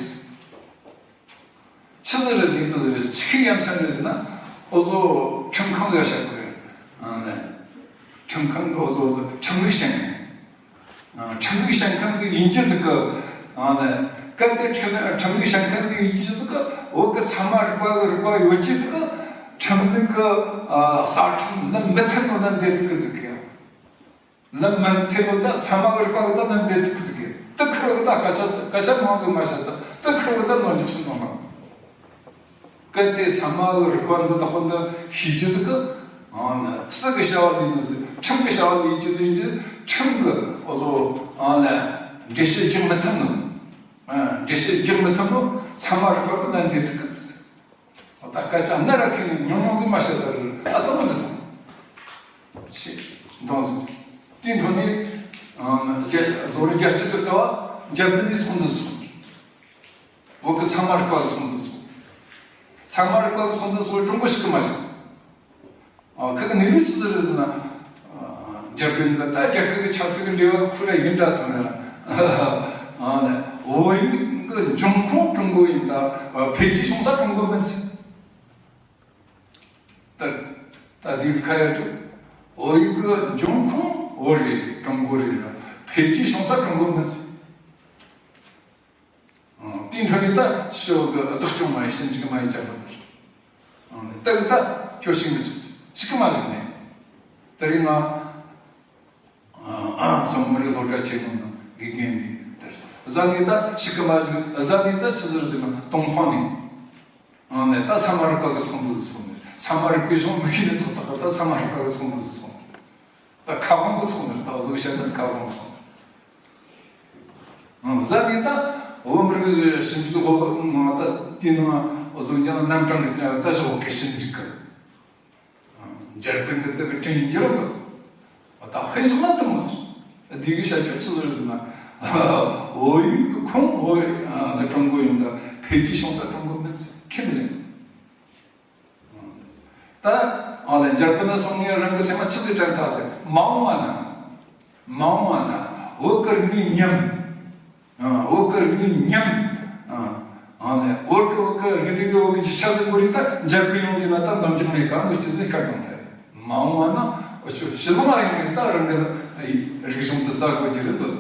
ཆི་ཟིག་རེད་ནི་དེ་ཟིག་རེད། ཆི་གི་ཡ་མཚན་རེད་ཟེར་ན། འོ་ཟོ་ཁྲིམས་ཁང་ལ་བཤད་གོ། ཁྲིམས་ཁང་གི་འོ་ཟོ་ཁྲིམས་ལུགས་བཤད་མཁན། ཁྲིམས་ལུགས་བཤད་མཁན་ཟིག་ཡིན་རྒྱུ་ཟིག་གི། ཨ་ནི། གལ་ཏེ་ཁྲིམས་ཁྲིམས་ལུགས་བཤད་མཁན་ཟིག་ཡིན་རྒྱུ་ཟིག་གི། བོད་ཀྱི་ཚད་མ་རིག་པ་གི་རིག་པ་ཡོད་རྒྱུ་ཟིག་གི། ཁྲིམས་ལུགས་གི་ཨ་གསར་ཁྲིམས་ལམ་མི་མཐུན་ནོ་ལ་འདེད་ཐུབ་གི་ཟིག་གི། ལམ་མི་མཐུན་ནོ་ད་ཚད་མ་གི་རིག་པ་གི་ད་ལམ་འདེད་ཐུབ་གི་ཟིག་གི། དེ་ཁུར་གི་ད་སྐད་ཆ་སྐད་ཆ་མང་ཟིག་མ་བཤད་ད། དེ་ཁུར་གི་ད་ནོར་འཇུག་སུ་གཏོང་དང་། གལ་ཏེ་ཚད་མ་གི་རིག་པ་འདི་དག་འདི་ཤེས་རྒྱུ་ཟིག་གི། ཨ་ནི་སྲིད་ཀྱི་བྱ་བ་ལས་ནི་ཟིག། ཁྲིམས་ཀྱི་བྱ་བ་ལས་རྒྱུ་ཟིག་ཡིན་རྒྱུ། ཁྲིམས་ཀྱི་འོ་ཟོ། ཨ་ནི་འགྲེལ་བཤད་རྒྱག་མི་ཐུབ་ནོ། ཨ་འགྲེལ་བཤད་རྒྱག་མི་ཐུབ་ནོ་ཚད་མ་རིག་པ་གི་ལན་འདེབས་ཐུབ་གི་ཟིག། ད་སྐད་ཆ་སྣ་ར་ཁེལ་ནས་ཉུང་ཉུང་ཟིག་མ་བཤད་ད་རེད། ཨ་ཏོ་མ་ཟིག་སོང་། ཞེས་འདང་ཟིག། དེའི་འཕྲོ་ནས་ཨ་རྒྱ་བཟོ་རིག་རྒྱལ་སྤྱི་གི་ལྟ་བ་འཇར་པན་ནས་ཚོགས་འདུ་སོང་། བོད་ཀྱི་ཚད་མ་རིག་པ་གི་ཚོགས་འདུ་སོང་། ཚད་མ་རིག་པ་གི་ཚོགས་འདུ་སོང་ཀྲུང་གོ་ཞིག་གི་མ་བྱུང་། ཨ་ཁ་གི་ནི་ལུགས་ཅི་ཟིག་རེད་ཟེར་ན། ཨ་འཇར་པན་གི་ད་རྒྱལ་ཁབ་ཀྱི་ཆབ་སྲིད་ཀྱི་འབྲེལ་བ་ཁོ་ར་ཡིན་འདྲ་དང་ར། ཨ་ནི་བོད་ཡིག་གི་འབྱུང་ཁུངས་ཀྲུང་གོ་ཡིན་ད། ཨ་འཕེལ་རྒྱས་བྱུང་ས་ཀྲུང་གོ་མིན་ཟེར། ད་ད་དེ་གི་ཁ་ཡར་དུ་བོད་ཡིག་གི་འབྱུང་ཁུངས་བོད་རེད། ཀྲུང་གོ་རེད་ལ། འཕེལ་རྒྱས་བྱུང་ས་ཀྲུང་གོ་མིན་ཟེར། ཨང་། དེའི་འཕྲོ་ནས་ད་ཕྱི་བོད་ཀྱི་བདག་སྐྱོང་མ་ཡིན་ཞིབ་འཇུག་མ་ཡིན་ཅང་མི་འདུག། ཨང་། ད་གི་ད་ཁྱོད་ཤིག་མི་བྱེད། ཤིག་གི་མ་བཞག་ནས། དེ་རིང་ང་ཨ་སོང་མི་རིགས་སློབ་གྲྭ་ཆེན་མོ་ནང་དགེ་རྒན་འདི་དེར་བཟའ་ནས་ད་ཤིག་གི་མ་བཞག། བཟའ་ནས་ད་ཆི་ཟེར་ཟེར་ན་ཏུང་ཧྥང་ནས། ཨང་། ནས་ད་ཚད་མ་རིག་པ་གི་ཚོགས་འདུ་ཟིག་སོང་ནས། ཚད་མ་རིག་པའི་གཞུང་མི་ཤེས་ནས་ཐོག་ཐག་ད་ཚད་མ་རིག་པ་གི་ཚོགས་འདུ་ཟིག་སོང་། ད་ཁ་དབང་གི་ཚོགས་འདུ་ད་གཟུགས་བཤད་ན་ཁ་དབང་ཚོགས་འདུ། ཨང་། བཟའ་ནས་ད་བོད་མི་རིགས་ཞིབ་འཇུག་སློབ་ནང་ད་དེ་ནང་གཟུགས་ཀྱང་རྣམ་གྲངས་ཀྱི་ད་ཞོག་གི་ཞིབ་འཇུག་གི། འཇར་པན་གི་དེ་གི་དྲིན་འགྱུར་འདུག། ད་ཧེ་ཞིག་ན་དུ་མ་འདི་གི་བྱ་སྤྱོད་ཆི་ཟིག་ཟེར་ན། བོད་ཡིག་གི་ཁུངས་བོད་ཀྲུང་གོ་ཡིན་ད་འཕེལ་རྒྱས་བྱུང་ས་ཀྲུང་གོ་མིན་ཟེར་ཁྱིམ་ལས། ད་ཨ་ལས་འཇར་པན་ན་སོང་ངས་རང་གི་སེམས་མ་ཆི་ཟིག་དྲན་ཐག་ཟེར། མ་འོངས་པ་ན། མ་འོངས་པ་ན་བོད་ཀྱི་རིག་གནས་ཉམས། ཨ་བོད་ཀྱི་རིག་གནས་ཉམས། ཨ་ཨ་ནི་བོད་ཀྱི་བོད་ཀྱི་རིག་གནས་ཀྱི་བོད་ཀྱི་ཡིག་ཆ་ཟིག་བོད་རིགས་ད་འཇར་པན་ཡོང་རྒྱུ་ན་ད་འདང་རྒྱག་མེད་གང་འདུག་ཅི་ཟིག་ཤར་གཏོང་ཐལ། མ་འོངས་པ་ན་འོ་ཆུ་ཕྱི་ལོགས་ལ་ཡོང་ནས་ད་རང་གི་རིག་གཞུང་དུ་བཙལ་དགོས་ཀྱི་རེད་འདུག།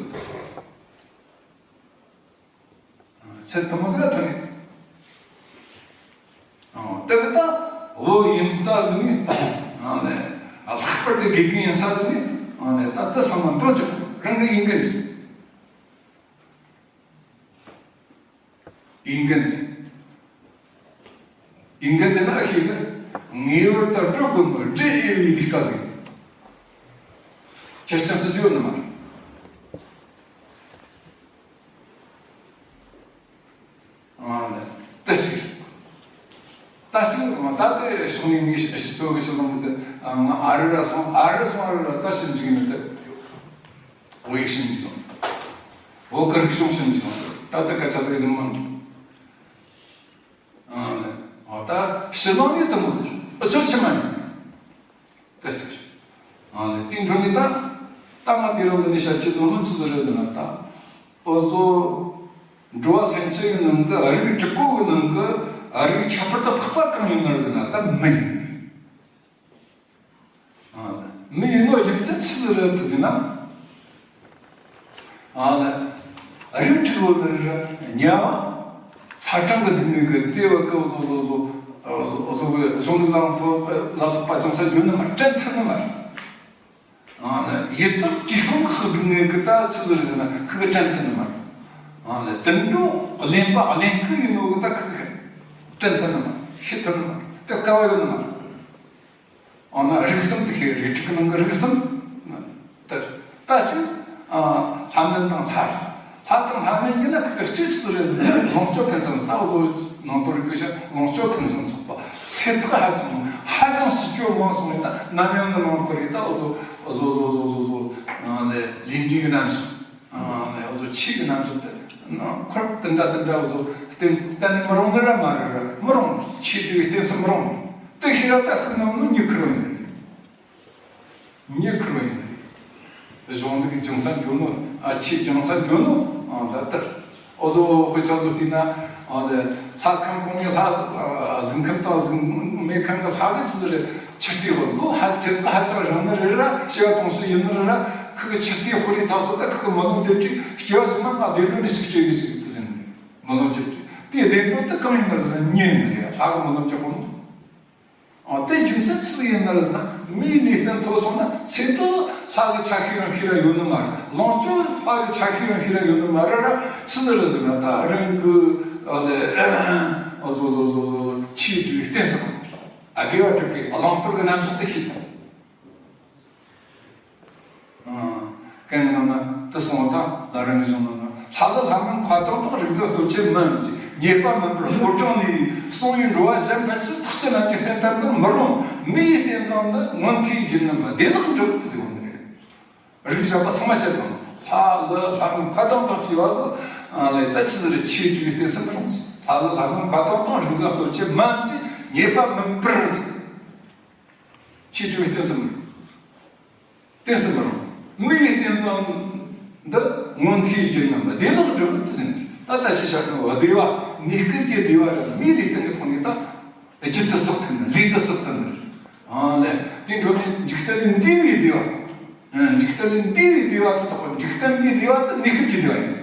ཚད་དུ་མ་ཟིག་ཐོན་ནས། ཨང་། དེ་གི་ད་བོད་ཡིན་ས་ཟིག་ནི། ཨང་ནས་ལྷག་པར་དུ་དགེ་རྒན་ཡིན་ས་ཟིག་ནི། ཨང་ནས་ད་ལྟ་ཚང་མ་འགྲོ་འཇུག་རང་གི་ཡིན་གི་ཡིན་གི་ཟིག། ཡིན་གི་ཟིག་ན་ཨ་ཤེས་གི། ངེས་པར་དུ་འགྲོ་དགོས་མི་འདྲེ་ཨེ་བའི་ལས་ཀ་ཟིག། ཁྱེད་ཅག་སྲིད་ཇུས་ནི་མ་རེད། ཨ་ལས། ད་ཅིག། ད་ཅིག་ང་ད་ལྟའི་ཕྱོགས་ནས་ངས་ཤི་ཚོ་གི་ཤི་ལོང་གི་ང་ཨ་རི་ར་སོང་ཨ་རི་སོང་ཨ་རི་ར་ད་ཤི་འཇུག་ནི་ད་འོ་ཡིག་ཤི་འཇུག་ནི་ གི་རིག་གཞུང་ཞིག་མི་འདུག་ད་ལྟ་སྐད་ཆ་ཟིག་ཟིན་མ་འདུག་ཨ་ནི་ཨ་ད་ཕྱི་ནང་ནས་དུ་མོ་ཟེར་ཨ་ཚོད་ཆེ་མ་ཡིན། དེ་ལྟར་ཨ་ནི་དེ་འཕྲོ་ནས་ད་ད་ང་དེ་རིང་འདི་ནས་བཤད་རྒྱུ་ཚོ་མི་ཚོ་ཟེར་རེད་ཟེར་ན། ད་འུ་ཚོ་འགྲོ་བ་སེམས་ཅན་གྱི་ནང་གི་རིགས་དྲུག་པོ་གི་ནང་གི་རིགས་ཁྱད་པར་དུ་འཕགས་པ་གང་ཡིན་ནར་ཟེར་ན། ད་མི་ཡིན། ཨ་མི་ཡིན་ནོ་རྒྱུ་མཚན་ཅི་ཟིག་རེད་དུ་ཟེར་ན། ཨ་ལ་རིགས་དྲུག་པོ་ནི་རེད། དམྱལ་བ་ཚ་གྲང་གི་སྡུག་བསྔལ་གི་དེ་བ་ཀི་བཟོ་བཟོ་བཟོ་བཟོ་བཟོ་གི་གཞུང་ལུགས་ལ་སོགས་ལ་སོགས་པ་ཅང་ས་འཇོན་ནི་མ་དྲན་ཐུབ་ནི་མ་རེད། ཨ་ལ་ཡི་དྭགས་ཀྱི་ཁོང་ཁག་སྡུག་བསྔལ་གི་ད་ཅི་ཟིག་རེད་ཟེར་ན་ཁི་གི་དྲན་ཐུབ་ནི་མ་རེད། ཨ་ལ་དུད་འགྲོ་གླེན་པ་གླེན་ཁུག་ཡིན་ནོ་གི་ད་ཁི་གི་དྲན་ཐུབ་ནི་མ་རེད། ཤེས་ཐུབ་ནི་མ་རེད། དེ་དཀའ་བ་ཡོད་ནི་མ་རེད། འོ་ན་རིགས་གསུམ་དེ་ཤེས། རིགས་དྲུག་གི་ནང་གི་རིགས་གསུམ་དེ་ལྟ་ཞིག་ཨ་ལྷ་མིན་དང་ལྷ། ལྷ་དང་ལྷ་མིན་ཡིན་ན་ཁི་གི་སྤྱི་ཆི་ཟིག་རེད་ཟེར་ན་ལོངས་སྤྱོད་ཕུན་སུམ། ད་འུ་ཚོ་ནང་དོན་རིག་པའི་ཆ་ལོངས་སྤྱོད་ཕུན་སུམ་ཚོགས་པ། སེམས་ཐག་ཧ་ཅང་ཧ་ཅང་ཞིག་སྤྱོད་མང་སོང་བས་ད་ནམ་ཡང་ནི་ནང་ཁོ་རེ་ད་འུ་ཚོ་འུ་ཚོ་འུ་ཚོ་འུ་ཚོ་འུ་ཚོ་ལས་འབྲས་ཀྱི་རྣམ་གཞག་ཨ་ནི་འུ་ཚོ་ཆོས་ཀྱི་རྣམ་གཞག་དེ་ཁོར་དེ་འདྲ་དེ་འདྲ་འུ་ཚོ་གཏན་གཏན་ནས་མི་རུང་ནི་ར་མ་རེད་ར། མི་རུང་། ཆོས་དེ་བས་གཏན་སྲིད་མི་རུང་། དེ་ཤེས་ར་ད་ཤུགས་ནང་ནི་མྱི་ཁུར་བ་ཡིན། མྱི་ཁུར་བ་ཡིན། གཞུང་འདི་གི་སྦྱང་ས་འགྱོ་ནོ། ཨ་ཆོས་སྦྱང་ས་འགྱོ་ནོ། ཨ་ད་ལྟར་འུ་ཚོ་དཔེ་ཆ་ཚོ་བལྟས་ན། ཨ་ནི་ལྷ་ཁང་གོང་མའི་ལྷ་ཨ་གཟིམ་ཁང་དང་གཟིམ་མེད་ཁང་གི་ལྷ་གི་ཆི་ཟིག་རེད། ཆུ་རྟའི་འོག་ལོ་ཧ་ཚེ་ཧ་ཅང་རིང་ནི་རེད་ར། སྐྱེ་བ་དུང་ཕྱུར་ཡིན་ནི་རེད་ར། ཁི་གི་ཆུ་རྟའི་དཔེ་རིས་ཐག་སོ་ད་ཁི་གི་མི་ལོ་དེ་དུས་སྐྱེ་བ་ཕྱི་མ་ང་བདེ་འགྲོ་ནས་ཞིག་སྐྱེ་གི་ཞིག་དུ་ཟིན། མི་ལོ་དེ་དུས་དེ་བདེ་འགྲོ་དེ་གང་ཡིན་ནི་ཟེར་ན་མྱི་ཡིན་ནི་རེད། ལྷ་གི་མི་ལོ་ཅི་གོ་ནོ། ཨ་དེ་རྒྱུ་མཚན་ཅི་ཡིན་ནི་ཟེར་ན། མིའི་ལུས་རྟེན་ཐོབ་སོང་ན་ཚེ་འདི་ལྷ་གི་ཆ་ཤས་ཡང་ཤེས་ར་ཡོད་ནི་མ་རེད། ལོངས་སྤྱོད་ལྷ་གི་ཆ་ཤས་ཡང་ཤེས་ར་ཡོད་ནི་མ་རེད་ར། ཅི་ཟེར་ར་ཟེར་ན་ད་རང་གི་ཨ་ལེ་ཨ་ཟོ་ཟོ་ཟོ་ཟོ་ཆོས་དྲུག་གཏན་སྲིད་ཨ་དགེ་བ་སྒྲུབ་པའི་བླང་དོར་གྱི་རྣམ་གཞག་དེ་ཤེས་དང་། ཨ་གན་ནང་ན་དུ་སོང་དང་ལ་རང་གཞུང་ནང་ན། ལྷ་ལ་ལྷ་མིན་མཁའ་ལྡིང་དང་། རིག་འཛིན་སྟོབས་ཆེན་མིན་གྱི། ཉེས་པ་མིན་པར་ལྷོ་བྲང་ནས། གསང་བའི་འགྲོ་བ་གཞན་ཕན་ཕྱིར། ཐེག་ཆེན་རྣམས་ཀྱི་རྟེན་ལྟར་ནི་མི་རུང་། མི་ཡི་རྟེན་བཟང་ནི་མངོན་མཐོའི་རྒྱུ་ནི་མིན། བདེ་བླག་འགྲུབ་ཏུ་ཟེར་བ་ནི་རེད། རིགས་ཞན་པ་ཚང་མ་བྱེད་དང་། ལྷ་ལ་ལྷ་མིན་མཁའ་ལྡིང་དང་བཅས་པ་ལ་ལས་ད་ཆི་ཟེར་ཆོས་དྲུག་གི་རྟེན་སྲིད་མི་རུང་། ལྷ་ལ་ལྷ་མིན་མཁའ་ལྡིང་དང་། རིག་འཛིན་སྟོབས་ཆེན་མིན་གྱི། ཉེས་པ་མིན་པར་ཟེར། ཆོས་དྲུག་གི་རྟེན་སྲིད་མི་རུང་། རྟེན་སྲིད་མི་རུང་། མི་ཡི་རྟེན་བཟང་འདི་མངོན་མཐོའི་རྒྱུ་ནི་མིན། བདེ་བླག་འགྲུབ་ཏུ་ཟེར། ད་ལྟ་ཅི་བྱ་དགོས། བདེ་བ་གནས་སྐབས་ཀྱི་བདེ་བ་རེད། མིའི་ལུས་རྟེན་གྱི་ཐོག་ནས་ད་རྒྱུ་དེ་གསོག་ཐུབ་ནི། ལས་དེ་གསོག་ཐུབ་ནི་རེད། ཨ་ལས་དེ་འགྲོ་ནས་འཇིག་རྟེན་ལས་འདས་པའི་བདེ་བ། ཨ་འཇིག་རྟེན་ལས་འདས་པའི་བདེ་བ་དེ་དག་གོ། འཇིག་རྟེན་པའི་བདེ་བ་དེ་གནས་སྐབས་ཀྱི་བདེ་བ་ཡིན།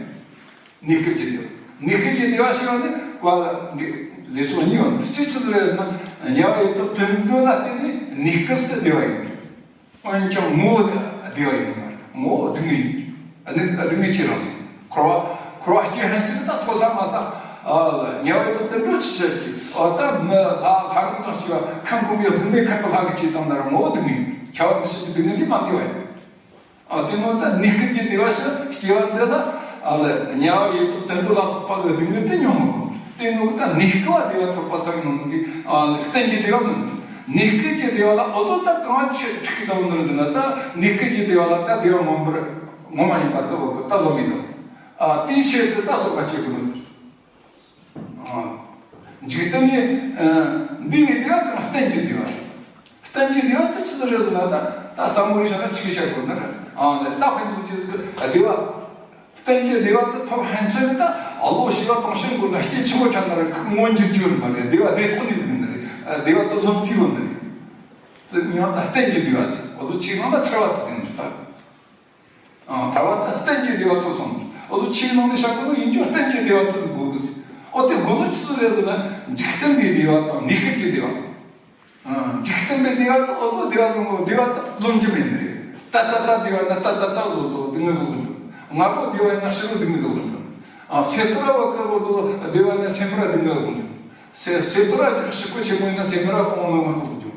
གནས་སྐབས་ཀྱི་བདེ་བ། གནས་སྐབས་ཀྱི་བདེ་བ་ཞེས་པ་ནི་བཀའ་ལ་འདི་ལས་ཕྱོགས་གཉིས་ཡོད། གཅིག་ཆི་ཟིག་རེད་ཟེར་ན། དམྱལ་བ་ཡི་དྭགས་དུད་འགྲོ་ལ་བརྟེན་ནས་གནས་སྐབས་སུ་བདེ་བ་ཡིན། འོན་ཀྱང་ངོ་བོ་བདེ་བ་ཡིན་པར་ངོ་བོ་སྡུག་བསྔལ་ཡིན། སྡུག་སྡུག་བསྔལ་གྱི་རང་བཞིན། འཁོར་བ་འཁོར་བ་སྐྱེ་ཕན་ཆད་ད་ཐོབ་ས་མ་ས། ཨ་དམྱལ་བའི་དུད་འགྲོ་ཆི་ཆ་གི། ཨ་ད་མི་ལྷ་ལྷ་ཁང་དང་བཅས་པ་ཁམས་གོང་མའི་གཟུགས་མེད་ཁམས་ཀྱི་ལྷ་གིས་སྐྱེས་བཏང་ན་ར་ངོ་བོ་སྡུག་བསྔལ་ཡིན། ཁྱད་པར་མི་ཕྱེད་ཀྱི་སྡུག་བསྔལ་ལས་མ་འདས་པ་ཡིན། ཨ་དེ་ནོ་ད་གནས་སྐབས་ཀྱི་བདེ་བ་ཞིག་སྐྱེ་བ་འདི་ལ། ཨ་ལ་དམྱལ་བ་ཡི་དྭགས་དུད་འགྲོ་ལ་སོགས་པ་གི་སྡུག་བསྔལ་དེ་མྱོང་མི་དགོས། དེ་ནོ་ད་གནས་སྐབས་བདེ་བ་ཐོབ་པ་ཚང་ནོ་འདི་ཨ་གཏན་གྱི་བདེ་བ་མིན། གནས་སྐབས་ཀྱི་བདེ་བ་ལ་འོ་དོ་ད་གང་ཆེ་འཁྲིག་གི་འདུག་ནི་ཟེར་ན། ད་གནས་སྐབས་ཀྱི་བདེ་བ་ལ་ད་བདེ་བ་མངོན་པར་ངོ་མ་ཡིན་པ་ལྟ་བུ་གི་ལྟ་བུ་མི་འདུག་ཨ་དེའི་ཆེད་དུ་ད་སོགས་པ་སྐྱེ་དགོས་ནི། ཨ་འཇིག་རྟེན་ནས་ཨ་འདས་པའི་བདེ་བ་གང་གཏན་གྱི་བདེ་བ་རེད། གཏན་གྱི་བདེ་བ་དེ་ཆི་ཟིག་རེད་ཟེར་ན། ད་ད་བསམ་བློ་རེ་བཞག་ན་ཆི་གི་བཤད་དགོས་ན་རེད། ཨ་ནི་ད་དཔེ་འཇོག་རྒྱུ་ཟིག་གི་བདེ་བ། གཏན་གྱི་བདེ་བ་དེ་ཐོབ་ཕན་ཆད་ནི་ད་ཨ་ལོ་བྱེ་བ་དུང་ཕྱུར་འགོར་ན་སྐྱེ་ཆེན་པོ་ཆགས་ན་ར་ཁོ་མངོན་གྱུར་རྒྱུ་ཡོད་མ་རེད། བདེ་བ་བདེ་ཐོག་ནས་ཡོད་ནི་རེད། བདེ་བ་དེ་ལོངས་སྤྱོད་ཡོད་ནི་རེད། དེ་ཡང་ད་གཏན་གྱི་བདེ་བ་ཟེར། འོ་ཚོ་ཆོས་ནང་ལ་ཐར་བ་དེ་ཟེར་ནི་རེད་ད། ཨ་ཐར་བ་དེ་གཏན་གྱི་བདེ་བ་ཐོབ་སོང་། འོ་ཚོ་ཆོས་ནང་ནས་བཤད་དགོས་ནོ་ཡིན་རྒྱུ་གཏན་གྱི་བདེ་བ་དེ་ཟིག་དགོས་གི་ཟེར། ཨོ་དེ་དགོས་ནོ་ཆི་ཟིག་རེད་ཟེར་ན། འཇིག་རྟེན་པའི་བདེ་བ་དང་གནས་སྐབས་ཀྱི་བདེ་བ། ཨ་འཇིག་རྟེན་པའི་བདེ་བ་དེ་འོ་ཚོ་བདེ་བ་ཟེར་ནོ་བདེ་བ་དེ་ལོངས་སྤྱོད་མེད་ནི་རེད། ད་ལྟ་ད་བདེ་བ་ན་ད་ལྟ་ད་འོ་ཚོ་སྡུག་བསྔལ་ལོག་འགྱོ། སྔ་པོ་བདེ་བ་ཡིན་ན་ཕྱི་རོ་སྡུག་བསྔལ་ལོག་འགྱོ། ཨ་སེ་ཏོ་ར་བ་ཀ་འོ་ཚོ་བདེ་བ་ན་སེམས་ར་སྡུག་བསྔལ་ལོག་འགྱོ། སེ་སེ་ཏོ་ར་ཞིག་ཕྱི་པོ་ཆེན་མོ་ཡིན་ན་སེམས་ར་སྤོང་ལོག་མ་ལོག་འགྱོ།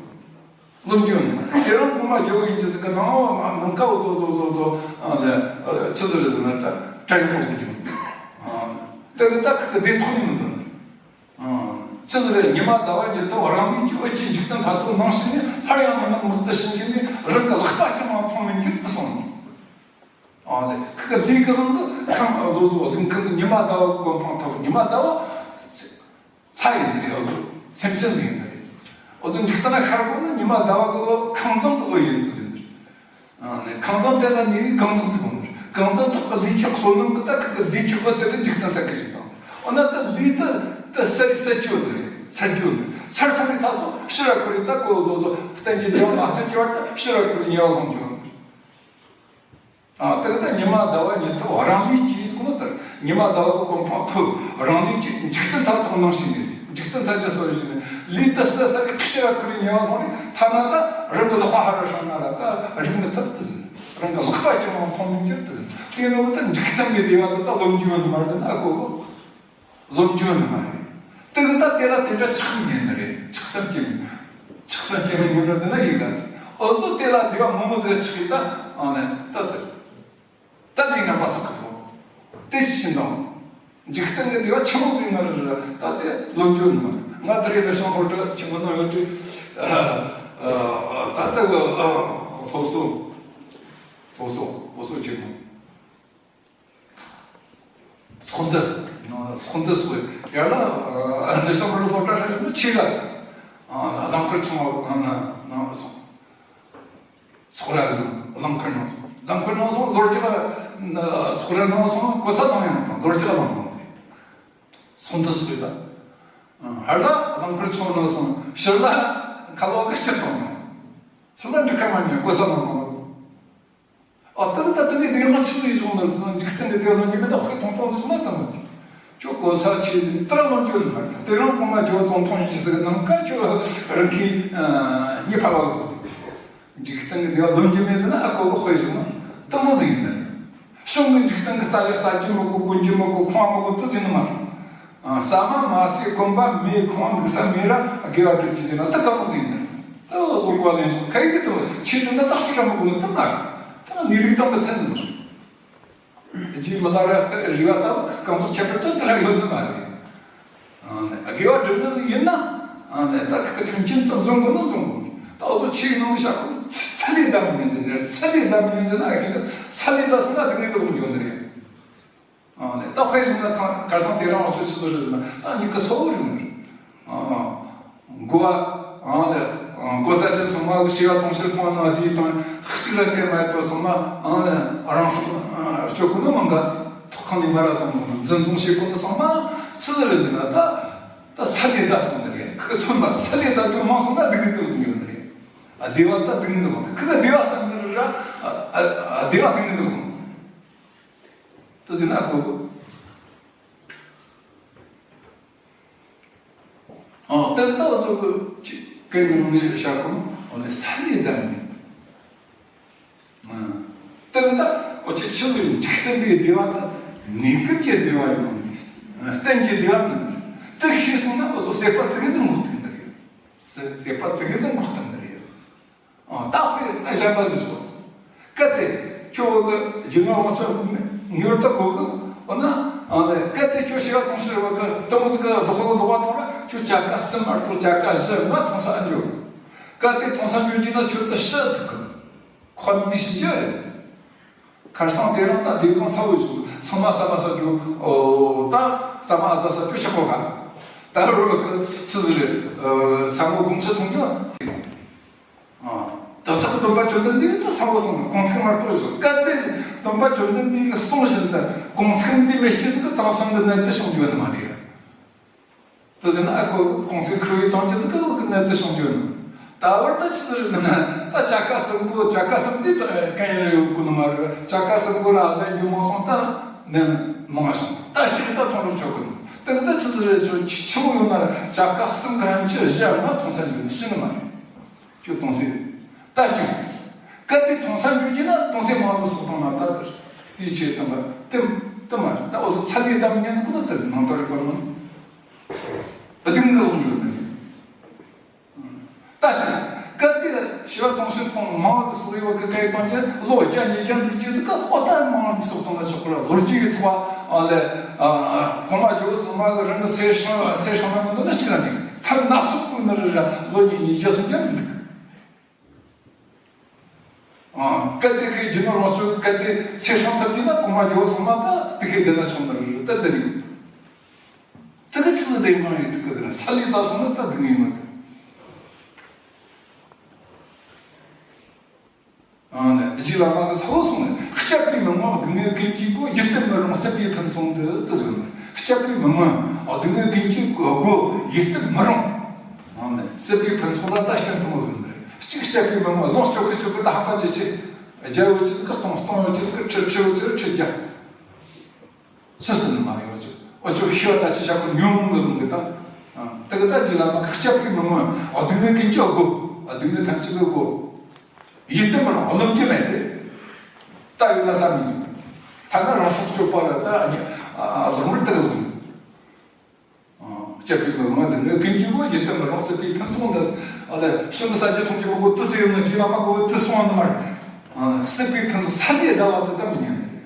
ལོངས་སྤྱོད་ནི་དེ་རང་གོང་མ་རྒྱལ་པོ་ཡིན་གྱི་ཟིག་གི་ནང་ནང་ཀ་འོ་ཚོ་ཚོ་ཚོ་ཚོ་ཨ་ལ་ཆི་ཟིག་རེད་ཟེར་ན། ད་དྲན་གོང་ཟིག་གྱོན། ཨ་དེ་ནི་ད་ཁི་གི་བདེ་ཐོག་ནས་མི་འདུག་ཨ་ཆི་ཟིག་རེད། ཉི་མ་ཟླ་བ་ཉི་ཐོག་རང་མིང་གི་འོད་ཀྱི་འཇིག་རྟེན་མཐར་ཐུག་ནང་ཞིག་ནས་སླར་ཡང་མི་ནག་མི་ལྟུ་ཞིང་གི་ནས་རང་གི་ལག་པ་ཀྱང་མ་མཐོང་མི་འགྱུར་དུ་སོང་། ཨ་ལེ་ཁི་གི་ལུས་ཀྱི་དབང་གིས་ ཁང་བཟོ་བཟོ་གཟིམ་ཁང་གི་ཉི་མ་ཟླ་བ་གི་གོ་འཕང་ཐོབ། ཉི་མ་ཟླ་བ་ལྷ་ཡིན་ནི་རེད། འུ་ཚོ་སེམས་ཅན་ཟིག་ཡིན་ནི་རེད། འུ་ཚོ་འཇིག་རྟེན་ན་ཤར་གོ་ནི་ཉི་མ་ཟླ་བ་གི་ཁང་བཟང་གི་འོད་ཡིན་ཟིག་ཡིན་ནི་རེད། ཨ་ནི་ཁང་བཟང་དེ་ལ་ཉེ་བའི་གང་ཟག་ཟིག་ཡོང་ནི་རེད། གང་ཟག་ཐོག་གི་ལུས་ཀྱི་བསོད་ནམས་གི་ད་ཁི་གི་ལུས་ཀྱི་འོད་དེ་གི་འཇིག་རྟེན་ས་ཁི་ཞིག་དང་། འོ་ན་ད་ལུས་དེ་དེ་ཟད་ཟད་རྒྱུ་ནི་རེད། ཚར་རྒྱུ་ནི་རེད། ཚར་སོང་ནི་ད་སོ་ཕྱིར་ར་ཁོ་རེ་ད་གོ་བཟོ་བཟོ་གཏན་གྱི་བདེ་བ་མ་ཐོན་གྱི་བར་དུ་ཕྱིར་ར་ཁོ་རེ་ཉེ་བ་ལྷུང་རྒྱུ་ནི་རེད། ཨ། དེ་ལྟར་ཉི་མ་ཟླ་བ་ཉིད་དུ་རང་ལུས་ཀྱིས་གོ་ནོ་ལྟར། ཉི་མ་ཟླ་བ་གི་གོ་འཕང་ཐོབ། རང་ལུས་ཀྱིས་འཇིག་རྟེན་མཐའ་དག་སྣང་ཞིང་ནས། འཇིག་རྟེན་མཐའ་ཀྱང་གསོ་བའི་ཞིང་ནས། ལུས་དེ་ཟད་ཟད་ནས་ཁི་ཤི་ར་ཁུ་རི་ཉེ་བ་སོང་རེད། ཐ་ན་ད་རང་གི་ལག་པ་ཧ་ར་ཧྲ་ན་ར་ད་རིག་མི་ཐུབ་དུ་ཟིན། རང་གི་ལག་པ་ཅང་མཐོང་མི་འགྱུར་དུ་ཟིན། དེ་ནི་འོ་ད་འཇིག་རྟེན་གྱི་བདེ་བ་དེ་ད་ལོ་རྒྱུས་ནི་མ་རེད་ན་ཨ་གོ་གོ། ལོ་རྒྱུས་ནི་མ་རེད། དེ་གི་ད་དེ་ལ་དེ་འདྲ་ཆགས་ཉན་ནི་རེད། ཆགས་སེམས་སྐྱེ་ནི། ཆགས་སེམས་སྐྱེ་ནི་ཡོད་ན་ཟེར་ན་ཡིན་ག། འོ་ཚོ་དེ་ལ་བདེ་བ་མང་པོ་ཟེར་ཆགས་ཡིན་ད། ཨ་ནི་ད་དེ། ད་དེ་ངན་པ་ཚོ་གི་ཐོག་དེ་ཕྱིན་དང་། འཇིག་རྟེན་གི་བདེ་བ་ཆེན་མོ་ཟིག་ཡིན་ན་རེད། ད་དེ་ལོ་རྒྱུས་ནི་མ་རེད། ང་དེ་རིང་ལ་ཤོང་ཧོ་ཏྲི་ཆེན་མོ་ནང་ཡོད་དུས། ད་ལྟ་གི་སློབ་གསོ། སློབ་གསོ། སློབ་གསོ་ཆེན་མོ། ཚོགས་འདུ། ཚོགས་འདུ་སོགས་ཡར་ལ་འདི་ཤོག་པར་སློབ་གྲྭ་ཧྲ་མི་ཆེ་ག་ཚང་། རླངས་འཁོར་ཆུང་བ་ནང་སོང་། ཚོགས་ར་རླངས་འཁོར་ནང་སོང་། རླངས་འཁོར་ནང་སོང་ལོ་རྒྱུ་ཚོགས་ར་ནང་སོང་གོ་ས་ནང་ཡང་དང་ལོ་རྒྱུ་ལ་ནང་སོང་། ཚོགས་འདུ་སོགས་ཡོད་ད། ཧར་ལ་རླངས་འཁོར་ཆུང་ནང་སོང་ཕྱིར་ལ་ཁ་ལོ་གི་སྤྱིར་བཏང་ནང་། ཚུར་ལ་འགྲིག་ཁ་མ་ཉན་གོ་ས་ནང་སོང་། ཨ། ད་ད་དེ་ནས་དེ་རིང་ཆི་ཟིག་བྱུང་ན་འཇིག་རྟེན་གྱི་དེ་ལོ་ཉི་མེད་ད་དཔེ་ཐུང་ཐུང་ཟིག་མ་བཏང་ཟིག་ཁྱོད་གོ་ས་ཆེ་ཟིག་ཏི་ར་ལོ་འཇོན་མ་དེ་རིང་གོང་མ་ཇོ་ཙོང་ཐུང་ཡིན་ཟིག་ནམ་མཁའ་ཁྱོད་རང་གི་ཉི་ཕ་བ་ཟིག་འཇིག་རྟེན་གྱི་དེ་ལོ་ཉི་མེད་ཟིག་ན་ཨ་གོ་གོ་དཔེ་ཟིག་མ་ཏི་མོ་ཟིག་ཡིན་ནི། གཞུང་གི་འཇིག་རྟེན་གྱི་རྟ་ལས་ཟ་རྒྱུ་མི་དགོས། གོན་རྒྱུ་མི་དགོས། ཁང་མི་དགོས། ཏི་ཟིག་ནི་མ་རེད། ཨ། ཟ་མ་མ་ཟོས་གོན་པ་མེད། ཁང་འདུག་ས་མེད་ར་དགེ་བ་སྒྲུབ་ཀྱི་ཟེར་ན་ད་ག་མོ་ཟིག་ཡིན་ན། ད་བཟོ་བཀོད་ལེན་སོང་ཁ་ཡིག་གི་ད་ཆེད་དུ་ན་བརྟག་ཞིབ་ར་མི་དགོས་ནི་ད་མ་རེད། ད་ནི་རིགས་དང་མི་མཐུན་ནི་ཟིག་རྗེས་མི་ལ་ར་རིགས་པ་ད་གང་ཚོགས་ཁྱད་པར་ཅན་དེ་ར་ཡོད་ནི་མ་རེད། ཨ། དགེ་བ་སྒྲུབ་ནི་ཟིག་ཡིན་ན། ཨ་ནི་ད་ཁ་མཐུན་རྐྱེན་དུ་འཛོམས་དགོས་ན་འཛོམས་དགོས། ད་བཟོ་ཆེ་ནང་བཞག་གོ་ཚ་ལས་བསྡད་མི་ཟིན་ནས་ཚ་ལས་བསྡད་མི་ཟིན་ན་ཨ་ཁྱེད་ཚ་ལས་བསྡད་སོང་ན་སྡུག་བསྔལ་གི་འཇོན་ནི་རེད། ཨ་ནི་ད་དཔེ་བཞག་ན་ཁ་ཁར་སང་དེ་རིང་ང་ཚོ་ཆི་ཟིག་རེད་ཟེར་ན་ད་མྱིག་གི་ཚ་བོ་རེད། ཨ། མགོ་བ། ཨ་ནི་མགོ་ས་ཆེན་ཚང་མ་གི་བྱེ་བ་དུང་ཕྱུར་ཕོངས་ན་དེའི་དང་གཅིག་ལ་སྐད་མ་ཐོས་ཚང་མ། ཨ་ནི་རང་སྲོག་སྐྱོབ་གོ་ནི་མང་ག་ཐོག་ཁང་ནས་མ་ར་བཏང་གོ་ནི་འཛིན་བཟུང་བྱེད་གོ་ནི་ཚང་མ་ཆི་ཟིག་རེད་ཟེར་ན་ད་ད་ཚ་ལས་བསྡད་སོང་ནི་རེད། ཁི་མཚོན་པ་ཚ་ལས་བསྡད་རྒྱུ་མང་སོང་ན་སྡུག་བསྔལ་གི་ཡོད་ནི་རེད། ཨ། བདེ་བ་ད་སྡུག་བསྔལ་གི་ཁི་ག་བདེ་བ་བསམ་ནི་རེད་ར། ཨ། བདེ་བ་སྡུག་བསྔལ་གི་ད་ཟིན་ན་གོ་གི། ཨོ། ད་ལྟ་བ་ཚོ་གི་ཅི་སྐད་ནང་ནས་བཤད་གོ་ཨོ་ལེ་ས་ལས་བསྡད་མི། ཨ། ད་ལྟ་ཨོ་ཅི་ཆི་ལུས་འཇིག་རྟེན་པའི་བདེ་བ་དང་གནས་སྐབས་ཀྱི་བདེ་བ་ཡོང་དུས་གཏན་གྱི་བདེ་བ་མིན། དེ་ཤེས་སོང་ན་ཨོ་ཚོ་སྲེད་པ་ཙི་གེ་ཟིག་འགོག་ཐུབ་ནི་རེད། སྲེད་སྲེད་པ་ཙི་གེ་ཟིག་འགོག་ཐུབ་ནི་རེད། ཨ། ད་དཔེ་ད་གཞན་པ་ཟིག་བཟོ། གལ་ཏེ་ཁྱོད་བོད་གི་རྒྱུ་ནོར་དངུལ་ཆུ་མྱུར་དུ་དགོས་གི། འོ་ན། ཨ་ལེ། གལ་ཏེ་ཁྱོད་བྱེ་བ་དུང་ཕྱུར་བོད་གི་དུང་ཟིག་གི་བདག་པོ་བདག་པ་ཐོང་ར་ཁྱོད་ཅ་ག་གསུམ་མ་གཏོགས་ཅ་ག་བཞི་མ་འཐུང་ས་ཨེ་འགྱོ། གལ་ཏེ་འཐུང་ས་འགྱོ་རྒྱུ་ན་ཁྱོད་དེ་ཤི་ཐུབ་གི། ཁོ་ནི་ཤི་རྒྱུ་རེད། ཁར་སང་དེ་རིང་ད་དེ་གང་ས་བོ་ཞིག་ཚང་མ་ས་མ་ས་རྒྱུ། ཨོ། ད་ས་མ་ཨ་ས་ས་རྒྱུ་ཆག་གོ་ག་ད་རོ་གི་ཆི་ཟིག་རེད། ཨ། ས་མོ་གོང་ཆི་འཐུང་རྒྱུ། ཨ། བདག་ཅག་སྟོན་པ་བཅོམ་ལྡན་འདས་ཀྱིས་གསུངས་པ་གསུངས་གོང་ཚིག་མ་གཏོགས་བཞག་གལ་ཏེ་སྟོན་པ་བཅོམ་ལྡན་འདས་ཀྱིས་གསུངས་བཞིན་དུ་གོང་ཚིག་འདི་མེད་རྒྱུ་ཟིག་གི་དེང་སང་གི་གནད་དུ་བྱུང་རྒྱུ་ནི་མ་རེད། དེ་ཟེར་ན་ཨ་ཁོ་གོང་ཚིག་ཁོ་བོས་བཏང་རྒྱུ་ཟིག་གི་བོད་ཀྱི་གནད་དུ་བྱུང་རྒྱུ་ནི། ད་བར་ད་ཆི་ཟིག་རེད་ཟེར་ན་ད་ཅ་ག་གསུམ་པོ་ཅ་ག་གསུམ་འདི་གན་ཡང་ཡོད་གོ་ནི་མ་རེད། ཅ་ག་གསུམ་པོ་ར་ཨ་ཟན་རྒྱུ་མང་སོང་ད་ནི་མང་བ་བྱུང་ད་ཅིག་ད་ཐོང་རུ་ཆོག་གི་ནི་དེ་ནི་ད་ཆི་ཟིག་རེད་ཆོ་ཆི་མོ་ཡོད་ན་ར་ཅ་ག་གསུམ་གན་ཆི་བཞི་མ་འཐུང་ས་འགྱོ་ནི་ཤི་ནི་མ་རེད། ཁྱོད་དུང་སེ། ད་ཅིག་གལ་ཏེ་འཐུང་ས་འགྱོ་རྒྱུ་ན་དུང་སེ་མང་ཟིག་གསོག་བཏང་ན་ད་དེའི་ཆེད་དམ་པ་དེ་དེ་མ་རེད། ད་འོ་ཚོ་ཚ་ལས་བསྡད་མི་ཉན་ཟིག་ད་དེ་ནང་དོ་རེད་པ་ནང་སྡུག་བསྔལ་འགྱོ་ནི་རེད། ད་ཅིག་གལ་ཏེ་བྱེ་བ་དུང་ཕྱུར་ཕོངས་མང་ཟིག་གསོག་ཡོད་པ་གི་གལ་བཏང་རྒྱུ་ལོ་བརྒྱ་ཉིས་བརྒྱ་འདུག་རྒྱུ་ཟིག་གི་འོ་ད་མང་ཟིག་གསོག་བཏང་ན་ཆོག་གི་ར། ལོ་རྒྱུས་ཀྱི་ཐོག་ཨ་ལེ། གོང་མ་ཇོ་བོ་ཚང་མ་གི་རང་གི་སེ་ཧྲང་སེ་ཧྲང་ན་མི་འདུག་ན་ཅི་ལ་འདུག་ཐབས་སྣ་ཚོགས་ཀྱི་ནི་རེད་ར་ལོ་ཉིས་ཉིས་བརྒྱ་སུམ་བརྒྱ་མི་འདུག་ཨ། གལ་ཏེ་ཁོས་རྒྱུ་ནོར་ལོངས་སྤྱོད་གལ་ཏེ་ཚེ་སྲུང་ཐུབ་རྒྱུ་ན་གོང་མ་ཇོ་བོ་ཚང་མ་ད་དེ་ཁའི་བསྡད་ན་ཆོག་ནི་རེད། ད་འདི་རེད། དེ་གི་ཆི་ཟིག་བདེན་དཔང་ཡོད་ཐུབ་གི་ཟེར་ན། ས་ལས་ད་སོང་ན་ད་སྡུག་བསྔལ་ཡིན་ནོ་ད། ཨ་ནི་རྗེ་བླ་མ་གི་ཚ་བོ་སོང་ནས། སྐྱབས་པའི་མི་མངའ་སྡུག་བསྔལ་ཀུན་གྱི་སྒོ། ཡིད་བརྟན་མི་རུང་སྲིད་པའི་ཕུན་ཚོགས་འདི་ཟེར་ནས། སྐྱབས་པའི་མི་མངའ་སྡུག་བསྔལ་ཀུན་གྱི་སྒོ། ཡིད་བརྟན་མི་རུང་། ཨ་ནི་སྲིད་པའི་ཕུན་ཚོགས་ལ་ད་སྐྱོན་མཐོང་ཟེར་ནས། གཅིག་སྐྱབས་པའི་མི་མངའ་ལོངས་སྤྱོད་ཀྱི་ཆོས་གི་ད་ཧ་པ་ཅི་ཆེ། རྒྱལ་ཡོད་ཅི་ཟིག་གི་སྟོང་། སྟོང་ཡོད་ཅི་ཟིག་གི་ཁྲི། ཁྲི་ཡོད་ཅི་ཟིག་ཁྲི་བརྒྱ། སུ་སུ་ནི་མ་ཡོང་ཅིག་འོ་ཅོག་ཤི་བ་ད་ཅི་བྱ་ཁོ་ཉོན་མོངས་ལ་ལུང་གི་ད། ཨ། དེ་གི་ད་རྗེ་བླ་མ་གི་སྐྱབས་ཀྱི་མི་མངའ་སྡུག་བསྔལ་ཀུན་གྱི་སྒོ། སྡུག་བསྔལ་ཐམས་ཅད་ཀྱི་སྒོ། ཡིད་བརྟན་མི་རུང་། རློམ་རྒྱུ་མེད་དེ། ད་ཡོད་ན་ད་མི་འདུག་ཐ་ན་རང་སྲོག་གཅོད་པ་ལ་ད་ཨ་ལག་མར་བཏགས་ལུང་། ཨ། སྐྱབས་ཀྱི་མི་མངའ་སྡུག་བསྔལ་ཀུན་གྱི་སྒོ། ཡིད་བརྟན་མི་རུང་སྲིད་པའི་ཕུན་ཚོགས་འདི། ཨ་ལས་ཕྱི་མི་ས་རྒྱུ་མཐོང་རྒྱུ་མི་དགོས། དུ་ཟེར་ཡོད་ན་རྗེ་བླ་མ་གི་དུ་སོང་ནི་མ་རེད། ཨ། སྲིད་པའི་ཕུན་ཚོགས་ས་ལས་བརྡལ་བ་དེ་ད་མི་ཉན་ནི་རེད།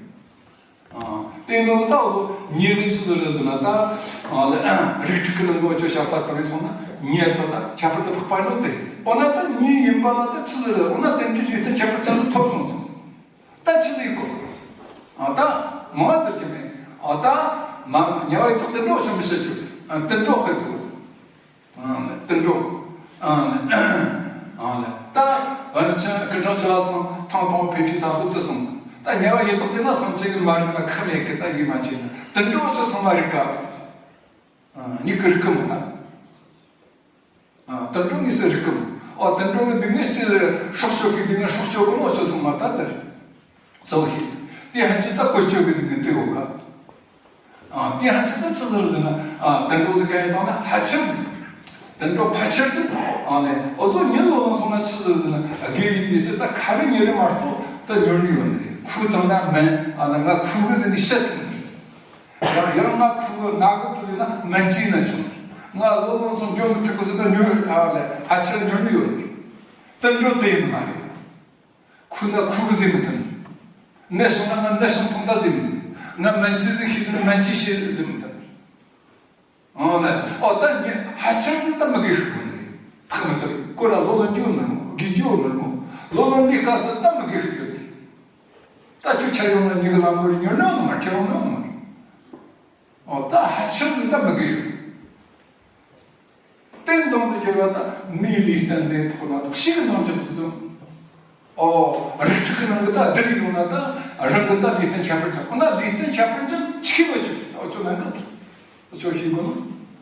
ཨ། དེ་ནོ་ད་འོ་ཉེ་རིགས་སུ་རེད་ཟེར་ན་ད། ཨ་ལ་རིགས་དྲུག་གི་ནང་གི་འོ་ཅོག་བཤད་པ་དང་ཡིན་སོང་ན་ཉེ་བ་ད་ཁྱད་པར་དུ་འཕགས་པ་ནོ་དེ། འོ་ན་ད་ཉེ་ཡིན་པ་ལ་ད་ཆི་ཟིག་རེད། འོ་ན་དེ་འདྲའི་ལུས་རྟེན་ཁྱད་པར་ཅན་དུ་ཐོབ་སོང་ཟེར། ད་ཆི་ཟིག་གོ། ཨ། ད་མང་བ་དེར་གྱི་མེད། ཨ། ད་མ་ཉེ་བའི་ཐོག་དུད་འགྲོ་ཆུང་མི་བྱེད་རྒྱུ། ཨ། དུད་འགྲོ་ཧེ་ཟེར། ཨ་ནི་དུད་འགྲོ། ཨ་ནི། ཨ་ནི་ད་ཝན་ཆེན་སྐུ་ཕྲེང་བཅུ་པ་སོང་ཐང་སྟོང་འཕེལ་འཕྲིན་ད་སོ་དུ་སོང་། ད་ཉེ་བ་ཡིན་དོགས་ཟེར་ན་སེམས་ཅན་གྱི་མ་རིག་ན་ཁག་མེད་ཀི། ད་ཡིད་མ་ཆེས་ན་དུད་འགྲོ་ཆོ་ཚང་མ་རིག་ག་ཨ། ཉིད་ཀྱི་རིག་གི་མོ་ད། ཨ། དུད་འགྲོ་ངེས་སུ་རིག་གི་མོ། ཨོ། དུད་འགྲོ་གི་སྡུག་བསྔལ་སྤྱི་སྲོག་གཅོད་ཀྱི་སྡུག་བསྔལ་སྲོག་གཅོད་གི་མོ་ཆོ་ཚང་མ་ད་དེར། ཚོགས་ཤིག་དེ་ཧན་ཅི་ད་བཀོལ་སྤྱོད་ཀྱི་ནི་དེ་འོ་ག་ཨ། དེ་ཧན་ཅི་ད་ཆི་ཟེར་ཟེར་ན། ཨ། དུད་འགྲོ་ཟེར་ག་ཡིན་དང་ན་ཕལ་ཆེར་ཟེར། དུད་འགྲོ་ཕལ་ཆེར་དུ། ཨ་ནི་འོ་ཟོ་ཉིད་ལོ་ལོན་སོང་ན་ཆི་ཟེར་ཟེར་ན། དགེ་བའི་དུས་སུ་ད་ཁ་རི་ཉེ་རི་མ་གཏོགས་ད་ཉོར་ནི་ཡོད་ནི་རེད། ཁུ་དང་ན་མིན། ཨ་ནི་ང་ཁུ་གི་ཟེར་ནི་བཤད་ཐུབ་ནི། ཡང་ཡང་ང་ཁུ་གི་ན་གི་དུ་ཟེར་ན་མིན་ཅི་ན་ཆུང་། ང་ལོ་ལོན་སོང་འཇོན་མི་ཐུབ་གི་ཟེར་ན་ཉོར། ཨ་ལེ་ཕལ་ཆེར་ཉོར་ནི་ཡོད་ནི་རེད། དུད་འགྲོ་དེ་ཡིན་མ་རེད། ཁུ་ན་ཁུ་གི་ཟེར་མི་ཐུབ། ནད་བྱུང་ན་ང་ནད་བྱུང་ཐོང་ད་ཟེར་མི་ཐུབ། ང་སྨན་བཅོས་ཟིག་ཤེས་ཟེར་ན་སྨན་བཅོས་ཤེས་ཟེར་མི་ཐུབ། ཨོ་ལེ། ཨོ་ད་ངས་ཧ་ཅང་ཟིག་ད་མི་དགེ་ཤོས་གོ་ནི་རེད། ཐག་མི་ཐུབ། ཁོ་ར་ལོ་ལོན་རྒྱུ་ནོར་མོ། དགེ་རྒྱུ་ནོར་མོ། ལོ་ལོན་ནི་སྐབས་སུ་ད་མི་དགེ་ཤོས་ཡོད་དེ། ད་ཁྱོད་ཆ་ཡོང་ན་ཉིད་ཀྱི་ལམ་བོར་ཉོ་ནོ་མ་ཁྱེར་ཡོང་ནོ་མ། ཨོ་ད་ཧ་ཅང་ཟིག་ད་མི་དགེ་ཤོས། རྟེན་དང་ཟེར་རྒྱུ་བ་ད་མིའི་ལུས་རྟེན་ལས་ཐོག་ན་ཐོག་ཤིག་གི་ནང་གི་ཐོག་ཚོ། ཨོ། རིགས་དྲུག་གི་ནང་གི་ད་བསྡུར་ཡོང་ན་ད་རང་གི་ད་ལུས་རྟེན་ཁྱད་པར་ཅན། ཁོ་ན་ལུས་རྟེན་ཁྱད་པར་ཅན་ཆེ་བ་ཅིག་ཨོ་ཅོ་ནང་གི་ཨོ་ཅོ་ཤེས་དགོས་ནོ།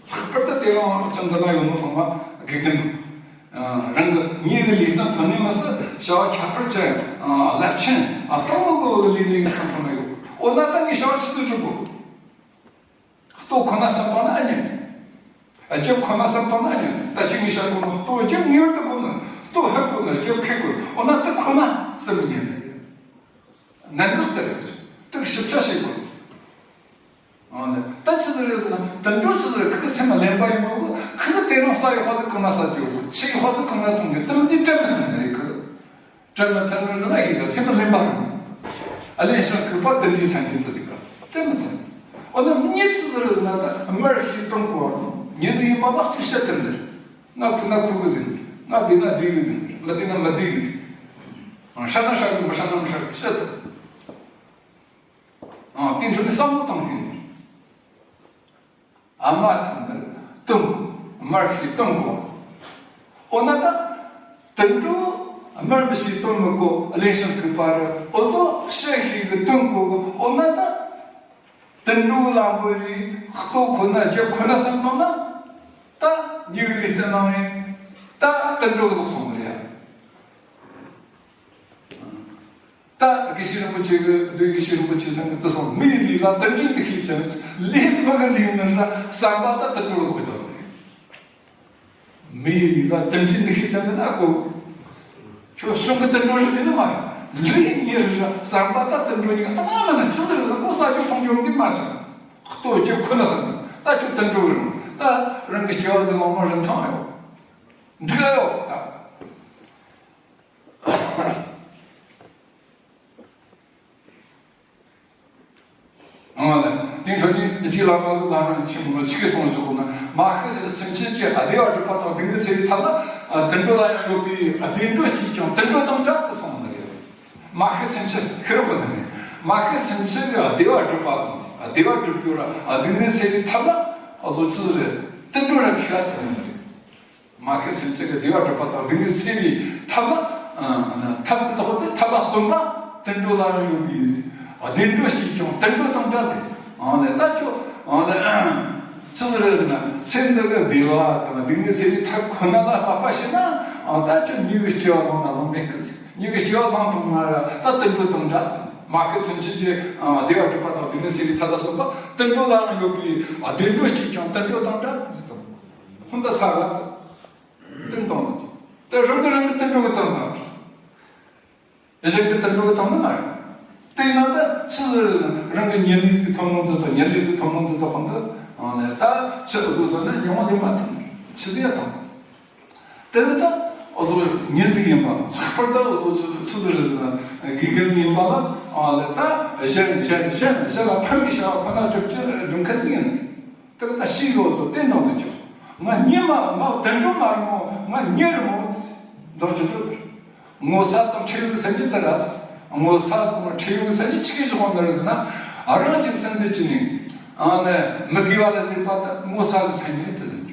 ལྷག་པར་ད་དེ་རང་ཅང་འདི་ན་ཡོད་ནོ་སོང་བ་དགེ་རྒན་འདུག་ཨ། རང་གི་ཉིད་ཀྱི་ལུས་རྟེན་ཐོན་ནས་མི་སྲིད་བྱ་བ་ཁྱད་པར་ཅན། ཨ། རླབས་ཆེན། ཨ། སྟོང་གི་ལུས་ནི་གི་ཁམས་ཐོན་ན་ཡོད། འོ་ན་ད་ངས་བྱ་བ་ཆི་ཟིག་སྒྲུབ་དགོས། ལྟོ་ཁོ་ན་བསམ་པ་ན་ཨ་ཉན། རྒྱབ་ཁོ་ན་བསམ་པ་ན་ཨ་ཉན། ད་ཅི་ངས་བཤད་གོ་ནོ། ལྟོ་རྒྱབ་ངེས་པར་དུ་དགོས་ནོ། ལྟོ་ཧ་གོ་ནོ། རྒྱབ་ཁེ་གོ་ནོ། འོ་ན་ད་ཁོ་ན་བསམ་མི་ཉན་ནི། གནད་འགག་དེ་རེད། དེར་ཞིབ་ཆ་བྱེད་དགོས། འོ་ན་ད་ཆི་ཟིག་རེད་ཟེར་ན། དུད་འགྲོ་ཆི་ཟིག་རེད། ཁོ་གི་སེམས་ལེན་པ་ཡིན་ནོ་གི། ཁོ་གི་དེ་རིང་ཟ་ཡི་ཧོ་ཟིག་གང་ན་ཟ་རྒྱུ་གི། ཆི་ཡི་ཧོ་ཟིག་གང་ན་འཐུང་རྒྱུ། དེ་མི་འདི་དྲན་མི་ཐུབ་ནི་རེད་ཁོ། དྲན་མི་ཐུབ་ནི་ཟེར་ན་ཡིན་ག། སེམས་ལེན་པ་རེད། ཨ་ལེན་ཞིང་སྒྲུབ་པ་དེ་འདྲའི་སེམས་ཅན་དེ་ཟིག་ག་དྲན་མི་ཐུབ། འོ་ན་མི་ཉིད་ཆི་ཟིག་རེད་ཟེར་ན། ད་མར་ཤེས་དོན་གོ་བ་ཉིད་ཟིག་ཡིན་པ་ལ་གཅིག་བཤད་ཐུབ་ནི་རེད། ང་ཁུ་ན་ཁུ་གི་ཟིག་ང་བདེ་ན་བདེ་གི་ཟིག་མི་བདེ་ན་མི་བདེ་གི་ཟིག་ཧྲ་ན་ཧྲ་གི། མི་ཧྲ་ན་མི་ཧྲ་གི་བཤད་ཐུབ། ཨ། དེ་འཕྲོ་ནས་བསམ་བློ་བཏང་དུས་ཨ་མ་ཐུག་ནི་དོན་མར་ཤེས་དོན་གོ། འོ་ན་ད་དུད་འགྲོ་མར་མི་ཤེས་དོན་མི་གོ། ཨ་ལེན་ཞིང་སྒྲུབ་པ་རེད། འོ་ཟོ་ཤེས་ཤེས་གི་དོན་གོ་གི། འོ་ན་ད་དུད་འགྲོ་གི་ལམ་བོ་རེད། ལྟོ་ཁོ་ན་རྒྱབ་ཁོ་ན་བསམ་བཏང་ན་ད་ཉིད་ཀྱི་ལུས་རྟེན་ནང་ཡིན། ད་དུད་འགྲོ་གི་ལོག་སོང་ནི་རེད། ད་དགེ་བཤེས་རིན་པོ་ཆེ་གི། བདུད་དགེ་བཤེས་རིན་པོ་ཆེ་ཚང་གི་དུ་སོང་། མི་ཡི་ལུས་ལ་དུད་འགྲོའི་འདུ་ཤེས་ཅན། ལུས་མི་གི་ལུས་ནི་ར་བསམ་པ་ད་དུད་འགྲོ་ལོག་ཡོད་རེད། མི་ཡི་ལུས་ལ་དུད་འགྲོའི་འདུ་ཤེས་ཅན་ནི་ན་གོ། ཁྱོད་གཞུང་གི་དུད་འགྲོ་རེད་ཟེར་ནི་མ་རེད། ལུས་ཉིད་ར་བསམ་པ་ད་དུད་འགྲོ་གཉིས་ཀ་ཨ་མ་མ་ན་ཆི་ཟེར་ན་གོ། ས་རྒྱུ་མཐོང་རྒྱུ་འདི་མ་རེད། ལྟོ་རྒྱབ་ཁོ་ན་བསམ་ད་ཁྱོད་དུད་འགྲོ་རེད། ད་རང་གི་སྐྱེ་བ་ཟིག་མང་མང་རིན་ཐང་ཡོད། འགྲིག་ཡོད་ད། ཨང་ལ། དེ་འཕྲོ་ནས་རྗེ་བླ་མ་གི་བླ་མ་ཆེན་པོ་ལ་ཆི་གི་གསུངས་བཞག་ན། མ་ཤི་སེམས་ཅན་གྱི་བདེ་བ་སྒྲུབ་པ་དང་སྡུག་བསྔལ་སེལ་བའི་ཐབས་ལ་དུད་འགྲོ་ལ་ཡང་ཡོད་པས། བདེ་འགྲོ་གཅིག་ཀྱང་དུད་འགྲོ་དང་འདྲ་སྟེ་གསུངས་ནི་རེད། མ་ཤི་སེམས་ཅན་ཤི་རོ་གོ་ཟེར་ནས། མ་ཤི་སེམས་ཅན་གྱི་བདེ་བ་སྒྲུབ་པ་དང་བདེ་བ་སྒྲུབ་རྒྱུ་ར་སྡུག་བསྔལ་སེལ་བའི་ཐབས་ལ་ཨ་ཟོ་ཅི་རེད། དུད་འགྲོ་ར་ཁྱི་ལ་ཐུག་ནི་རེད། མ་ཤི་སེམས་ཅན་གྱི་བདེ་བ་སྒྲུབ་པ་དང་སྡུག་བསྔལ་སེལ་བའི་ཐབས་ལ་ཨ་ཐབས་ཀྱི་ཐོག་ཏུ་ཐབས་ལ་གསོན་པ་དུད་འགྲོ་ལའང་ཡོད་པས། བདེ་འགྲོ་སྐྱེས་ཀྱང་དུད་འགྲོ་དང་འདྲ་སྟེ། ཨ་ནི་ད་ཁྱོད་ཨ་ནི་ཅི་ཟེར་རེད་ཟེར་ན། སེམས་འདི་གི་བདེ་བ་དང་སྡུག་བསྔལ་སེལ་བའི་ཐབས་ཁོ་ན་ལ་དཔག་པ་བྱས་ན། ཨ་ད་ཁྱོད་མྱི་གི་སྐྱེ་བ་བླངས་ན་བླངས་མེད་གི་ཟེར། མྱི་གི་སྐྱེ་བ་བླངས་ཐུབ་ན་ར་ད་དུད་འགྲོ་དང་འདྲ་ཟེར། མ་ཤི་སེམས་ཅན་གྱི་ཨ་བདེ་བ་སྒྲུབ་པ་དང་སྡུག་བསྔལ་སེལ་བའི་ཐབས་ལ་གསོན་པ་དུད་འགྲོ་ལའང་ཡོད་པས། ཨ་བདེ་འགྲོ་སྐྱེས་ཀྱང་དུད་འགྲོ་དང་འདྲ་ཟེར་ཟེར། ཧོན་ད་ས་ག་དུད་འགྲོ་དང་། དེ་རང་གི་རང་གི་དུད་འགྲོ་གི་དང་དང་། གཞན་གྱི་དུད་འགྲོ་གི་དང་ནི་མ་རེད། དེས་ན་ད་ཆི་ཟིག་རང་གི་ཉིན་ལས་ཟིག་ཐོན་ནོ་འདི་དང་ཉིན་ལས་ཟིག་ཐོན་ནོ་འདི་དང་ཁོང་འདི་ཨང་ལས་ད་ཆི་ཟིག་ཟེར་ན་ཡོང་བ་ལས་མ་ཐོན་ཆི་ཟིག་ཡ་དང་། དེ་ནི་ད་འུ་ཚོ་ཉིན་ཟིག་ཡིན་པ་ལྷག་པར་ད་འུ་ཚོ་ཆི་ཟིག་རེད་ཟེར་ན་དགེ་རྒན་ཟིག་ཡིན་པ་ལ་ཨང་ལས་ད་གཞན་གཞན་གཞན་གཞན་ལ་ཕན་པའི་བྱ་བ་ཁོ་ན་སྒྲུབ་ཀྱི་སྒྲུབ་མཁན་ཟིག་ཡིན། དེ་ལ་ད་ཤི་ཡོད་ཚོ་བསྟན་དང་འཛིན་ཀྱང་། ང་ཉི་མ་ང་དུད་འགྲོ་མ་རེད་མོ། ང་མྱི་རེད་མོ། འདོག་ཅི་འགྲོ་དེར། ངོ་ཚ་དང་ཁྲེལ་ཡོད་སེམས་ཀྱི་དེ་ར། ངོ་ཚ་དང་ཁྲེལ་ཡོད་སེམས་ཀྱི་ཆི་གི་བཞག་པ་འདི་རེད་ཟེར་ན། ཨ་རང་རྒྱུ་མཚན་འདི་ཅི་ནས། ཨ་ནི་མི་དགེ་བ་ལ་འཛིན་པ་དང་ངོ་ཚ་གི་སེམས་ཀྱི་དེ་ཟེར།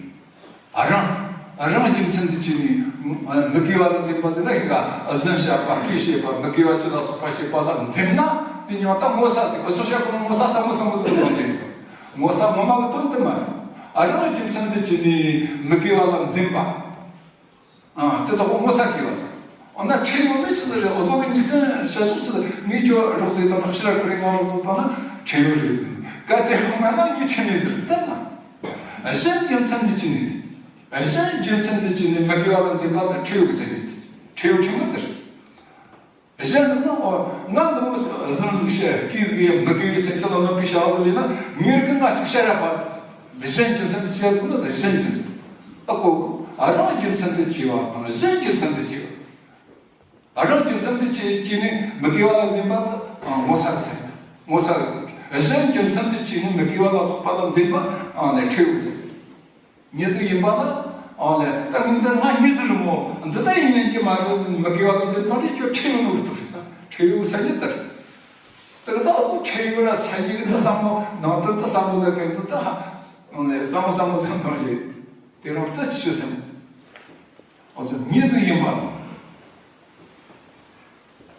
ཨ་རང་ཨ་རང་རྒྱུ་མཚན་འདི་ཅི་ནས་མི་དགེ་བ་ལ་འཛིན་པ་ཟེར་ན། ཤི་ག་ཟིན་བྱ་བ་སྐྱེ་བྱེད་པ་མི་དགེ་བ་ཅི་ལ་སོགས་པ་བྱེད་པ་ལ་འཛིན་ན། དེ་ཉོན་ད་ངོ་ཚ་ཟིག་འུ་ཚོ་བཤད་པ་ངོ་ཚ་ས་མོ་ས་མོ་ཟིག་ཡོང་དེ། ངོ་ཚ་ངོ་མ་གི་དོན་དུ་མ་རེད། ཨ་རང་རྒྱུ་མཚན་དུ་བྱས་ནས་མི་དགེ་བ་ལ་འཛིན་པ། ཨ་དེ་དག་ངོ་ཚ་དགེ་བ་དང་། འོ་ན་ཁྲེལ་ཡོད་མེད་ཆི་ཟིག་རེད། འུ་ཚོ་གི་འཇིག་རྟེན་བྱ་ཕྱོགས་ཆི་ཟིག་ངས་ཁྱོད་རོགས་ཟིག་བཏང་ན་ཕྱི་ར་ཁུ་རེ་ང་རོགས་ཟིག་བཏང་ན་ཁྲེལ་ཡོད་རེད། གལ་ཏེ་ཁོ་མེད་ན་ངས་ཁྲེལ་མེད་ཟེར་བསྟན་ན། གཞན་རྒྱུ་མཚན་དུ་བྱས་ནས། གཞན་རྒྱུ་མཚན་དུ་བྱས་ནས་མི་དགེ་བ་ལ་འཛིན་པ་དང་ཁྲེལ་ཡོད་ཀྱི་ཟེར་ཡོད། ཁྲེལ་ཡོད་ཁྲེལ་མེད་དེ་རེད། གཞན་ཟེར་ན་ཨོ་ང་འདི་མོ་ཟིག་ཟིན་ཟིག་བཤད་སྐྱིད་ཟིག་ཡ་མི་དགེ་བའི་སེམས་ཅན་ལ་གནོད་པའི་བྱ་བ་ཟིག་ཡིན་ན་ངེད་ཀྱི་ང་ཅིག་བཤད་ར་པ། གཞན་རྒྱུ་མཚན་དུ་བྱས་ཟིན་ན་གཞན་རྒྱུ་མཚན། ཨ་ཀོ་ཨ་རང་རྒྱུ་མཚན་དུ་བྱས་པ་དང་གཞན་རྒྱུ་མཚན་དུ་བྱས་པ། ཨ་རང་རྒྱུ་མཚན་དུ་བྱས་བྱས་ནས་མི་དགེ་བ་ལ་འཛིན་པ་དང་ངོ་ཚ་གི་སེམས། ངོ་ཚ་གི། གཞན་རྒྱུ་མཚན་དུ་བྱས་ནས་མི་དགེ་བ་ལ་སོགས་པ་ལ་འཛིན་པ་ཨ་ནི་ཁྲེལ་ཡོད་ཟེར། མྱི་ཟིག་ཡིན་པ་ལ། ཨ་ལས་ད་ངས་འདི་ང་མྱི་ཟིག་རེད་མོ། འདི་ལྟ་ཡིན་ཡིན་གྱི་མ་རེད་ཟེར་ནས་མི་དགེ་བ་ལ་འཛིན་པ་རེད། ཁྱོད་ཁྲེལ་ཡོད་ནོ་ཟིག་རེད་ད། ཁྲེལ་ཡོད་སེམས་ཉིད་དེར། དེ་ལ་ད་ཁོ་ཁྲེལ་ཡོད་ར་སེམས་ཉིད་ཀྱི་འདི་བསམ་བློ་ནང་དོན་འདི་བསམ་བློ་ཟེར་མཁན་འདི་ད་ཧ། ཨ་ལས་བསམ་བློ་བསམ་བློ་ཟེར་མཁན་རེད། དེ་རང་ལྟ་ཅི་ཞིག་སེམས། ཨ་ཙི་མྱི་ཟིག་ཡིན་པ་ལ།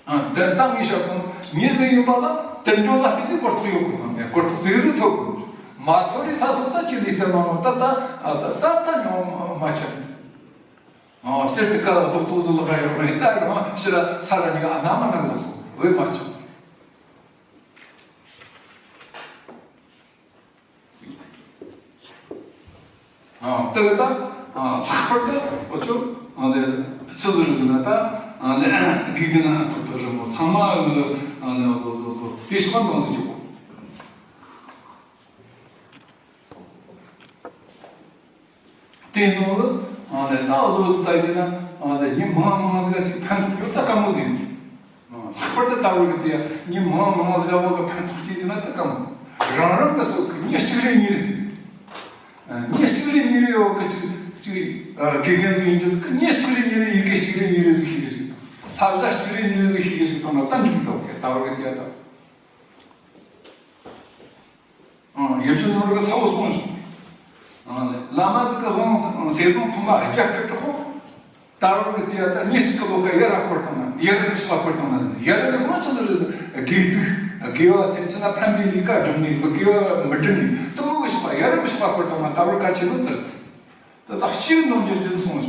ཨ་དེ་ལྟ་ངས་བཤད་དོན་མྱི་ཟིག་ཡིན་པ་ལ་དུད་འགྲོ་ལ་བརྟེན་ནས་གོ་རྟོགས་ཡོད་དགོས་དང་ནས་གོ་རྟོགས་ཟིག་ཟིག་ཐོབ་དགོས། མ་ཐོབ་རི་ཐ་སོགས་ད་ཅི་ལས་བརྟེན་མ་ནོ་ད་ད་ཨ་ད་ད་ད་ཉོ་མ་ཆོད། ཨ་གསེར་དུ་ཀ་རྡོག་རྡོག་ཟིག་ལ་ཁ་ཡོད་མེད་ད་རང་ཕྱི་ར་ས་ར་ཉི་ཨ་ན་མ་ན་ཟིག་སོང་བས་མ་ཆོད། ཨ་དེ་ལ་ད་ཨ་ལྷག་པར་དུ་འུ་ཆོ་ཨ་ནི་ཆི་ཟིག་རེད་ཟེར་ན་ད་ཨ་ནི་དགེ་རྒན་ཐོག་ཐག་རིང་མོ་ཚང་མ་ཨ་ནི་བཟོ་བཟོ་བཟོ་དེ་ཤོག་འདང་ཟིག་རྒྱོབ། དེ་ནོ་ཨ་ནི་ད་བཟོ་ཟིག་ད་ཡིན་ན་ཨ་ནི་ཉིན་མང་མང་ཟིག་ཅིག་ཕན་ཐོགས་ཡོད་ད་དཀའ་མོ་ཟིག་ཡིན། ལྷག་པར་དུ་ད་བར་གི་དེ་ཉིན་མང་མང་ཟིག་བ་གི་ཕན་ཐོགས་སྐྱེས་ཟིན་ན་དེ་གང་། རང་རང་གི་སོགས་ཀྱི་མྱི་གཅིག་རེ་གཉིས་རེ། མྱི་གཅིག་རེ་གཉིས་རེ་བ་གི་གཅིག་གཅིག་དགེ་རྒན་ཟིག་ཡིན་གྱི་ཟིག་གི་མྱི་གཅིག་རེ་གཉིས་རེ་ཡི་གེ་གཅིག་རེ་གཉིས་རེ་ཟིག་ཤེས་གི་ཟིག་དང་། ལྷ་བྱ་གཅིག་རེ་གཉིས་རེ་ཟིག་ཤེས་གི་ཟིག་དང་ན་གཏན་གྱི་ཐོག་གི་ད་བར་གི་དེ་ད། ཡབ་ཆེན་ནོར་བུ་ས་བོ་གསུངས་སོང་། བླ་མ་ཟིག་གི་དབང་ཟེར་དང་ཐོག་མ་རྒྱ་སྐད་གྲགས་ད་རུང་གི་དེ་ད་མྱི་གཅིག་གི་བློ་ཁ་ཡར་ར་སྐོར་བཏང་ན་ཡར་ར་གི་ཕྱོགས་སྐོར་བཏང་ན་ཡར་ར་གི་ཕྱོགས་ཆི་ཟིག་རེད། དགེ་སྡིག་དགེ་བ་སེམས་ཅན་ལ་ཕན་པའི་ལས་ཀ་སྒྲུབ་ནས་མི་དགེ་བ་མི་སྒྲུབ་ནས་དུ་མོ་གི་ཕྱོགས་ཡར་ར་གི་ཕྱོགས་སྐོར་བཏང་ན་ད་བར་ག་ཆེ་ལོ་དར་ད་ད་གཅིག་འདོན་རྒྱུ་རྒྱུ་སོང་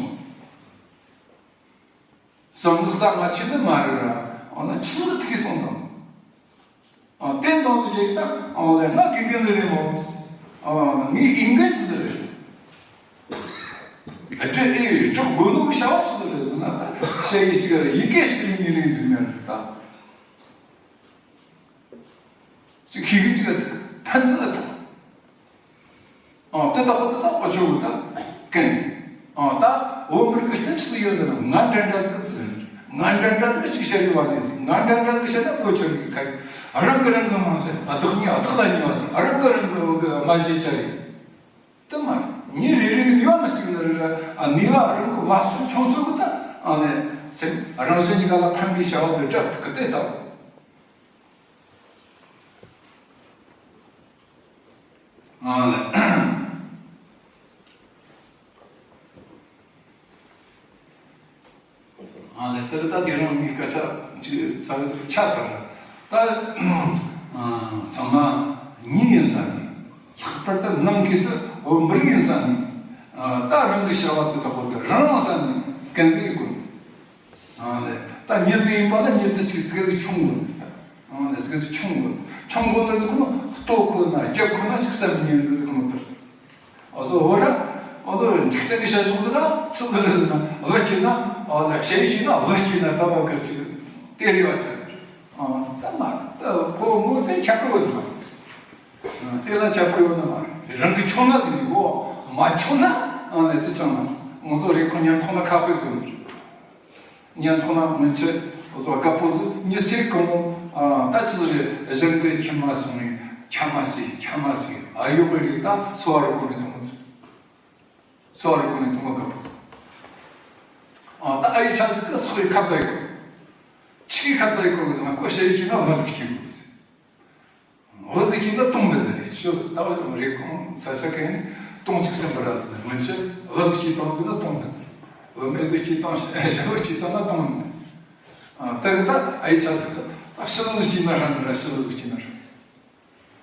སོང་། བསམ་བློ་ས་ང་ཆེ་ནི་མ་རེད་ར། འོ་ན་ཆི་ཟིག་ཐུག་སོང་དང་། ཨ་བསྟན་དང་ཟེར་ཡིག་ད་ཨ་ལས་ང་དགེ་རྒན་ཟེར་རེད་མོ། ཨ་ངའི་ཨིན་ག་ཅི་ཟེར་རེད། ཨ་དྲི་ཨེ་དྲི་དགོས་ནོ་གི་བྱ་བ་ཅི་ཟེར་རེད་ཟེར་ན་ད་བཤད་ཡིག་གཅིག་རེད་ཡི་གེ་གཅིག་རེད་གཉིས་རེད་ཟེར་ནས་རེད་ད། ཅིག་ཤེས་གི་ཅིག་ཕན་ཚུན་ཨ་ཐུག་ཨ་དེ་ད་ཁོ་དེ་ད་ཨོ་ཆོ་གི་ད་ཀན། ཨ་ད་འོ་མི་རིགས་ཀྱི་རྟེན་ཅི་ཡོད་ཟེར་ན་ང་འདྲ་འདྲ་ཟིག་ཟེར། ང་འདྲ་འདྲ་ཟིག་ཅིག་བཤད་ཡོད་བ་ནི་ཟིག་ང་འདྲ་འདྲ་ཟིག་བཤད་ན་ཁོ་ཆོ་གི་ཁ་ཡོད། རང་གི་རང་གི་མ་ཟེར་ཨ་བདག་ཉིད་ཨ་བདག་ལ་ཉེ་བ་ཟིག་རང་གི་རང་གི་མ་བྱེད་ཅ་རེད། དེ་མ་རེད། མྱི་རེ་རེ་གི་ནུས་པ་མི་གཅིག་ནི་རེད་ར། ཨ་ནུས་པ་རང་གི་བ་སོ་ཆུང་སོ་གི་ད་ཨ་ནི་ སེམས་རང་བཞིན་གཉིས་ཀ་ལ་ཕན་པའི་བྱ་བ་ཚོ་སྒྲུབ་ཐུབ་ཀི་དེ་ལྟ་བུ། ཨ་ལས། ཨ་ལས། དེ་ལ་ད་དེ་རིང་ངའི་སྐད་ཆ་ཅིག་ཙག་ཙིག་ཆགས་ཐལ། ད་ཚང་མ་མྱི་ཡིན་ཙང་ནི། ལྷག་པར་དུ་ནང་གི་སུ་འོ་མི་རིགས་ཡིན་ཙང་ནི། ད་རང་གི་བྱ་བ་དེ་དག་པོ་དེ་རང་རང་ས་ནས་འགན་འཛིན་དགོས། ཨ་ལས། ད་མྱི་ཟིག་ཡིན་པ་ལ་མྱི་དེ་ཅིག་ཙིག་ཙིག་ཆུང་དགོས། ཨ་ལས། ཙིག་ཙིག་ཆུང་དགོས། ཆུང་དགོས་ལ་ཟིག་ནོ་ལྟོ་ཁོ་ན་རྒྱབ་ཁོ་ན་ཅིག་བསམ་ཉན་ལ་ཟིག་ནོ་དེར། ཨ་ཟོ་འོ་ར། ཨ་ཟོ་འཇིག་རྟེན་གྱི་བྱ་གཞག་ཟིག་ན་ཚིག་ལ་ཟིག་ན་བུ་སྐྱེས་ན། ཨ་ལས། གཞན་སྐྱེས་ན་བུ་སྐྱེས་ན་ད་བ་ག་ཅིག་དེ་རེ་བ་ཅིག་ཨ་ད་མ་ད་ཁོ་མོ་དེ་ཁྱབ་རེ་བ་ནི་མ་རེད། དེ་ལ་ཁྱབ་རེ་བ་ནི་མ་རེད། རང་གི་ཆུང་ན་ཟིག་ཡིན་གོ། མ་ཆུང་ན་ཨ་ལས་དེ་ཙང་ང་ཚོ་རེ་ཁོ་ཉན་ཐོང་ན་ཁ་དཔེ་ཟིག་ཡོད། ཉན་ཐོང་ན་སྔོན་ཆད་ཁོ་ཚོ་དཀར་པོ་ཟིག་མྱི་ཚེ་གང་བོ་ད་ཅི་ཟིག་རེད། གཞན་གྱི་ཁྱིམ་མ་སོང་ནས་ཁྱམས་མ་ཟིག་ཁྱམས་མ་ཟིག་ཨ་ཡོད་པའི་རིགས་ད་འཚོ་བ་རོལ་གོ་ནས་ཐོང་ཟིག་འཚོ་བ་རོལ་གོ་ནས་ཐོང་དཀར་པོ་ཟིག་ཨ་ད་ཨ་ཡི་ཆ་ཟིག་གི་ཚོགས་ཡི་ཁ་བརྡ་ཡོད། ཆིག་ཁ་བརྡ་ཡོད་གོ་གི་ཟིག་ན་ཁོ་ཤེས་ཀྱི་ན་བུ་ཟིག་ཁྱིམ་གོ་ཟིག་བུ་ཟིག་སྐྱེས་ན་སྟོང་མི་འདི་རེད། ཆོས་ཟིག་ལྟ་བུ་རེད་ཁོང་ས་ཆ་གན་སྟོང་གཅིག་སེམས་པ་ར་ཟིག་སྔོན་ཆད་བུ་ཟིག་སྐྱེས་བཏང་ཟིག་ན་སྟོང་མི་འདི་རེད། བུ་མེད་ཟིག་སྐྱེས་བཏང་ཞི་བུ་སྐྱེས་བཏང་ན་སྟོང་མི་འདི་རེད། ཨ་ད་གི་ད་ཨ་ཡི་ཆ་ཟིག་ད་ཤི་བུ་ཟིག་སྐྱེས་ན་ཧྲ་མི་ར་ཤི་བུ་ཟིག་སྐྱེས་ན་ཧྲ་མི་ར།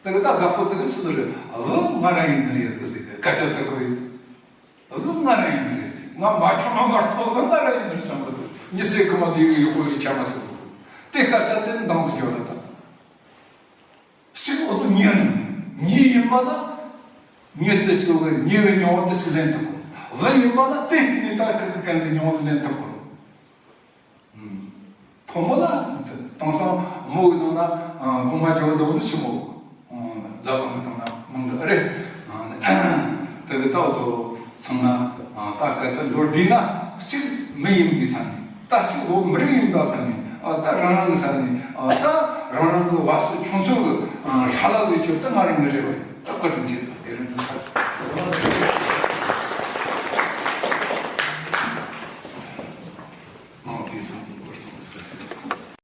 ད་གི་ད་དགའ་པོ་ད་གི་ཆི་ཟིག་རེད། བུ་ང་ར་ཡིན་ནི་རེད་ད་ཟིག་སྐད་ཆ་ད་གོ་ཡོད། བུ་ང་ར་ཡིན་ནི་རེད་ཟིག་ང་མ་ཆུང་ན་མ་གཏོགས་བུ་ང་ར་ཡིན་ནི་རེད་ཅང་གི་འདུག་མྱི་ཚེ་གང་བ་བསྡད་གི་ཡོད་གོ་རེད་ཆ་མ་ཟིག་དེ་སྐད་ཆ་དེ་འདང་ཟིག་རྒྱོབ་ལ་ད། གཅིག་འོ་ཚོ་ཉེ་རིང་ཉེ་ཡིན་པ་ལ་ཉེ་དུ་གཅིག་གི་ཉེ་གི་མྱོང་བ་དུ་གཅིག་ལེན་ཐུབ་དགོས། བུ་ཡིན་པ་ལ་དེ་ལྟ་ནས་ད་ཁི་ཁི་གན་ཟིག་མྱོང་བ་ཟིག་ལེན་ཐུབ་དགོས། ཕོ་མོ་ལ་དེང་སང་མོ་གི་ནང་ན་གོང་མ་རྒྱལ་བ་དང་ནི་ཆི་མོ་ཟ་བ་གི་ནང་ན་མང་གི་རེད། དེ་གི་ད་འོ་ཚོ་ཚང་མ་ད་སྐད་ཆ་མདོར་བསྡུས་ན་གཅིག་མི་ཡིན་པའི་ས་ནས། ད་གཅིག་བོད་མི་རིགས་ཡིན་པ་ས་ནས། ཨ་ད་རང་རང་གི་ས་ནས། ཨ་ད་རང་རང་གི་བ་སོ་ཁྱོད་ཚོ་གི་ཧྲ་ལ་ལུས་ཁྱོད་ད་ང་རང་གི་རེ་བ་ཡིན་ད་བཀའ་དྲིན་ཆེ་ད།